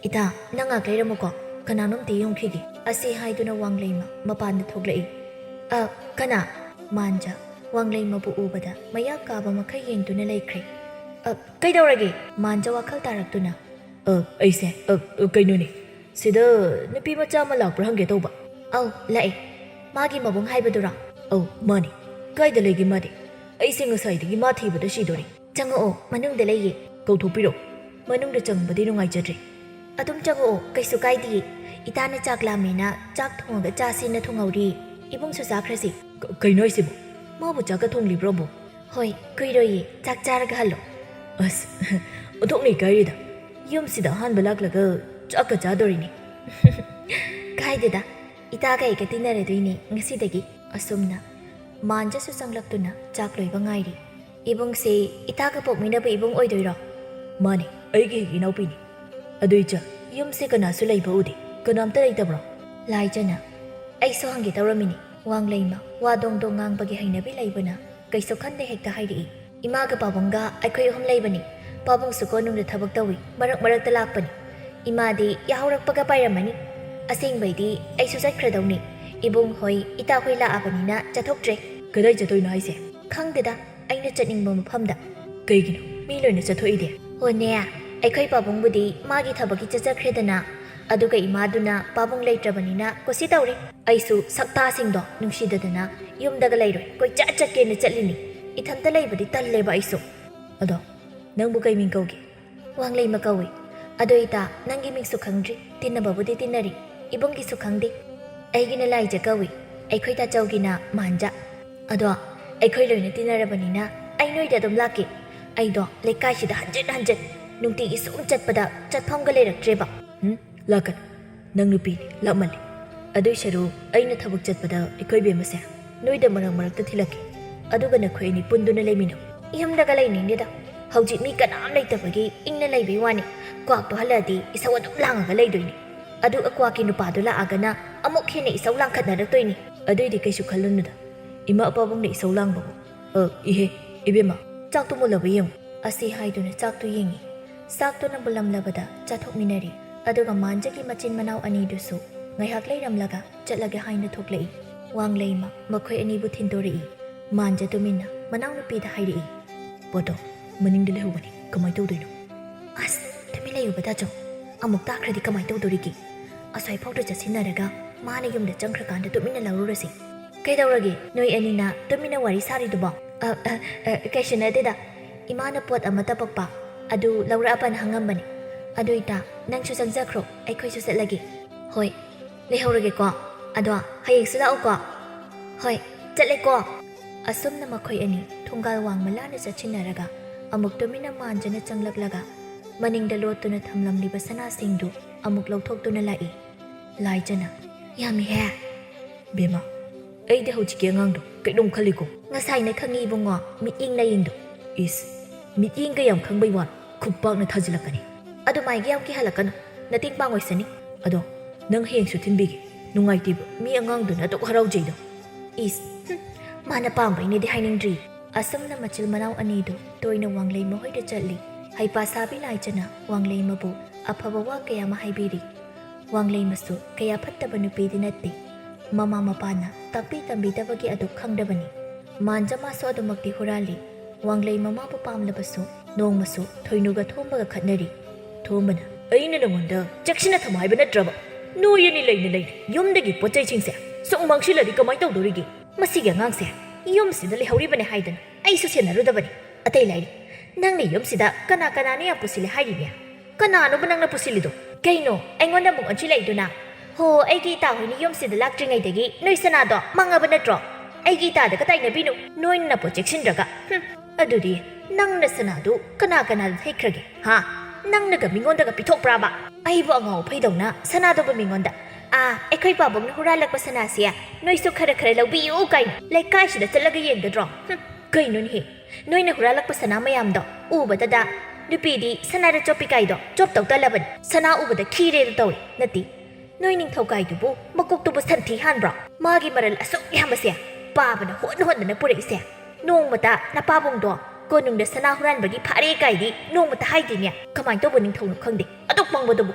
"ꯏꯇꯥ, ꯅꯪ ꯉꯥꯛ ꯂꯩꯔꯝꯃꯨꯀꯣ, ꯀꯅꯥꯅꯣꯝꯇ ꯌꯦꯡꯉꯨꯈꯤꯒꯦ꯫" ꯑꯁꯤ ꯍꯥꯏꯗꯨꯅ ꯋꯥꯡꯂꯩꯃ ꯃꯄꯥꯟꯗ ꯊꯣꯛꯂꯛꯏ꯫ "ꯑ, ꯀꯅꯥ?" ꯃꯥꯟꯖ ꯋꯥꯡꯂꯩꯃꯕꯨ ꯎꯕꯗ ꯃꯌꯥ ꯀꯥꯕ ꯃꯈꯩ ꯌꯦꯡꯗꯨꯅ ꯂꯩꯈ꯭ꯔꯦ꯫ "ꯑ, ꯀꯩꯗꯧꯔꯒꯦ?" ꯃꯥꯟꯖ ꯋꯥꯈꯜ ꯇꯥꯔꯛꯇꯨꯅ, "ꯑ, ꯑꯩꯁꯦ, ꯑ, ꯑ, ꯀꯩꯅꯣꯅꯦ, ꯁꯤꯗ ꯅꯨꯄꯤ ꯃꯆꯥ ꯑꯃ ꯂꯥꯛꯄ꯭ꯔꯥ ꯍꯪꯒꯦ ꯇꯧꯕ꯫" "ꯑꯧ, ꯂꯥꯛꯑꯦ꯫ ꯃꯥꯒꯤ ꯃꯕꯨꯡ ꯍꯥꯏꯕꯗꯨꯔꯣ?" "ꯑꯧ, ꯃꯥꯅꯦ꯫ ꯀꯥꯏꯗ ꯂꯩꯒꯦ ꯃꯥꯗꯤ? ꯑꯩꯁꯦ ꯉꯁꯥꯏꯗꯒꯤ ꯃꯥ ꯊꯤꯕꯗ ꯁꯤꯗꯣꯔꯦ꯫" "ꯆꯪꯉꯛꯑꯣ, ꯃꯅꯨꯡꯗ ꯂꯩꯌꯦ꯫" "ꯀꯧꯊꯣꯛꯄꯤꯔꯣ꯫ ꯃꯅꯨꯡꯗ ꯆꯪꯕꯗꯤ ꯅꯨꯡꯉꯥꯏꯖꯗ꯭ꯔꯦ꯫" "ꯑꯗꯨꯝ ꯆꯪꯉꯛꯑꯣ, ꯀꯩꯁꯨ ꯀꯥꯏꯗꯤꯌꯦ꯫ ꯏꯇꯥꯅ ꯆꯥꯛ ꯂꯥꯝꯃꯦꯅ ꯆꯥꯛ ꯊꯣꯡꯉꯒ ꯆꯥꯁꯦꯅ ꯊꯣꯡꯍꯧꯔꯤ꯫ ꯏꯕꯨꯡꯁꯨ ꯆꯥꯈ꯭ꯔꯁꯤ꯫" "ꯀ-, ꯀꯩꯅꯣ ꯍꯥꯏꯁꯤꯕꯣ? ꯃꯥꯕꯨ ꯆꯥꯛꯀ ꯊꯣꯡꯂꯤꯕ꯭ꯔꯣꯕꯣ?" "ꯍꯣꯏ, ꯀꯨꯏꯔꯣꯏꯌꯦ, ꯆꯥꯛ ꯆꯥꯔꯒ ꯍꯜꯂꯣ꯫" "ꯑꯁ, ꯑꯣꯟꯊꯣꯛꯅ ꯏꯀꯥꯏꯔꯤꯗ꯫ ꯌꯨꯝꯁꯤꯗ ꯑꯍꯥꯟꯕ ꯂꯥꯛꯂꯒ ꯆꯥꯛꯀ ꯆꯥꯗꯣꯔꯤꯅꯦ꯫" "ꯀꯥꯏꯗꯦꯗ, ꯏꯇꯥꯒ ꯑꯩꯒ ꯇꯤꯟꯅꯔꯗꯣꯏꯅꯦ ꯉꯁꯤꯗꯒꯤ꯫" ꯑꯁꯨꯝꯅ ꯃꯥꯟꯖꯁꯨ ꯆꯪꯂꯛꯇꯨꯅ ꯆꯥꯛ ꯂꯣꯏꯕ ꯉꯥꯏꯔꯤ꯫ "ꯏꯕꯨꯡꯁꯦ ꯏꯇꯥꯒ ꯄꯣꯛꯃꯤꯟꯅꯕ ꯏꯕꯨꯡ ꯑꯣꯏꯗꯣꯏꯔꯣ?" "ꯃꯥꯅꯦ, ꯑꯩꯒꯤ ꯍꯦꯛ ꯏꯅꯥꯎꯄꯤꯅꯤ꯫ ꯑꯗꯨ ꯏꯆꯥ, ꯌꯨꯝꯁꯦ ꯀꯅꯥꯁꯨ ꯂꯩꯕ ꯎꯗꯦ, ꯀꯅꯥꯝꯇ ꯂꯩꯇꯕ꯭ꯔꯣ?" ꯂꯥꯏꯖꯅ, "ꯑꯩꯁꯨ ꯍꯪꯒꯦ ꯇꯧꯔꯝꯃꯤꯅꯤ꯫" ꯋꯥꯡꯂꯩꯃ ꯋꯥ ꯗꯣꯡ ꯗꯣꯡ ꯉꯥꯡꯕꯒꯤ ꯍꯩꯅꯕꯤ ꯂꯩꯕꯅ ꯀꯩꯁꯨ ꯈꯟꯗꯦ ꯍꯦꯛꯇ ꯍꯥꯏꯔꯛꯏ꯫ "ꯏꯃꯥꯒ ꯄꯥꯕꯨꯡꯒ ꯑꯩꯈꯣꯏ ꯑꯍꯨꯝ ꯂꯩꯕꯅꯤ꯫ ꯄꯥꯕꯨꯡꯁꯨ ꯀꯣꯅꯨꯡꯗ ꯊꯕꯛ ꯇꯧꯏ, ꯃꯔꯛ ꯃꯔꯛꯇ ꯂꯥꯛꯄꯅꯤ꯫ ꯏꯃꯥꯗꯤ ꯌꯥꯍꯧꯔꯛꯄꯒ ꯄꯥꯏꯔꯝꯃꯅꯤ꯫ ꯑꯁꯦꯡꯕꯩꯗꯤ ꯑꯩꯁꯨ ꯆꯠꯈ꯭ꯔꯗꯧꯅꯤ꯫ ꯏꯕꯨꯡ ꯍꯣꯏ, ꯏꯇꯥ ꯍꯣꯏ ꯂꯥꯛꯑꯕꯅꯤꯅ ꯆꯠꯊꯣꯛꯇ꯭ꯔꯦ꯫" "ꯀꯗꯥꯏ ꯆꯠꯇꯣꯏꯅꯣ ꯍꯥꯏꯁꯦ?" "ꯈꯪꯗꯦꯗ, ꯑꯩꯅ ꯆꯠꯅꯤꯡꯕ ꯃꯐꯝꯗ꯫" "ꯀꯩꯒꯤꯅꯣ? ꯃꯤ ꯂꯣꯏꯅ ꯆꯠꯊꯣꯛꯏꯗꯤ꯫" "ꯍꯣꯅꯦ, ꯑꯩꯈꯣꯏ ꯄꯥꯕꯨꯡꯕꯨꯗꯤ ꯃꯥꯒꯤ ꯊꯕꯛꯀꯤ ꯆꯠꯆꯈ꯭ꯔꯦꯗꯅ, ꯑꯗꯨꯒ ꯏꯃꯥꯗꯨꯅ ꯄꯥꯕꯨꯡ ꯂꯩꯇ꯭ꯔꯕꯅꯤꯅ ꯀꯨꯁꯤ ꯇꯧꯔꯤ꯫ ꯑꯩꯁꯨ ꯁꯛꯇꯥꯁꯤꯡꯗꯣ ꯅꯨꯡꯁꯤꯗꯗꯅ ꯌꯨꯝꯗꯒ ꯂꯩꯔꯣꯏ, ꯀꯣꯏꯆꯠ ꯆꯠꯀꯦꯅ ꯆꯠꯂꯤꯅꯤ꯫ ꯏꯊꯟꯇ ꯂꯩꯕꯗꯤ ꯇꯜꯂꯦꯕ ꯑꯩꯁꯨ꯫" "ꯑꯗꯣ ꯅꯪꯕꯨ ꯀꯩ ꯃꯤꯡ ꯀꯧꯒꯦ?" "ꯋꯥꯡꯂꯩꯃ ꯀꯧꯏ꯫ ꯑꯗꯣ ꯏꯇꯥ, ꯅꯪꯒꯤ ꯃꯤꯡꯁꯨ ꯈꯪꯗ꯭ꯔꯤ꯫ ꯇꯤꯟꯅꯕꯕꯨꯗꯤ ꯇꯤꯟꯅꯔꯤ, ꯏꯕꯨꯡꯒꯤꯁꯨ ꯈꯪꯗꯦ꯫" "ꯑꯩꯒꯤꯅ ꯂꯥꯏꯖ ꯀꯧꯏ, ꯑꯩꯈꯣꯏ ꯇꯥꯆꯧꯒꯤꯅ ꯃꯥꯟꯖ꯫ ꯑꯗꯣ ꯑꯩꯈꯣꯏ ꯂꯣꯏꯅ ꯇꯤꯟꯅꯔꯕꯅꯤꯅ ꯑꯩ ꯅꯣꯏꯗ ꯑꯗꯨꯝ ꯂꯥꯛꯀꯦ꯫ ꯑꯩꯗꯣ ꯂꯩꯀꯥꯏꯁꯤꯗ ꯍꯟꯖꯤꯟ ꯍꯟꯖꯤꯟ ꯅꯨꯡꯇꯤꯒꯤ ꯁꯨꯝ ꯆꯠꯄꯗ ꯆꯠꯐꯝꯒ ꯂꯩꯔꯛꯇ꯭ꯔꯦꯕ꯫ ꯎꯝ, ꯂꯥꯛꯀꯅꯨ꯫ ꯅꯪ ꯅꯨꯄꯤꯅꯤ, ꯂꯥꯞꯃꯜꯂꯤ꯫ ꯑꯗꯨꯏ ꯁꯔꯨꯛ ꯑꯩꯅ ꯊꯕꯛ ꯆꯠꯄꯗ ꯑꯩꯈꯣꯏ ꯕꯦꯝꯃꯁꯦ ꯅꯣꯏꯗ ꯃꯔꯛ ꯃꯔꯛꯇ ꯊꯤꯜꯂꯛꯀꯦ꯫ ꯑꯗꯨꯒ ꯅꯈꯣꯏ ꯑꯅꯤ ꯄꯨꯟꯗꯨꯅ ꯂꯩꯃꯤꯟꯅꯧ꯫ ꯌꯨꯝꯗꯒ ꯂꯩꯅꯤꯡꯗꯦꯗ꯫ ꯍꯧꯖꯤꯛ ꯃꯤ ꯀꯅꯥꯝ ꯂꯩꯇꯕꯒꯤ ꯏꯪꯅ ꯂꯩꯕꯩ ꯋꯥꯅꯤ꯫ ꯀ꯭ꯋꯥꯛꯇꯣ ꯍꯜꯂꯛꯑꯗꯤ ꯏꯁꯧ ꯑꯗꯨꯝ ꯂꯥꯡꯉꯒ ꯂꯩꯗꯣꯏꯅꯤ꯫ ꯑꯗꯨꯒ ꯀ꯭ꯋꯥꯛꯀꯤ ꯅꯨꯄꯥꯗꯣ ꯂꯥꯛꯑꯒꯅ ꯑꯃꯨꯛ ꯍꯦꯟꯅ ꯏꯁꯧ ꯂꯥꯡꯈꯠꯅꯔꯛꯇꯣꯏꯅꯤ꯫ ꯑꯗꯨꯏꯗꯤ ꯀꯩꯁꯨ ꯈꯜꯂꯨꯅꯨꯗ꯫ ꯏꯃꯥ ꯄꯥꯕꯨꯡꯅ ꯏꯁꯧ ꯂꯥꯡꯕꯕꯨ꯫ ꯑ, ꯏꯍꯦ, ꯏꯕꯦꯝꯃ, ꯆꯥꯛꯇꯨ ꯃꯨꯜꯂꯕ ꯌꯦꯡꯉꯨ꯫ ꯑꯁꯤ ꯍꯥꯏꯗꯨꯅ ꯆꯥꯛꯇꯨ ꯌꯦꯡꯉꯤ꯫ ꯆꯥꯛꯇꯨꯅ ꯃꯨꯜꯂꯝꯂꯕꯗ ꯆꯥꯊꯣꯛꯃꯤꯟꯅꯔꯤ꯫ ꯑꯗꯨꯒ ꯃꯥꯟꯖꯒꯤ ꯃꯆꯤꯟ ꯃꯅꯥꯎ ꯑꯅꯤꯗꯨꯁꯨ ꯉꯥꯏꯍꯥꯛ ꯂꯩꯔꯝꯂꯒ ꯆꯠꯂꯒꯦ ꯍꯥꯏꯅ ꯊꯣꯛꯂꯛꯏ꯫ ꯋꯥꯡꯂꯩꯃ ꯃꯈꯣꯏ ꯑꯅꯤꯕꯨ ꯊꯤꯟꯗꯣꯔꯛꯏ꯫ ꯃꯥꯟꯖ ꯇꯨꯃꯤꯟꯅ ꯃꯅꯥꯎꯅꯨꯄꯤꯗ ꯍꯥꯏꯔꯛꯏ꯫ ꯄꯣꯠꯇꯣ ꯃꯅꯤꯡꯗ ꯂꯩꯍꯧꯕꯅꯤ, ꯀꯃꯥꯏ ꯇꯧꯗꯣꯏꯅꯣ? ꯑꯁ, ꯇꯨꯃꯤꯟ ꯂꯩꯌꯨꯕ ꯗꯥꯆꯧ꯫ ꯑꯃꯨꯛ ꯇꯥꯈ꯭ꯔꯗꯤ ꯀꯃꯥꯏ ꯇꯧꯗꯣꯔꯤꯒꯦ? ꯑꯁ꯭ꯋꯥꯏꯐꯥꯎꯗ ꯆꯠꯁꯤꯟꯅꯔꯒ ꯃꯥꯅ ꯌꯨꯝꯗ ꯆꯪꯈ꯭ꯔꯀꯥꯟꯗ ꯇꯨꯃꯤꯟꯅ ꯂꯧꯔꯨꯔꯁꯤ꯫ ꯀꯩꯗꯧꯔꯒꯦ ꯅꯣꯏ ꯑꯅꯤꯅ ꯇꯨꯃꯤꯟꯅ ꯋꯥꯔꯤ ꯁꯥꯔꯤꯗꯨꯕꯣ? ꯑ, ꯑ, ꯑ, ꯀꯩꯁꯨ ꯅꯠꯇꯦꯗ꯫ ꯏꯃꯥꯅ ꯄꯣꯠ ꯑꯃ ꯇꯄꯛꯄ, ꯑꯗꯨ ꯂꯧꯔꯛꯑꯕꯅ ꯍꯪꯉꯝꯕꯅꯦ꯫ ꯑꯗꯨ ꯏꯇꯥ, ꯅꯪꯁꯨ ꯆꯪꯖꯈ꯭ꯔꯣ, ꯑꯩꯈꯣꯏꯁꯨ ꯆꯠꯂꯒꯦ꯫ ꯍꯣꯏ, ꯂꯩꯍꯧꯔꯒꯦꯀꯣ꯫ ꯑꯗꯣ ꯍꯌꯦꯡꯁꯨ ꯂꯥꯛꯎꯀꯣ꯫ ꯍꯣꯏ, ꯆꯠꯂꯦꯀꯣ꯫ ꯑꯁꯨꯝꯅ ꯃꯈꯣꯏ ꯑꯅꯤ ꯊꯣꯡꯒꯥꯜ ꯋꯥꯡꯃ ꯂꯥꯟꯅ ꯆꯠꯁꯤꯟꯅꯔꯒ ꯑꯃꯨꯛ ꯇꯨꯃꯤꯟꯅ ꯃꯥꯟꯖꯅ ꯆꯪꯂꯛꯂꯒ ꯃꯅꯤꯡꯗ ꯂꯣꯠꯇꯨꯅ ꯊꯝꯂꯝꯂꯤꯕ ꯁꯅꯥꯁꯤꯡꯗꯨ ꯑꯃꯨꯛ ꯂꯧꯊꯣꯛꯇꯨꯅ ꯂꯥꯛꯏ꯫ ꯂꯥꯏꯖꯅ, "ꯌꯥꯝꯃꯤꯍꯦ!" ꯕꯦꯝꯃ, ꯑꯩꯗꯤ ꯍꯧꯖꯤꯛꯀꯤ ꯑꯉꯥꯡꯗꯣ ꯀꯩꯅꯣꯝ ꯈꯜꯂꯤꯀꯣ꯫ ꯉꯁꯥꯏꯅ ꯈꯪꯉꯤ ꯏꯕꯨꯡꯉꯣ, ꯃꯤꯠꯌꯦꯡ ꯅꯌꯦꯡꯗꯣ꯫ ꯏꯁ, ꯃꯤꯠꯌꯦꯡꯒ ꯌꯥꯝ ꯈꯪꯕꯩ ꯋꯥꯅꯤ, ꯈꯨꯄꯥꯛꯅ ꯊꯥꯖꯤꯜꯂꯛꯀꯅꯤ꯫ ꯑꯗꯨꯃꯥꯏꯒ ꯌꯥꯝ ꯀꯤꯍꯜꯂꯛꯀꯅꯨ, ꯅꯇꯦꯡ ꯄꯥꯡ ꯑꯣꯏꯁꯅꯤ꯫ ꯑꯗꯣ ꯅꯪ ꯍꯌꯦꯡꯁꯨ ꯊꯤꯟꯕꯤꯒꯦ, ꯅꯨꯡꯉꯥꯏꯇꯦꯕ ꯃꯤ ꯑꯉꯥꯡꯗꯨꯅ ꯑꯗꯨꯛ ꯍꯔꯥꯎꯖꯩꯗꯣ꯫ ꯏꯁ, ꯍꯨꯝ, ꯃꯥꯅ ꯄꯥꯝꯕꯩꯅꯦꯗꯤ ꯍꯥꯏꯅꯤꯡꯗ꯭ꯔꯤ꯫ ꯑꯁꯨꯝꯅ ꯃꯆꯤꯜ ꯃꯅꯥꯎ ꯑꯅꯤꯗꯨ ꯇꯣꯏꯅ ꯋꯥꯡꯂꯩꯃ ꯍꯣꯏꯗ ꯆꯠꯂꯤ꯫ ꯍꯩꯄꯥ ꯁꯥꯕꯤ ꯂꯥꯏꯖꯅ ꯋꯥꯡꯂꯩꯃꯕꯨ ꯑꯐꯕ ꯋꯥ ꯀꯌꯥ ꯑꯃ ꯍꯥꯏꯕꯤꯔꯤ꯫ ꯋꯥꯡꯂꯩꯃꯁꯨ ꯀꯌꯥ ꯐꯠꯇꯕ ꯅꯨꯄꯤꯗꯤ ꯅꯠꯇꯦ꯫ ꯃꯃꯥ ꯃꯄꯥꯅ ꯇꯥꯛꯄꯤ ꯇꯝꯕꯤꯗꯕꯒꯤ ꯑꯗꯨ ꯈꯪꯗꯕꯅꯤ꯫ ꯃꯥꯟꯖ ꯃꯥꯁꯨ ꯑꯗꯨꯃꯛꯇꯤ ꯍꯨꯔꯥꯜꯂꯤ꯫ ꯋꯥꯡꯂꯩꯃ ꯃꯥꯕꯨ ꯄꯥꯝꯂꯕꯁꯨ ꯅꯣꯡꯃꯁꯨ ꯊꯣꯏꯅꯨꯒ ꯊꯣꯝꯕꯒ ꯈꯠꯅꯔꯤ꯫ ꯊꯣꯝꯕꯅ, "ꯑꯩꯅ ꯅꯉꯣꯟꯗ ꯆꯦꯛꯁꯤꯟꯅ ꯊꯝꯃꯣ ꯍꯥꯏꯕ ꯅꯠꯇ꯭ꯔꯕ? ꯅꯣꯏ ꯑꯅꯤ ꯂꯩꯅ ꯂꯩꯅ ꯌꯨꯝꯗꯒꯤ ꯄꯣꯠ ꯆꯩꯁꯤꯡꯁꯦ ꯁꯨꯝ ꯃꯥꯡꯁꯤꯜꯂꯗꯤ ꯀꯃꯥꯏ ꯇꯧꯗꯣꯔꯤꯒꯦ? ꯃꯁꯤꯒꯤ ꯑꯉꯥꯡꯁꯦ ꯌꯨꯝꯁꯤꯗ ꯂꯩꯍꯧꯔꯤꯕꯅꯦ ꯍꯥꯏꯗꯅ ꯑꯩꯁꯨ ꯁꯦꯟꯅꯔꯨꯗꯕꯅꯤ꯫ ꯑꯇꯩ ꯂꯥꯏꯔꯤ, ꯅꯪꯅ ꯌꯨꯝꯁꯤꯗ ꯀꯅꯥ ꯀꯅꯥꯅ ꯌꯥꯝ ꯄꯨꯁꯤꯜꯂꯦ ꯍꯥꯏꯔꯤꯅꯦ? ꯀꯅꯥꯅꯣꯕ ꯅꯪꯅ ꯄꯨꯁꯤꯜꯂꯤꯗꯣ? ꯀꯩꯅꯣ ꯑꯩꯉꯣꯟꯗ ꯑꯃꯨꯛ ꯑꯣꯟꯁꯤꯜꯂꯛꯏꯗꯨꯅ? ꯍꯣ, ꯑꯩꯒꯤ ꯏꯇꯥ ꯍꯣꯏꯅ ꯌꯨꯝꯁꯤꯗ ꯂꯥꯛꯇ꯭ꯔꯤꯉꯩꯗꯒꯤ ꯅꯣꯏ ꯁꯅꯥꯗꯣ ꯃꯪꯉꯕ ꯅꯠꯇ꯭ꯔꯣ? ꯑꯩꯒꯤ ꯏꯇꯥꯗꯒ ꯇꯥꯏꯅꯕꯤꯅꯨ, ꯅꯣꯏꯅ ꯅꯄꯣꯠ ꯆꯦꯛꯁꯤꯟꯗ꯭ꯔꯒ꯫ ꯍꯨꯝ, ꯑꯗꯨꯗꯤ "ꯅꯪꯅ ꯁꯅꯥꯗꯨ ꯀꯅꯥ ꯀꯅꯥꯗ ꯊꯩꯈ꯭ꯔꯒꯦ? ꯍꯥ? ꯅꯪꯅꯒ ꯃꯤꯉꯣꯟꯗꯒ ꯄꯤꯊꯣꯛꯄ꯭ꯔꯥꯕ?" "ꯑꯩꯕꯨ ꯑꯉꯥꯎ ꯑꯐꯩꯗꯧꯅ ꯁꯅꯥꯗꯨꯕꯨ ꯃꯤꯉꯣꯟꯗ? ꯑꯥ, ꯑꯩꯈꯣꯏ ꯄꯥꯕꯨꯡꯅ ꯍꯨꯔꯥꯜꯂꯛꯄ ꯁꯅꯥꯁꯦ ꯅꯣꯏꯁꯨ ꯈꯔ ꯈꯔ ꯂꯧꯕꯤꯌꯨ ꯀꯥꯏꯅ ꯂꯩꯀꯥꯏꯁꯤꯗ ꯆꯠꯂꯒ ꯌꯦꯟꯒꯗ꯭ꯔꯣ? ꯍꯨꯝ, ꯀꯩꯅꯣꯅꯦꯍꯦ? ꯅꯣꯏꯅ ꯍꯨꯔꯥꯜꯂꯛꯄ ꯁꯅꯥ ꯃꯌꯥꯝꯗꯣ ꯎꯕꯗꯗ ꯅꯨꯄꯤꯗꯤ ꯁꯅꯥꯗ ꯆꯣꯞꯄꯤ ꯀꯥꯏꯗꯣ ꯆꯣꯞꯇꯧ ꯇꯜꯂꯕꯅꯤ꯫ ꯁꯅꯥ ꯎꯕꯗ ꯈꯤꯔꯦꯗꯣ ꯇꯧꯔꯦ꯫ ꯅꯠꯇꯦ, ꯅꯣꯏ ꯅꯤꯡꯊꯧ ꯀꯥꯏꯗꯨꯕꯨ ꯃꯀꯣꯛꯇꯨꯕꯨ ꯁꯟꯊꯤ ꯍꯥꯟꯕ꯭ꯔꯣ? ꯃꯥꯒꯤ ꯃꯔꯜ ꯑꯁꯨꯛ ꯌꯥꯝꯕꯁꯦ ꯄꯥꯕꯅ ꯍꯣꯠꯅ ꯍꯣꯠꯅꯅ ꯄꯨꯔꯛꯏꯁꯦ꯫ ꯅꯣꯡꯃꯇ ꯅꯄꯥꯕꯨꯡꯗꯣ ꯀꯣꯅꯨꯡꯗ ꯁꯅꯥ ꯍꯨꯔꯥꯟꯕꯒꯤ ꯐꯥꯔꯦ ꯀꯥꯏꯗꯤ ꯅꯣꯡꯃꯇ ꯍꯥꯏꯗꯦꯅꯦ꯫ ꯀꯃꯥꯏꯅ ꯇꯧꯕ ꯅꯤꯡꯊꯧꯅꯣ ꯈꯪꯗꯦ, ꯑꯗꯨꯛ ꯄꯪꯕꯗꯨꯕꯨ꯫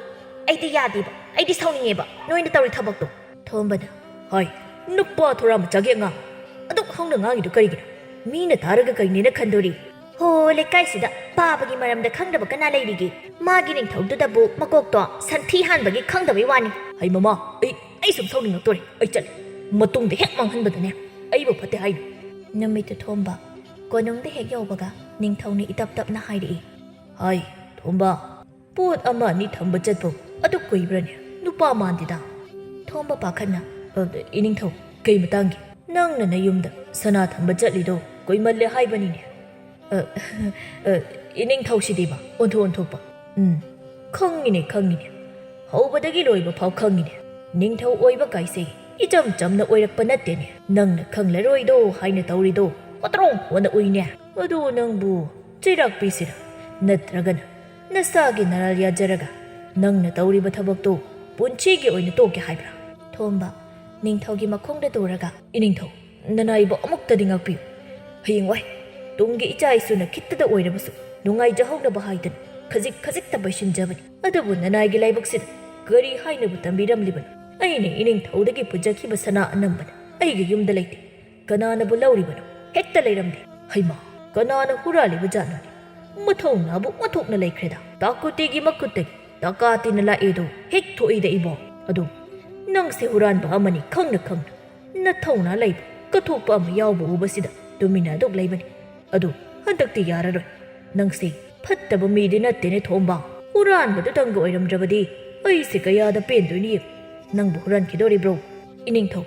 ꯑꯩꯗꯤ ꯌꯥꯗꯦꯕ, ꯑꯩꯗꯤ ꯁꯥꯎꯅꯤꯡꯉꯦꯕ ꯅꯣꯏꯅ ꯇꯧꯔꯤ ꯊꯕꯛꯇꯣ꯫" ꯊꯣꯝꯕꯅ, "ꯍꯣꯏ, ꯅꯨꯄꯥ ꯊꯣꯔꯥ ꯃꯆꯥꯒꯤ ꯑꯉꯥꯡ, ꯑꯗꯨꯛ ꯍꯧꯅ ꯉꯥꯡꯉꯤꯗꯨ ꯀꯔꯤꯒꯤꯅꯣ? ꯃꯤꯅ ꯇꯥꯔꯒ ꯀꯩꯅꯦꯅ ꯈꯟꯗꯣꯔꯤ?" "ꯍꯣ, ꯂꯩꯀꯥꯏꯁꯤꯗ ꯄꯥꯕꯒꯤ ꯃꯔꯝꯗ ꯈꯪꯗꯕ ꯀꯅꯥ ꯂꯩꯔꯤꯒꯦ? ꯃꯥꯒꯤ ꯅꯤꯡꯊꯧꯗꯨꯗꯕꯨ ꯃꯀꯣꯛꯇꯣ ꯁꯟꯊꯤ ꯍꯥꯟꯕꯒꯤ ꯈꯪꯗꯕꯩ ꯋꯥꯅꯤ꯫" "ꯍꯩ ꯃꯃꯥ, ꯑꯩ, ꯑꯩ ꯁꯨꯝ ꯁꯥꯎꯅꯤꯡꯉꯛꯇꯣꯔꯦ꯫ ꯑꯩ ꯆꯠꯂꯦ꯫ ꯃꯇꯨꯡꯗ ꯍꯦꯛ ꯃꯥꯡꯍꯟꯕꯗꯅꯦ ꯑꯩꯕꯨ ꯐꯠꯇꯦ ꯍꯥꯏꯅꯨ꯫" ꯅꯨꯃꯤꯠꯇꯨ ꯊꯣꯝꯕ ꯀꯣꯅꯨꯡꯗ ꯍꯦꯛ ꯌꯧꯕꯒ ꯅꯤꯡꯊꯧꯅ ꯏꯇꯞ ꯇꯞꯅ ꯍꯥꯏꯔꯛꯏ꯫ "ꯍꯥꯏ, ꯊꯣꯝꯕ, ꯄꯣꯠ ꯑꯃ ꯑꯅꯤ ꯊꯝꯕ ꯆꯠꯄꯕꯨ ꯑꯗꯨꯛ ꯀꯨꯏꯕ꯭ꯔꯅꯦ? ꯅꯨꯄꯥ ꯃꯥꯟꯗꯦꯗ꯫" ꯊꯣꯝꯕ ꯄꯥꯈꯠꯅ, "ꯑ, ꯏꯅꯤꯡꯊꯧ, ꯀꯩ ꯃꯇꯥꯡꯒꯤ? ꯅꯪꯅ ꯅꯌꯨꯝꯗ ꯁꯅꯥ ꯊꯝꯕ ꯆꯠꯂꯤꯗꯣ ꯀꯨꯏꯃꯜꯂꯦ ꯍꯥꯏꯕꯅꯤꯅꯦ꯫" "ꯑ, ꯑ, ꯏꯅꯤꯡꯊꯧꯁꯤꯗꯤꯕ ꯑꯣꯟꯊꯣꯛ ꯑꯣꯟꯊꯣꯛꯄ꯫ ꯎꯝ, ꯈꯪꯉꯤꯅꯦ, ꯈꯪꯉꯤꯅꯦ꯫ ꯍꯧꯕꯗꯒꯤ ꯂꯣꯏꯕ ꯐꯥꯎ ꯈꯪꯉꯤꯅꯦ꯫ ꯅꯤꯡꯊꯧ ꯑꯣꯏꯕ ꯀꯥꯏꯁꯦ ꯏꯆꯝ ꯆꯝꯅ ꯑꯣꯏꯔꯛꯄ ꯅꯠꯇꯦꯅꯦ꯫ ꯅꯪꯅ ꯈꯪꯂꯔꯣꯏꯗꯣ ꯍꯥꯏꯅ ꯇꯧꯔꯤꯗꯣ ꯋꯥꯇ꯭ꯔꯣꯡ ꯍꯣꯅ ꯎꯏꯅꯦ꯫ ꯑꯗꯨ ꯅꯪꯕꯨ ꯆꯩꯔꯥꯛ ꯄꯤꯁꯤꯔꯥ? ꯅꯠꯇ꯭ꯔꯒꯅ ꯅꯁꯥꯒꯤ ꯅꯔꯥꯜ ꯌꯥꯖꯔꯒ ꯅꯪꯅ ꯇꯧꯔꯤꯕ ꯊꯕꯛꯇꯨ ꯄꯨꯟꯁꯤꯒꯤ ꯑꯣꯏꯅ ꯇꯣꯛꯀꯦ ꯍꯥꯏꯕ꯭ꯔꯥ?" ꯊꯣꯝꯕ ꯅꯤꯡꯊꯧꯒꯤ ꯃꯈꯣꯡꯗ ꯇꯨꯔꯒ, "ꯏꯅꯤꯡꯊꯧ, ꯅꯅꯥꯏꯕꯨ ꯑꯃꯨꯛꯇꯗꯤ ꯉꯥꯛꯄꯤꯌꯨ꯫ ꯍꯌꯦꯡꯋꯥꯏ ꯇꯨꯡꯒꯤ ꯏꯆꯥ ꯏꯁꯨꯅ ꯈꯤꯠꯇꯗ ꯑꯣꯏꯔꯕꯁꯨ ꯅꯨꯡꯉꯥꯏꯖꯍꯧꯅꯕ ꯍꯥꯏꯗꯅ ꯈꯖꯤꯛ ꯈꯖꯤꯛꯇ ꯄꯩꯁꯤꯟꯖꯕꯅꯤ꯫ ꯑꯗꯨꯕꯨ ꯅꯅꯥꯏꯒꯤ ꯂꯥꯏꯕꯛꯁꯤꯗ ꯀꯔꯤ ꯍꯥꯏꯅꯕꯨ ꯇꯝꯕꯤꯔꯝꯂꯤꯕꯅꯣ? ꯑꯩꯅ ꯏꯅꯤꯡꯊꯧꯗꯒꯤ ꯄꯨꯖꯈꯤꯕ ꯁꯅꯥ ꯑꯅꯝꯕꯅ ꯑꯩꯒꯤ ꯌꯨꯝꯗ ꯂꯩꯇꯦ꯫ ꯀꯅꯥꯅꯕꯨ ꯂꯧꯔꯤꯕꯅꯣ? ꯍꯦꯛꯇ ꯂꯩꯔꯝꯗꯦ꯫ ꯍꯩꯃꯥ, ꯀꯅꯥꯅ ꯍꯨꯔꯥꯜꯂꯤꯕ ꯖꯥꯠꯅꯣꯅꯦ? ꯃꯊꯧꯅꯥꯕꯨ ꯑꯣꯟꯊꯣꯛꯅ ꯂꯩꯈ꯭ꯔꯦꯗ꯫ ꯇꯥꯀꯨꯇꯤꯒꯤ ꯃꯈꯨꯠꯇꯒꯤ ꯇꯀꯥ ꯇꯤꯅ ꯂꯥꯛꯑꯦꯗꯣ ꯍꯦꯛ ꯊꯣꯛꯏꯗ ꯏꯕꯣ꯫ ꯑꯗꯨ ꯅꯪꯁꯦ ꯍꯨꯔꯥꯟꯕ ꯑꯃꯅꯤ ꯈꯪꯅ ꯈꯪꯅ ꯅꯊꯧꯅꯥ ꯂꯩꯕ ꯀꯠꯊꯣꯛꯄ ꯑꯃ ꯌꯥꯎꯕ ꯎꯕꯁꯤꯗ ꯇꯨꯃꯤꯟꯅ ꯑꯗꯨꯝ ꯂꯩꯕꯅꯤ꯫ ꯑꯗꯨ ꯍꯟꯗꯛꯇꯤ ꯌꯥꯔꯔꯣꯏ꯫ ꯅꯪꯁꯦ ꯐꯠꯇꯕ ꯃꯤꯗꯤ ꯅꯠꯇꯦꯅꯦ ꯊꯣꯝꯕ꯫ ꯍꯨꯔꯥꯟꯕꯗꯨꯇꯪꯒ ꯑꯣꯏꯔꯝꯗ꯭ꯔꯕꯗꯤ ꯑꯩꯁꯦ ꯀꯌꯥꯗ ꯄꯦꯟꯗꯣꯏꯅꯤ ꯌꯦꯡꯉꯨ꯫ ꯅꯪꯕꯨ ꯍꯨꯔꯥꯟꯈꯤꯗꯣꯔꯤꯕ꯭ꯔꯣ? ꯏꯅꯤꯡꯊꯧ,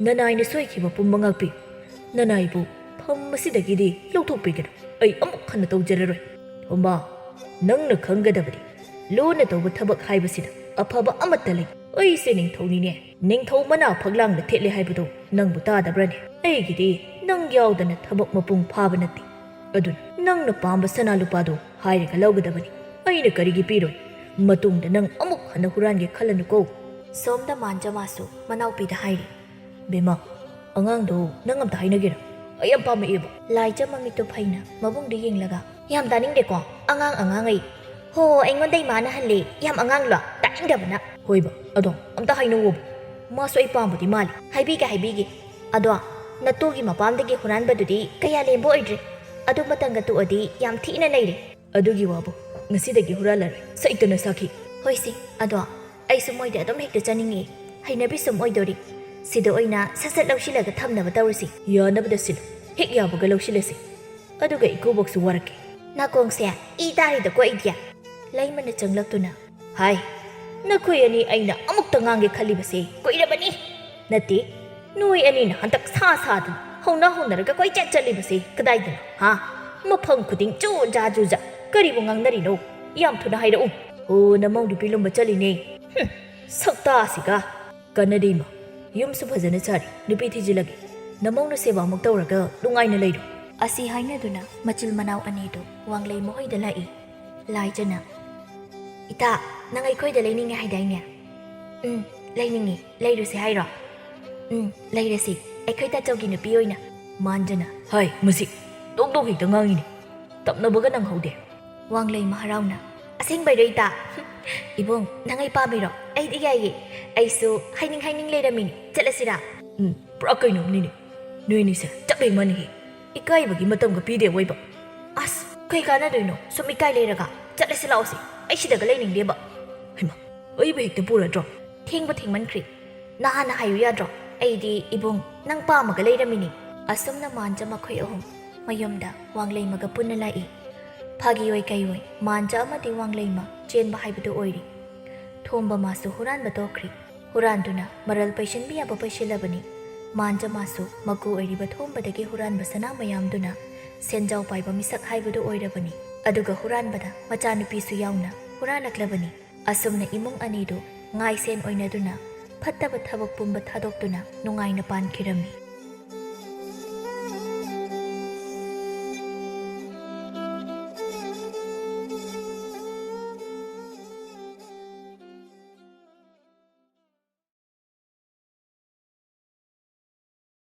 ꯅꯅꯥꯏꯅ ꯁꯣꯏꯈꯤꯕ ꯄꯨꯝꯕ ꯉꯥꯛꯄꯤꯌꯨ꯫ ꯅꯅꯥꯏꯕꯨ ꯐꯝ ꯑꯁꯤꯗꯒꯤꯗꯤ ꯂꯧꯊꯣꯛꯄꯤꯒꯅꯨ꯫ ꯑꯩ ꯑꯃꯨꯛ ꯍꯟꯅ ꯇꯧꯖꯔꯔꯣꯏ꯫ ꯊꯣꯝꯕ, ꯅꯪꯅ ꯈꯪꯒꯗꯕꯗꯤ ꯂꯨꯅ ꯇꯧꯕ ꯊꯕꯛ ꯍꯥꯏꯕꯁꯤꯗ ꯑꯐꯕ ꯑꯃꯠꯇ ꯂꯩ꯫ ꯑꯩꯁꯦ ꯅꯤꯡꯊꯧꯅꯤꯅꯦ꯫ ꯅꯤꯡꯊꯧ ꯃꯅꯥ ꯐꯛꯂꯥꯡꯗ ꯊꯦꯠꯂꯦ ꯍꯥꯏꯕꯗꯨ ꯅꯪꯕꯨ ꯇꯥꯗꯕ꯭ꯔꯅꯦ? ꯑꯩꯒꯤꯗꯤ ꯅꯪ ꯌꯥꯎꯗꯅ ꯊꯕꯛ ꯃꯄꯨꯡ ꯐꯥꯕ ꯅꯠꯇꯦ꯫ ꯑꯗꯨꯅ ꯅꯪꯅ ꯄꯥꯝꯕ ꯁꯅꯥ ꯂꯨꯄꯥꯗꯨ ꯍꯥꯏꯔꯒ ꯂꯧꯒꯗꯕꯅꯤ꯫ ꯑꯩꯅ ꯀꯔꯤꯒꯤ ꯄꯤꯔꯣꯏ? ꯃꯇꯨꯡꯗ ꯅꯪ ꯑꯃꯨꯛ ꯍꯟꯅ ꯍꯨꯔꯥꯟꯒꯦ ꯈꯜꯂꯅꯨꯀꯣ꯫ ꯁꯣꯝꯗ ꯃꯥꯟꯖꯃꯥꯁꯨ ꯃꯅꯥꯎꯄꯤꯗ ꯍꯥꯏꯔꯤ꯫ ꯕꯦꯝꯃ, ꯑꯉꯥꯡꯗꯣ ꯅꯪ ꯑꯝꯇ ꯍꯥꯏꯅꯒꯦꯔꯥ? ꯑꯩ ꯌꯥꯝ ꯄꯥꯝꯃꯛꯑꯦꯕ꯫ ꯂꯥꯏꯖ ꯃꯃꯤꯠꯇꯨ ꯐꯩꯅ ꯃꯕꯨꯡꯗ ꯌꯦꯡꯂꯒ, "ꯌꯥꯝ ꯇꯥꯅꯤꯡꯗꯦꯀꯣ, ꯑꯉꯥꯡ ꯑꯉꯥꯡ ꯑꯩ꯫ ꯍꯣ, ꯑꯩꯉꯣꯟꯗ ꯏꯃꯥꯅ ꯍꯜꯂꯦ, ꯌꯥꯝ ꯑꯉꯥꯡꯂꯣ? ꯇꯥꯅꯤꯡꯗꯕꯅ!" ꯍꯣꯏꯕ, ꯑꯗꯣ ꯑꯝꯇ ꯍꯥꯏꯅꯧꯋꯣꯕ꯫ ꯃꯥꯁꯨ ꯑꯩ ꯄꯥꯝꯕꯗꯤ ꯃꯥꯜꯂꯤ꯫ ꯍꯥꯏꯕꯤꯒꯦ, ꯍꯥꯏꯕꯤꯒꯦ꯫ ꯑꯗꯣ ꯅꯇꯨꯒꯤ ꯃꯄꯥꯝꯗꯒꯤ ꯍꯨꯔꯥꯟꯕꯗꯨꯗꯤ ꯀꯌꯥ ꯂꯦꯝꯕ ꯑꯣꯏꯗ꯭ꯔꯦ꯫ ꯑꯗꯨ ꯃꯇꯝꯒ ꯇꯣꯛꯑꯗꯤ ꯌꯥꯝ ꯊꯤꯅ ꯅꯩꯔꯦ꯫ ꯑꯗꯨꯒꯤ ꯋꯥꯕꯨ ꯉꯁꯤꯗꯒꯤ ꯍꯨꯔꯥꯜꯂꯔꯣꯏ꯫ ꯁꯩꯇꯅ ꯁꯥꯈꯤ꯫ ꯍꯣꯏꯁꯦ, ꯑꯗꯣ ꯑꯩꯁꯨ ꯃꯣꯏꯗ ꯑꯗꯨꯝ ꯍꯦꯛꯇ ꯆꯠꯅꯤꯡꯉꯤ꯫ ꯍꯩꯅꯕꯤ ꯁꯨꯝ ꯑꯣꯏꯗꯣꯔꯤ꯫ ꯁꯤꯗ ꯑꯣꯏꯅ ꯁꯠ ꯁꯠ ꯂꯧꯁꯤꯜꯂꯒ ꯊꯝꯅꯕ ꯇꯧꯔꯁꯤ꯫ ꯌꯥꯅꯕꯗ ꯁꯤꯜꯂꯨ꯫ ꯍꯦꯛ ꯌꯥꯕꯒ ꯂꯧꯁꯤꯜꯂꯁꯤ꯫ ꯑꯗꯨꯒ ꯏꯀꯨꯕꯣꯛꯁꯨ ꯋꯥꯔꯛꯀꯦ꯫ ꯅꯥꯀꯣꯡꯁꯦ ꯏ ꯇꯥꯔꯤꯗꯀꯣ ꯑꯩꯗꯤ꯫ ꯂꯩꯃꯅ ꯆꯪꯂꯛꯇꯨꯅ, "ꯍꯥꯏ, ꯅꯈꯣꯏ ꯑꯅꯤ ꯑꯩꯅ ꯑꯃꯨꯛꯇ ꯉꯥꯡꯒꯦ ꯈꯜꯂꯤꯕꯁꯦ ꯀꯨꯏꯔꯕꯅꯤ꯫ ꯅꯠꯇꯦ, ꯅꯣꯏ ꯑꯅꯤꯅ ꯍꯟꯗꯛ ꯁꯥ ꯁꯥꯗꯅ ꯍꯧꯅ ꯍꯧꯅꯔꯒ ꯀꯣꯏꯆꯠ ꯆꯠꯂꯤꯕꯁꯦ ꯀꯗꯥꯏꯗꯅꯣ, ꯍꯥ? ꯃꯐꯝ ꯈꯨꯗꯤꯡ ꯖꯨ ꯖꯥ ꯖꯨ ꯖꯥ꯫ ꯀꯔꯤꯕꯨ ꯉꯥꯡꯅꯔꯤꯅꯣ? ꯌꯥꯝ ꯊꯨꯅ ꯍꯥꯏꯔꯛꯎ꯫" "ꯑꯣ, ꯅꯃꯧ ꯅꯨꯄꯤ ꯂꯨꯝꯕ ꯆꯠꯂꯤꯅꯦ꯫" "ꯍꯨꯝ, ꯁꯛꯇꯥꯁꯤꯒ!" "ꯀꯥꯟꯅꯗꯦ ꯏꯃꯥ, ꯌꯨꯝꯁꯨ ꯐꯖꯅ ꯁꯥꯔꯤ, ꯅꯨꯄꯤ ꯊꯤꯖꯤꯜꯂꯒꯦ꯫ ꯅꯃꯧꯅ ꯁꯦꯕꯥꯃꯨꯛ ꯇꯧꯔꯒ ꯅꯨꯡꯉꯥꯏꯅ ꯂꯩꯔꯣ꯫" ꯑꯁꯤ ꯍꯥꯏꯅꯗꯨꯅ ꯃꯆꯤꯜ ꯃꯅꯥꯎ ꯑꯅꯤꯗꯨ ꯋꯥꯡꯂꯩ ꯃꯈꯣꯏꯗ ꯂꯥꯛꯏ꯫ ꯂꯥꯏꯖꯅ, "ꯏꯇꯥ, ꯅꯪ ꯑꯩꯈꯣꯏꯗ ꯂꯩꯅꯤꯡꯉꯦ ꯍꯥꯏꯗꯥꯏꯅꯦ?" "ꯎꯝ, ꯂꯩꯅꯤꯡꯉꯤ꯫ ꯂꯩꯔꯨꯁꯦ ꯍꯥꯏꯔꯣ?" "ꯎꯝ, ꯂꯩꯔꯁꯤ, ꯑꯩꯈꯣꯏ ꯇꯥꯆꯧꯒꯤ ꯅꯨꯄꯤ ꯑꯣꯏꯅ꯫" ꯃꯥꯟꯖꯅ, "ꯍꯥꯏ, ꯃꯁꯤ ꯗꯣꯛ ꯗꯣꯛ ꯍꯦꯛꯇ ꯉꯥꯡꯉꯤꯅꯦ, ꯇꯞꯅꯕꯒ ꯅꯪꯍꯧꯗꯦ꯫" ꯋꯥꯡꯂꯩꯃ ꯍꯔꯥꯎꯅ, "ꯑꯁꯦꯡꯕꯩꯔꯣ ꯏꯇꯥ?" "ꯏꯕꯨꯡ, ꯅꯪ ꯑꯩ ꯄꯥꯝꯃꯤꯔꯣ? ꯑꯩꯗꯤ ꯌꯥꯏꯌꯦ꯫ ꯑꯩꯁꯨ ꯍꯥꯏꯅꯤꯡ ꯍꯥꯏꯅꯤꯡ ꯂꯩꯔꯝꯃꯤꯅꯦ꯫ ꯆꯠꯂꯁꯤꯔꯥ?" "ꯎꯝ, ꯄꯨꯔꯥ ꯀꯩꯅꯣꯝꯅꯤꯅꯦ꯫ ꯅꯣꯏꯅꯤꯁꯦ ꯆꯞ ꯍꯦꯛ ꯃꯥꯟꯅꯩꯌꯦ꯫ ꯏꯀꯥꯏꯕꯒꯤ ꯃꯇꯝꯒ ꯄꯤꯗꯦ ꯑꯣꯏꯕ꯫" "ꯑꯁ, ꯀꯩ ꯀꯥꯟꯅꯗꯣꯏꯅꯣ ꯁꯨꯝ ꯏꯀꯥꯏ ꯂꯩꯔꯒ? ꯆꯠꯂꯁꯤ ꯂꯥꯛꯑꯣꯁꯦ, ꯑꯩ ꯁꯤꯗꯒ ꯂꯩꯅꯤꯡꯗꯦꯕ꯫" "ꯍꯩꯃꯥ, ꯑꯩꯕꯨ ꯍꯦꯛꯇ ꯄꯨꯔꯗ꯭ꯔꯣ?" "ꯊꯦꯡꯕꯨ ꯊꯦꯡꯃꯟꯈ꯭ꯔꯦ꯫ ꯅꯍꯥꯟꯅ ꯍꯥꯏꯌꯨ ꯌꯥꯗ꯭ꯔꯣ? ꯑꯩꯗꯤ ꯏꯕꯨꯡ ꯅꯪ ꯄꯥꯝꯃꯒ ꯂꯩꯔꯝꯃꯤꯅꯤ꯫" ꯑꯁꯨꯝꯅ ꯃꯥꯟꯖ ꯃꯈꯣꯏ ꯑꯍꯨꯝ ꯃꯌꯨꯝꯗ ꯋꯥꯡꯂꯩꯃꯒ ꯄꯨꯟꯅ ꯂꯥꯛꯏ꯫ ꯐꯥꯒꯤ ꯑꯣꯏ ꯀꯩ ꯑꯣꯏ ꯃꯥꯟꯖ ꯑꯃꯗꯤ ꯋꯥꯡꯂꯩꯃ ꯆꯦꯟꯕ ꯍꯥꯏꯕꯗꯨ ꯑꯣꯏꯔꯤ꯫ ꯊꯣꯝꯕ ꯃꯥꯁꯨ ꯍꯨꯔꯥꯟꯕ ꯇꯣꯛꯈ꯭ꯔꯤ꯫ ꯍꯨꯔꯥꯟꯗꯨꯅ ꯃꯔꯜ ꯄꯩꯁꯤꯟꯕ ꯌꯥꯕ ꯄꯩꯁꯤꯜꯂꯕꯅꯤ꯫ ꯃꯥꯟꯖꯃꯥꯁꯨ ꯃꯀꯨ ꯑꯣꯏꯔꯤꯕ ꯊꯣꯝꯕꯗꯒꯤ ꯍꯨꯔꯥꯟꯕ ꯁꯅꯥ ꯃꯌꯥꯝꯗꯨꯅ ꯁꯦꯟꯖꯥꯎ ꯄꯥꯏꯕ ꯃꯤꯁꯛ ꯍꯥꯏꯕꯗꯨ ꯑꯣꯏꯔꯕꯅꯤ꯫ ꯑꯗꯨꯒ ꯍꯨꯔꯥꯟꯕꯗ ꯃꯆꯥꯅꯨꯄꯤꯁꯨ ꯌꯥꯎꯅ ꯍꯨꯔꯥꯜꯂꯛꯂꯕꯅꯤ꯫ ꯑꯁꯨꯝꯅ ꯏꯃꯨꯡ ꯑꯅꯤꯗꯨ ꯉꯥꯏꯁꯦꯟ ꯑꯣꯏꯅꯗꯨꯅ ꯐꯠꯇꯕ ꯊꯕꯛ ꯄꯨꯝꯕ ꯊꯥꯗꯣꯛꯇꯨꯅ ꯅꯨꯡꯉꯥꯏꯅ ꯄꯥꯟꯈꯤꯔꯝꯃꯤ꯫